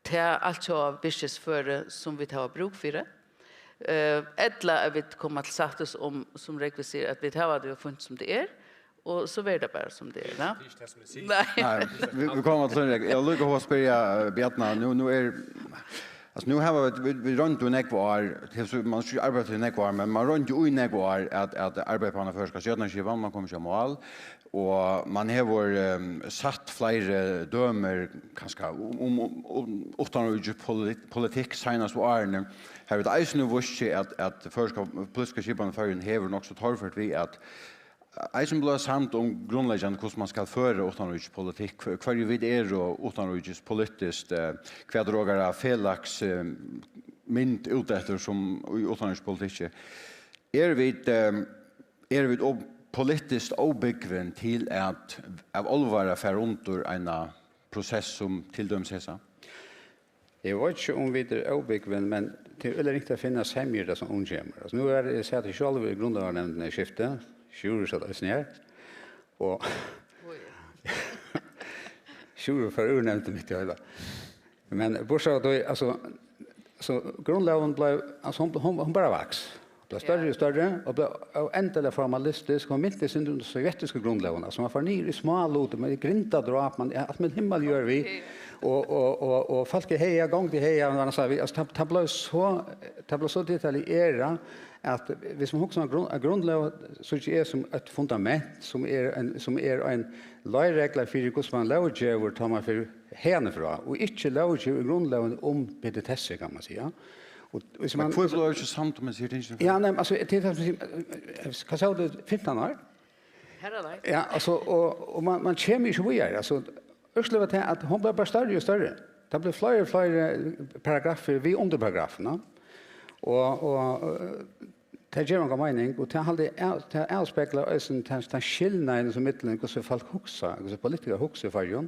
tað altjóða virkisføri, sum vit hava brúk fyri, eh, ella at vit koma til sattis um, sum Rógvi sigur, at vit hava tað jú fínt, sum tað er, og so verður tað bara, sum tað er, va? Tað er ikki tað, sum eg sigi. Nei. Nei, vit, vit koma til Rógvi. Eg vil líka spyrja, eh, Bjarna, nú, nú er, altso, nú hava vit, vit, vit roynt í nógv ár, til, so mann skal ikki arbeiða til nógv ár, men mann royndi í nógv ár at, at arbeiða upp á hana føroyska stjórnarskipan, mann kom ikki á mál. Og mann hevur, ehm, sett fleiri dømir, kanska, um, um, um, um uttanríkis polit-, politikk seinastu árini. Her vit eisini víst seg, at, at føroyska politiska skipan í Føroyum hevur nokk so torført við at eisini blíva samd um grundleggjandi, hvussu mann skal føra uttanríkispolitikk, hv-, hvørji vit eru uttanríkispolitiskt, eh, hvat er okkara felags, eh, mynd út eftir sum í uttanríkispolitikki. Eru vit, eh, eru vit ov-, politiskt óbúgvin til at av álvara fara undir eina prosess sum til dømis hesa? Eg veit ikki, um vit eru óbúgvin, men tað er øgiliga ringt at finna semjur, tað sum umkemur. Altso, nú er, eg sat sjálvur í grundlógarnevndini í Skifti, Sjúrður sat eisini har, og Sjúrður fór úr nevndini mitt í heila. Men bortsett frá tí, altso, so grundlógin bleiv, altso, hon, hon, hon bara vaks. Bleiv størri og størri, og bleiv óendaliga formalistisk. Hon minti sindur um ta sovjetisku grundlógina. Altso, mann fór niður í smálutir, men í grindadráp, mann, ja, alt millum himmal og jørð við. Og, og, og, og fólk í haga, gongd í haga, men, altso, við, altso, tað, tað bleiv so, tað bleiv so detaljeret, at viss mann hugsar um grund-, at grundlóg, síggi eg sum eitt fundament, sum er ein, sum er ein leiðregla fyri, hvussu mann lóggevur, tá mann fer haðani frá, og ikki lóggevur í grundlógini um petitessur, kann man siga. Og viss Men man hvør blívur ikki samd um hesi her tingini? Ja, nei, men altso, til tað sum, hvat segði tú, fimtan ár? Harra nei. Ja, altso, og, og man, man kemur ikki víðari. Altso, úrslitið var tað, at hon bleiv bara størri og størri. Tað bleiv fleiri og fleiri paragraffir við undirparagraffirnar. Og, og, øh, tað gevur onga meining, og tað haldi eg, tað avspeglar eisini tann, tann skilnaðin, sum millum hvussu fólk hugsa, hvussu politikarar hugsa í Føroyum.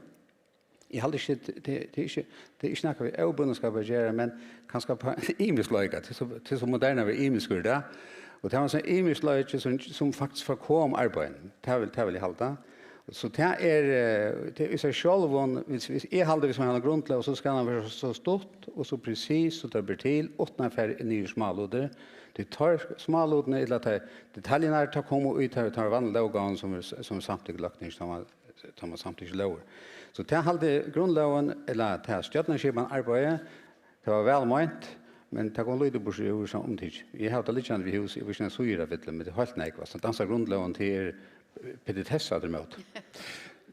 Eg haldi ikki, tað, tað er ikki, tað er ikki nakað við óbundinskap at gera, men kanska upp á ein ymiskleika, tað er so, tað er so modernt at vera ymiskur í dag. Og tað var ein sånn ymiskleiki sum, sum faktiskt forkom arbeiðinum. Tað vil, tað vil eg halda. So tað er, eh, tað er í seg sjálvum, viss, viss, eg haldi, viss mann hevur eina grundlóg, so skal hon vera so, so stutt og so presis, so tað ber til, uttan at fara inn í smálutir. Tí teir smálutirnir, ella teir detaljurnar, teir koma í teir, teir vanligu lóggávan, sum er, sum er samtykt í Løgtingi, sum er, sum er samtykt í lógir. So tað haldi grundlógin, ella tað stjórnarskipan arbeiði, tað var væl meint, men tað kom lítið burtur úr sum umtikið. Eg havi tað liggjandi við hús, eg veit ikki, ein síða at fylla, men tað er heilt nógv. Altso, danska grundlógin, tað er petitessa aftur ímóti.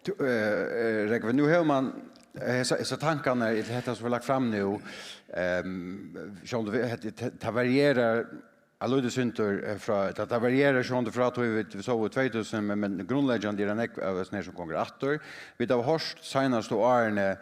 Tú, eh, eh, Rógvi, nú hevur mann, eh, hesa, hesa tankarnar, ella hetta sum er lagt fram nú, ehm, sjálvandi, hetta, tað, tað varierar ein lítil sindur, eh, frá, tað, tað varierar sjálvandi frá tí vit, vit sóu í tvey túsund, men, men grundleggjandi er tað nógv av hesum her sum gongur aftur. Vit hava hoyrt seinastu árini,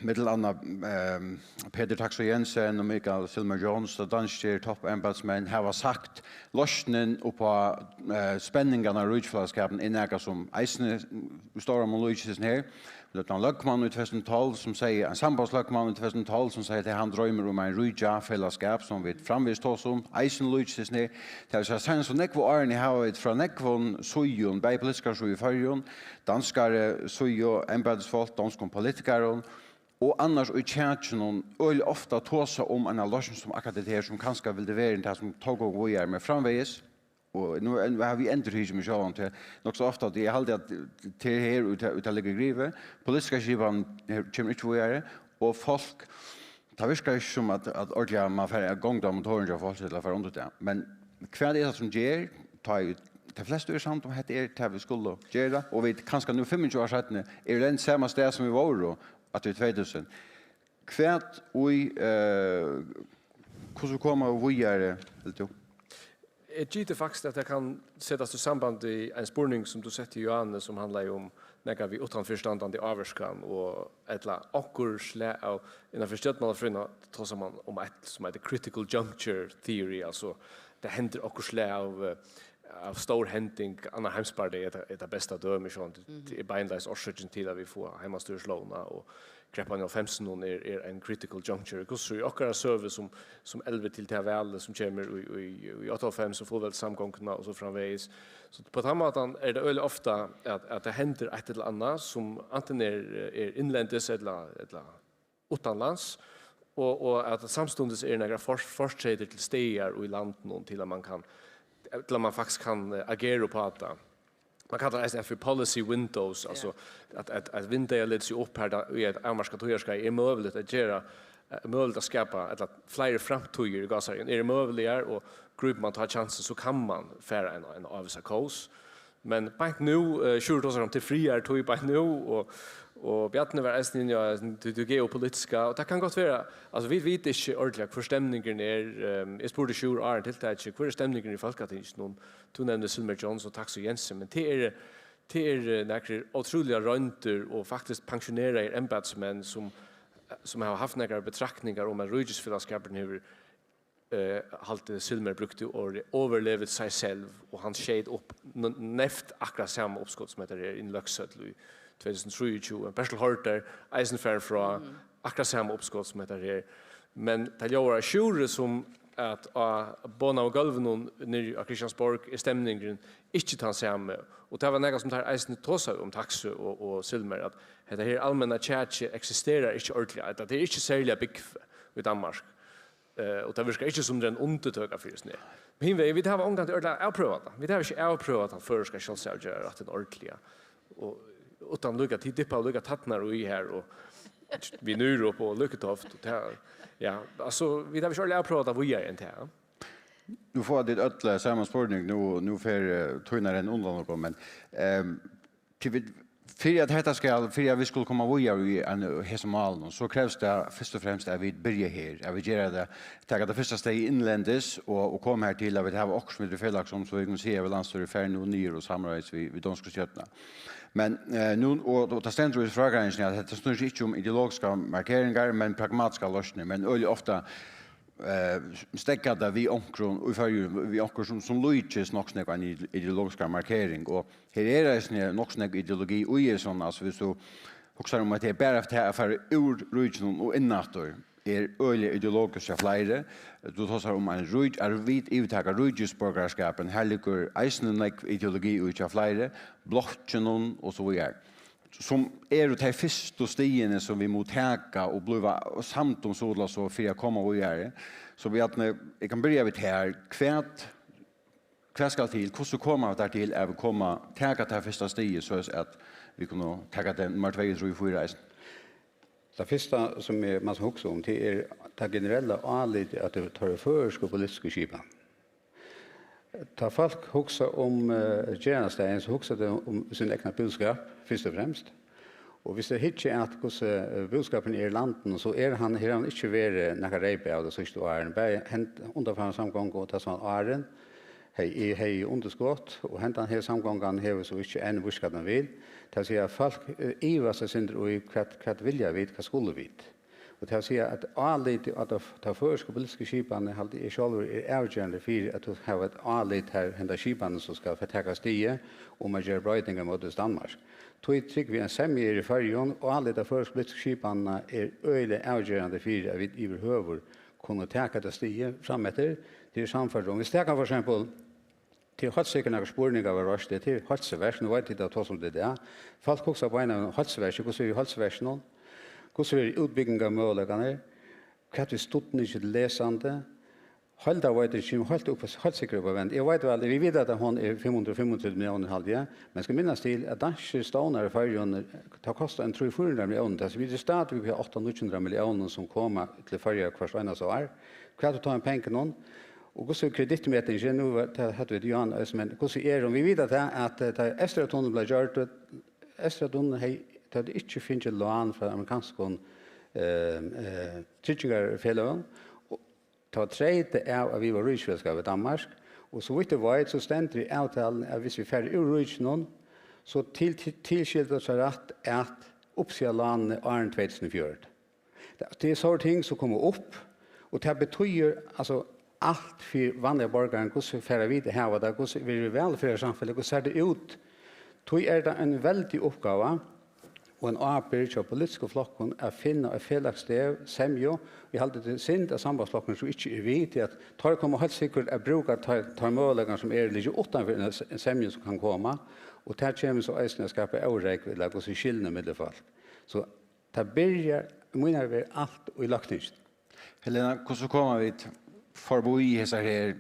millum annað, ehm, Petur Taksøe Jensen og Michael Sylmer Jones, og danskir toppembætismenn, hava sagt, loysnin upp á, eh, spenningarnar í ríkisfelagsskapinum er nakað, sum eisini í stóran mun líkist hesum her. Vit høvdu ein løgmann í tvey túsund og tólv, sum segði, ein sambandsløgmann í tvey túsund og tólv, sum segði, at hann droymir um ein ríkjafelagsskap, sum vit framvegis tosa um, eisini líkist hesum her. Tað vil siga, seinastu nógvu árini hava vit frá nógvum síðum, bæði politiskari síðu í Føroyum, danskari síðu, embætisfólk, donskum politikarum, og annars í kjakinum øgiliga ofta tosa um eina loysn sum akkurát hetta her, sum kanska vildi verið tað sum tók okkum víðari, men framvegis, og nú, nú havi eg endurtikið meg sjálvan til nokk so ofta, at eg haldi, at tað er her, ið tað, ið tað liggur grivið. Politiska skipanin her kemur ikki víðari, og fólk Tað virkar ikki sum, at, at ordiliga man fær gongd á motorin hjá fólki, ella fær undir tað. Men hvat er tað, sum ger, tá ið tey flestu eru samd um, hetta er tað, vit skulu gera, og vit kanska nú fimmogtjúgu ár seinni eru enn sama stað, sum vit vóru, at í tvey túsund? Hvat í, eh, hvussu koma vit víðari, heldur tú? Eg giti faktiskt, at tað kann setast í samband við ein spurning, sum tú setti, Johanne, sum handlaði um nakað við uttanfyri standandi ávirkan og ella onkur slag av, innanfyri stjórnmálafrøðina tosar man um eitt sum eitur critical juncture theory, altso tað hendir onkur slag av, eh, av stór hending, annar heimsbardagi er tað, er tað besta dømi, sjálvandi tað er beinleiðis orsøkin til, at vit fáa heimastýrislógina, og kreppan í hálvfemsunum er, er ein critical juncture. Hvussu í okkara søgu, sum, sum elvir til tað valið, sum kemur í, í, í áttaoghálvfems, og fullveldissamgonguna og so framvegis. So på tann mátan er tað øgiliga ofta, at, at tað hendir eitt ella annað, sum antin er, er innlendis ella, ella uttanlands, og, og at samstundis eru nakrar for-, fortreytir til staðar í landinum til at man kann, til at man faktiskt kann, eh, agera upp á tað. Man kallar tað eisini fyri policy windows, altso at, at, at vindeyga letur seg upp har tað í eitt avmarkað tíðarskeið er møguligt at gera, eh, møguligt at skapa, ella fleiri framtíðir í gásareygum eru møguligar, og grípur man tá kjansin, so kann man fara ein, ein ávísan kós. Men beint nú, eh, Sjúrður tosar um, tað er friðartíð beint nú, og, og Bjarni var eisini inni á tí, tí geopolitiska, og tað kann gott vera, altso, vit vita ikki ordiliga, hvør stemningurin er. Ehm, eg spurdi Sjúrð áðrenn tiltakið, hvør er stemningurin í Fólkatinginum? Tú nevnir Silmar Johns og Taksøe Jensen, men tað eru, tað eru, eh, nakrir ótrúliga royndir og faktiskt pensjoneraðir embætismenn, sum, sum hava havt nakrar betraktningar um, at ríkisfelagsskapurin hevur, eh, haldi Silmar brúkti orðið, overlevet sig selv, og hann skeyt upp n-, neyvt akkurát sama uppskot sum hetta her, inn í Løgshøll í tvey túsund og trýogtjúgu. Bertel Haarder, eisini farin frá, akkurát sama uppskot sum hetta her. Men tað ljóðar á Sjúrði sum, at á boðnaðu gólvinum niðri á Christiansborg er stemningurin ikki tann sami, og tað var nakað sum teir eisini tosaðu um, Taksøe og, og Silmar, at hetta her almenna kjakið eksisterar ikki ordiliga, at tað er ikki serliga búgvið í Danmark. Eh, og tað virkar ikki sum tað er ein undirtøka fyri seg. Men hin vegin, vit hava ongantíð ordiliga avprøvað tað. Vit hava ikki avprøvað tann føroyska sjálvsavgerðarrættin ordiliga. Og uttan líka, tit dippa líka tærnar í her, og við Nýrup og Lítlutoft, og tað, ja, altso, vit hava ikki ordiliga avprøvað tað víðari enn tað. Nú fáa tit øll, eh, sama spurning, nú, nú fer, eh, tíðin at renna undan okkum, men, ehm, Til vit, fyri at hetta skal, fyri at vit skulu koma víðari í ein, hesum málinum, so krevst tað fyrst og fremst, at vit byrja her, at vit gera tað, taka tað fyrsta stegið innlendis og, og koma her til, at vit hava okkurt sum er felags um, so vit kunnu siga við landsstýrið, far nú niður og samráðist við, við donsku stjórnina. Men, eh, nú, og, og tað stendur í frágreiðingini, at hetta snýr seg ikki um ideologiskar markeringar, men pragmatiskar loysnir, men øgiliga ofta eh, steðgar tað við onkrum í Føroyum, við onkrum sum, sum líkist nokk so nógv eini ide-, ideologiskari markering. Og her er eisini nokk so nógv ideologi í hesum, altso, viss tú hugsar um, at tað er bara tað at fara úr ríkinum og inn aftur, er øgiliga ideologiskt hjá fleiri. Tú tosar um ein rík-, at vit yvirtaka ríkisborgarskapin, har liggur eisini nógv ideologi í hjá fleiri, blokkinum og so víðari, sum eru tey fyrstu stigini, sum vit mugu taka og blíva samd um, so ella so, fyri at koma víðari. So Bjarni, eg kann byrja við tær. Hvat, hvat skal til? Hvussu koma vit har til at vit koma, taka tað fyrsta stigið, soleiðis at vit kunnu taka tað nummar tvey, trý og fýra eisini? Tað fyrsta, sum eg, man skal hugsa um, tað er tað generella álitið, at tað, tað er føroysku politisku skipan. Tá fólk hugsa um, eh, gerandisdagin, so hugsa tey um sín egna búskap, fyrst og fremst. Og viss tey hyggja at, hvussu, eh, búskapurin er í landinum, so er hann, hevur hann ikki verið nakað reypað av tey síðstu árini. Bæði hend-, undanfarna samgongu og tað sum áðrenn, hevði, hevði undirskot, og hendan her samgongan hevur so ikki enn virkað, tað vil. Tað vil siga, at fólk, eh, ivast eitt sindur í, hvat, hvat vilja vit, hvat skulu vit? Og tað vil siga, at álitið á ta, ta føroysku politisku skipan, haldi eg sjálvur, er avgerandi fyri, at tú hevur eitt álit har, henda skipanin, sum skal taka stigið um at gera broytingar móti Danmark. Tí trúgvi eg, ein semja er í Føroyum, og álitið á føroysku politisku skipanina er øgiliga avgerandi fyri, at vit yvirhøvur kunnu taka tað stigið frameftir. Tað eri eg sannførdur um. Viss taka for eksempul, tað er heilt sikkurt nakrir spurningar verða reistir, tað er heilt sikkurt, nú veit tit, at tosa um tað í dag. Fólk hugsa beinanvegin um heilsuverkið, hvussu er í heilsuverkinum, hvussu er útbúgvingarmøguleikarnir, hvat við studningi til lesandi, Heildarveitingin kemur heilt upp, heilt sikkurt upp á vend. Eg veit væl, vit vita, at hon er fimm hundrað og fimmogtretivu milliónir, haldi eg. Men skal minnast til, at danskir stovnar í Føroyum, tað kostar ein trý, fýra hundrað milliónir. Tað, vit eru stadigvæk við átta, níggju hundrað milliónir, sum koma til Føroyar hvørt einasta ár. Hvat er tá ein pengar nú? Og hvussu er kredittmetingin? Nú var, tað høvdu vit Johan eisini, men hvussu er hon? Vit vita tað, at, eh, tá Eysturoyartunnilin bleiv gjørdur, Eysturoyartunnilin hevði, tað hevði ikki fingið lán frá amerikanskum, eh, eh, tryggingarfeløgum. Og tað var treytað av, at vit vóru ríkisfelagsskap við Danmark, og so vítt eg veit, so stendur í avtaluni, at viss vit fara úr ríkinum, so til, til, tilskilur tað sær rætt at uppsiga lánini áðrenn tvey túsund og fjøruti. Tað, tað er so ting, sum koma upp, og tað betýðir, altso, alt fyri vanliga borgaran, hvussu fara vit at hava tað, hvussu verður vælferðarsamfelag, hvussu sær tað út? Tí er tað ein veldig uppgáva, og ein ábyrgd hjá politisku flokkum at finna eitt felags stað, semju. Eg haldi, tað er synd, at Sambandsflokkurin so ikki er við, tí at teir koma heilt sikkurt at brúka teir, teir møguleikarnar, sum eru, liggja uttanfyri eina s-, semju, sum kann koma, og tað kemur so eisini at skapa órógv, ella hvussu skilnað millum fólk. So tað byrjar, í mínari verð, alt í løgtinginum. Helena, hvussu koma vit forbi hesar her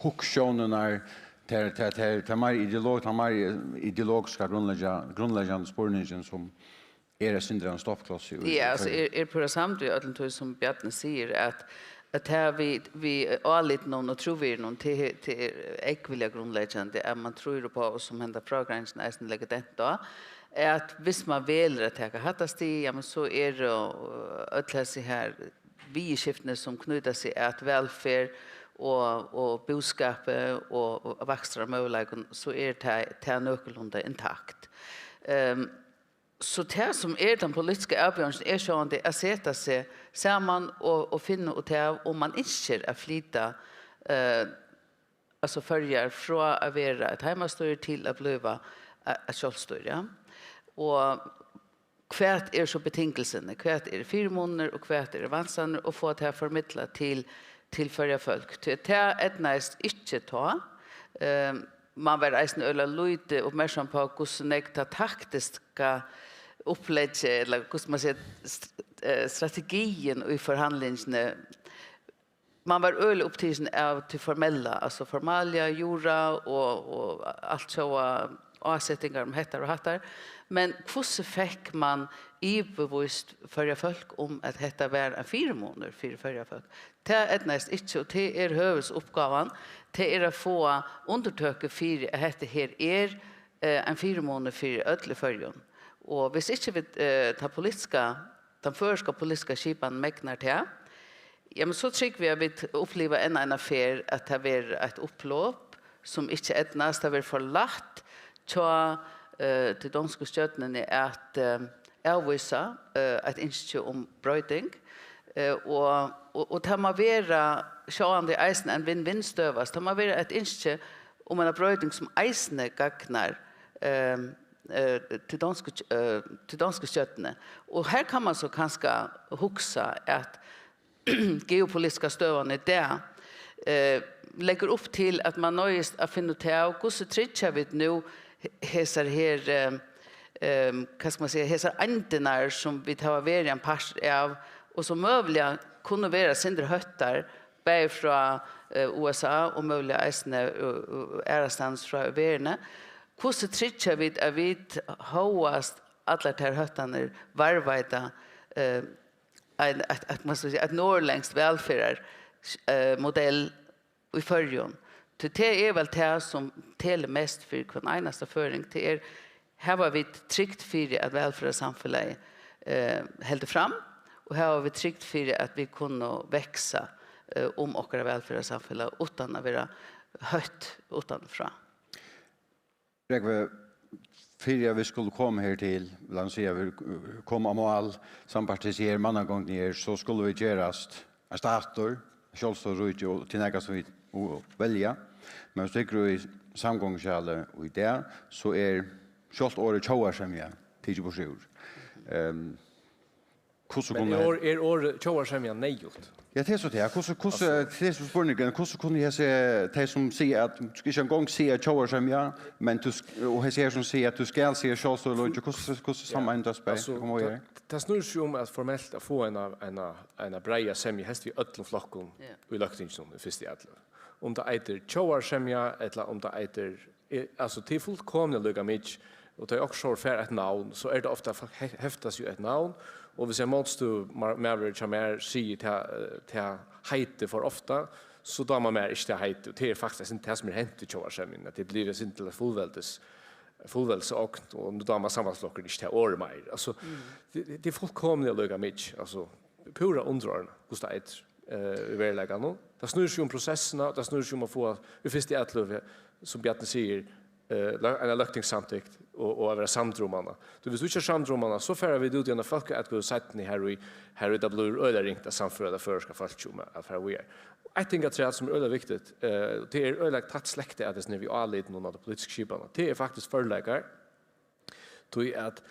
hugsjónirnar, tær, tær, tær, tær meir ideolog-, tað meir ideologiska grundleggja-, grundleggjandi spurningin, sum er eitt sindur av ein stoppklossi í, í Ja, altso, Føroyum? Eg, eg eri púra samd við øllum tí, sum Bjarni sigur, at, at tað við, við álitinum og trúvirðinum, tað er, tað er ógvuliga grundleggjandi, at mann trýr upp á, og sum henda frágreiðingin eisini leggur dent á, at viss mann velur at taka hatta stig, ja, men so eru, øh, øll hesi her viðurskiftini, sum knýta seg at vælferð og, og búskapi og, og vakstrarmøguleikum, so er tað, tað nøkulunda intakt. Ehm, so tað, sum er tann politiska avbjóðingin, er sjálvandi at seta seg saman og, og finna út av, um mann ynskir at flyta, eh, altso Føroyar frá at vera eitt heimastýri til at blíva, eh, eitt sjálvstýri, ja. Og hvat er so betingelsini, hvat eru fyrimunirnir og hvat eru vansarnir, og fáa tað formidlað til, til Føroya fólk. Tí tað eydnaðist ikki tá. Ehm, mann var eisini øgiliga lítið uppmerksom á, hvussu nógv tað taktiska uppleggið, ella hvussu mann sigur, st-, eh, strategiin í forhandlingini, mann var øgiliga upptikin av tí formella, altso formalia, jura og, og alt sjóða ásetingar um hettar og hattar. Men hvussu fekk mann yvirbevíst Føroya fólk um, at hetta var ein fyrimunur fyri Føroya fólk? Tað eydnaðist ikki, og tað er høvuðsuppgávan. Tað er at fáa undirtøku fyri, at hetta her er, eh, ein fyrimunur fyri øll í Føroyum. Og viss ikki vit, eh, ta politiska, tann føroyska politiska skipan megnar tað, ja, men so trúgvi eg, at vit uppliva enn eina ferð, at tað verður eitt upplop, sum ikki eydnast. Tað verður for lætt hjá, eh, tí donsku stjórnini at, eh, avvísa, eh, eitt ynski um broyting. Eh, og, og, og tað má vera, sjálvandi, eisini ein win-win-støða, so tað má vera eitt ynski um eina broyting, sum eisini gagnar, eh, eh, tí donsku, eh, tí donsku stjórnini. Og her kann mann so kanska hugsa, at geopolitiska støðan í dag, eh, leggur upp til, at mann noyðist at finna út av, hvussu tryggja vit nú he-, hesar her, eh, eh, hvat skal mann siga, hesar eindirnar, sum vit hava verið ein partur av, og sum møguliga kunnu vera eitt sindur hóttar, bæði frá, eh, U S A og møguliga eisini, eh, eh, aðrastaðni frá í verðini. Hvussu tryggja vit, at vit hóast allar tær hóttanir varðveita, eh, ein, at, at mann skal siga, eitt norðurlendskt vælferðar-, eh, modell í Føroyum? Tí tað er væl tað, sum telur mest fyri hvønn einasta føroying. Tað er, hava vit trygt fyri, at vælferðarsamfelagið, eh, heldur fram, og hava vit trygt fyri, at vit kunnu vaksa, eh, um okkara vælferðarsamfelag uttan at vera hótt uttanfrá? Rógvi, fyri at vit skulu koma her til, lat okkum siga, vit koma á mál, sambært hesi her mannagongdini her, so skulu vit gerast eitt statur, eitt sjálvstøðugt ríki, og til nakað, sum vit, og velja. Men viss tú hyggur í samgonguskjalið í dag, so er sjálvt orðið tjóðarsemja tikið burtur úr. Ehm, Hvussu Men kunnu er her orð, er orðið tjóðarsemja neyðugt? Ja, tað er so tað. Hvussu, hvussu, Altso tað er so spurningurin, hvussu kunnu hesi, tey sum siga at, tú skal ikki eingong siga tjóðarsemja, men tú sk-, og hesi her sum siga at tú skal siga sjálvstýriríki, hvussu, hvussu Ja, sameinast tey? Altso, Koma tað, her. Tað snýr seg um at formelt at fáa eina, eina, eina breiða semju, helst við øllum flokkum Ja. í Løgtinginum í fyrstu atløgu. Um tað eitur tjóðarsemja, ella um tað eitur, eh, altso, tað er fullkomiliga líka mikið, og tá ið okkurt so fær eitt navn, so er tað ofta fa-, he-, heftar seg eitt navn, og viss ein mótstøðumaður hjá mær sigur tað, eh, tað heitið for ofta, so dámar mær ikki tað heitið, og tað er faktiskt tað sum er hent í tjóðarsemjuni, at tað er blivið eitt sindur til eitt fullveldis-, fullveldisogn, og nú dámar Sambandsflokkurin ikki tað orðið meir. Altso, Mm. tað, tað er fullkomiliga líka mikið, altso, púra undirordnað, hvussu tað eitur, eh, í veruleikanum. Tað snýr seg um prosessina, og tað snýr seg um at fáa í fyrstu atløgu, sum Bjarni sigur, eh, lø-, eina løgtingssamtykt og, og at vera samdur um hana. Tí viss tú ikki ert samdur um hana, so fara vit út í eina fólkaatkvøðu seinni, har í, har í tað blívur øgiliga ringt at sannføra tað føroyska fólkið um at, at fara víðari. Eitt ting afturat, sum er øgiliga viktigt, eh, tað er øgiliga tætt slekt at tað snýr við álitum og á ta politisku skipan. Tað er faktiskt førleikar, tí at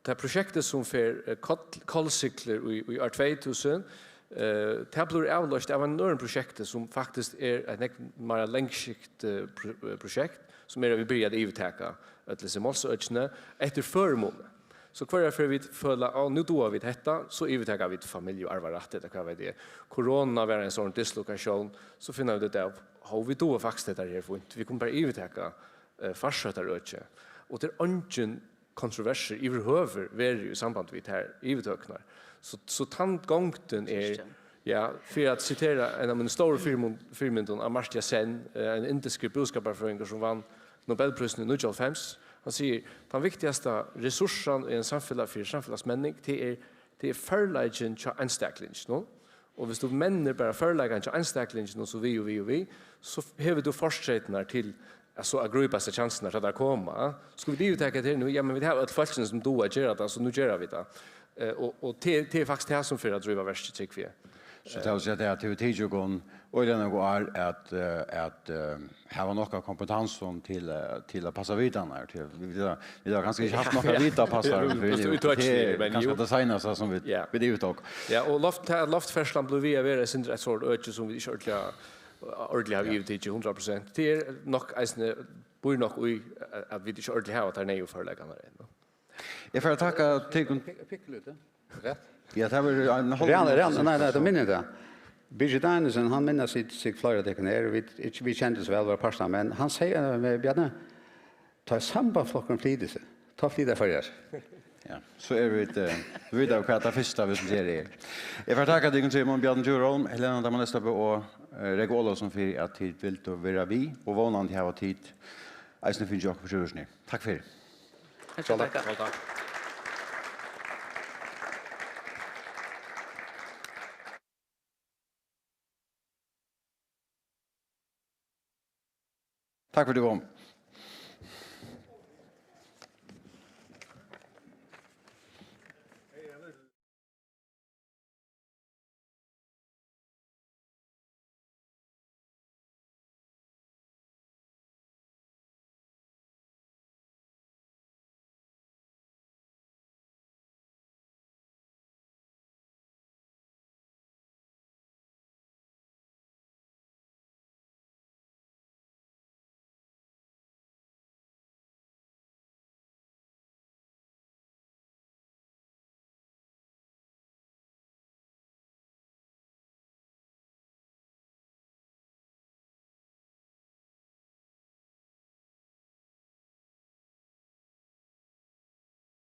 tað prosjektið, sum fer, eh, koll-, kollsiglir í, í ár tvey túsund, eh, tað blívur avloyst av einum øðrum prosjekti, sum faktiskt er eitt nógv meira langsigtigt, eh, pro-, eh, prosjekt, sum er, at vit byrja at yvirtaka øll hesi málsøkini eftir førimuni. So hvørja ferð vit føla, "Á, nú duga vit hetta", so yvirtaka vit familju- og arvarætt, ella hvat veit eg. Korona var ein sånn dislokasjón, so finna vit út av, "Hó, vit duga faktiskt hetta her fínt. Vit kunnu bara yvirtaka, eh, farsóttarøkið." Og tað er eingin kontroversur yvirhøvur verið í sambandi við tær yvirtøkurnar. So, so tann gongdin er, Tykja. Ja, fyri at sitera ein av mínum stóru fyrimun-, fyrimyndum, Amartya Sen, eh, ein indiskur búskaparfrøðingur sum vann Nobelprísin í níggjuoghálvfems, hann sigur, "Tann viktigasta resursan í ein samfelag fyri samfelagsmenning, tað er, tað er førleikin hjá einstaklinginum." Og viss tú mennir bara førleikan hjá einstaklinginum, og so við og við og við, so hevur tú fortreytirnar til at so at grípa seg kjansirnar, tá tær koma. Skulu vit yvirtaka hetta her nú? Ja, men vit hava øll fólkini sum duga at gera tað, so nú gera vit tað. Eh, og, og tað, tað er faktiskt tað sum fer at dríva verkið, trúgvi eg. So tað vil siga, tað er, at tað hevur tikið okkum øgiliga nógv ár at, eh, at, eh, hava nokk av kompetansu til, eh, til at passa vitan her. Til, vit, vit hava, vit hava kanska ikki havt nokk av vita at passa her, Ja, fyri tú, tú ert tað er ikki, men kanska jú. Tað seinasta sum vit, Ja. Vit yvirtóku. Ja, og loft-, tað, loftferðslan blívur við at vera eitt sindur eitt sort øki sum vit ikki ordiliga, ordiliga hava Ja. yvirtikið hundrað prosent. Tað er nokk eisini, býr nokk í, at vit ikki ordiliga hava tær neyðugu førleikarnar enn. Eg fari at takka tykkum. Pikk, pikk lite. Rætt. Ja, tað var ein hálv Rætt, rætt, nei, nei, tað minnir tað. Birgir Danielsen, hann minnist seg, seg fleiri av tykkum her, vit, vit kendu so væl, vóru partar, men hann segði, eh, Bjarni, tá Sambandsflokkurin flytur seg, tá flyta Føroyar. Ja, so eru vit, eh, vit av hvat tað fyrsta, vit gera er. Eg fari at takka tykkum, Simon, Bjarni Djurholm, Helena Dama Lestabu og, eh, Rógvi Ólavsson, fyri at tit vildu vera við, og vónandi hava tit eisini fingið okkum fyri húsini. Takk fyri. Takk. Sjálv takk. Sjálv takk. Takk fyri at tú kom.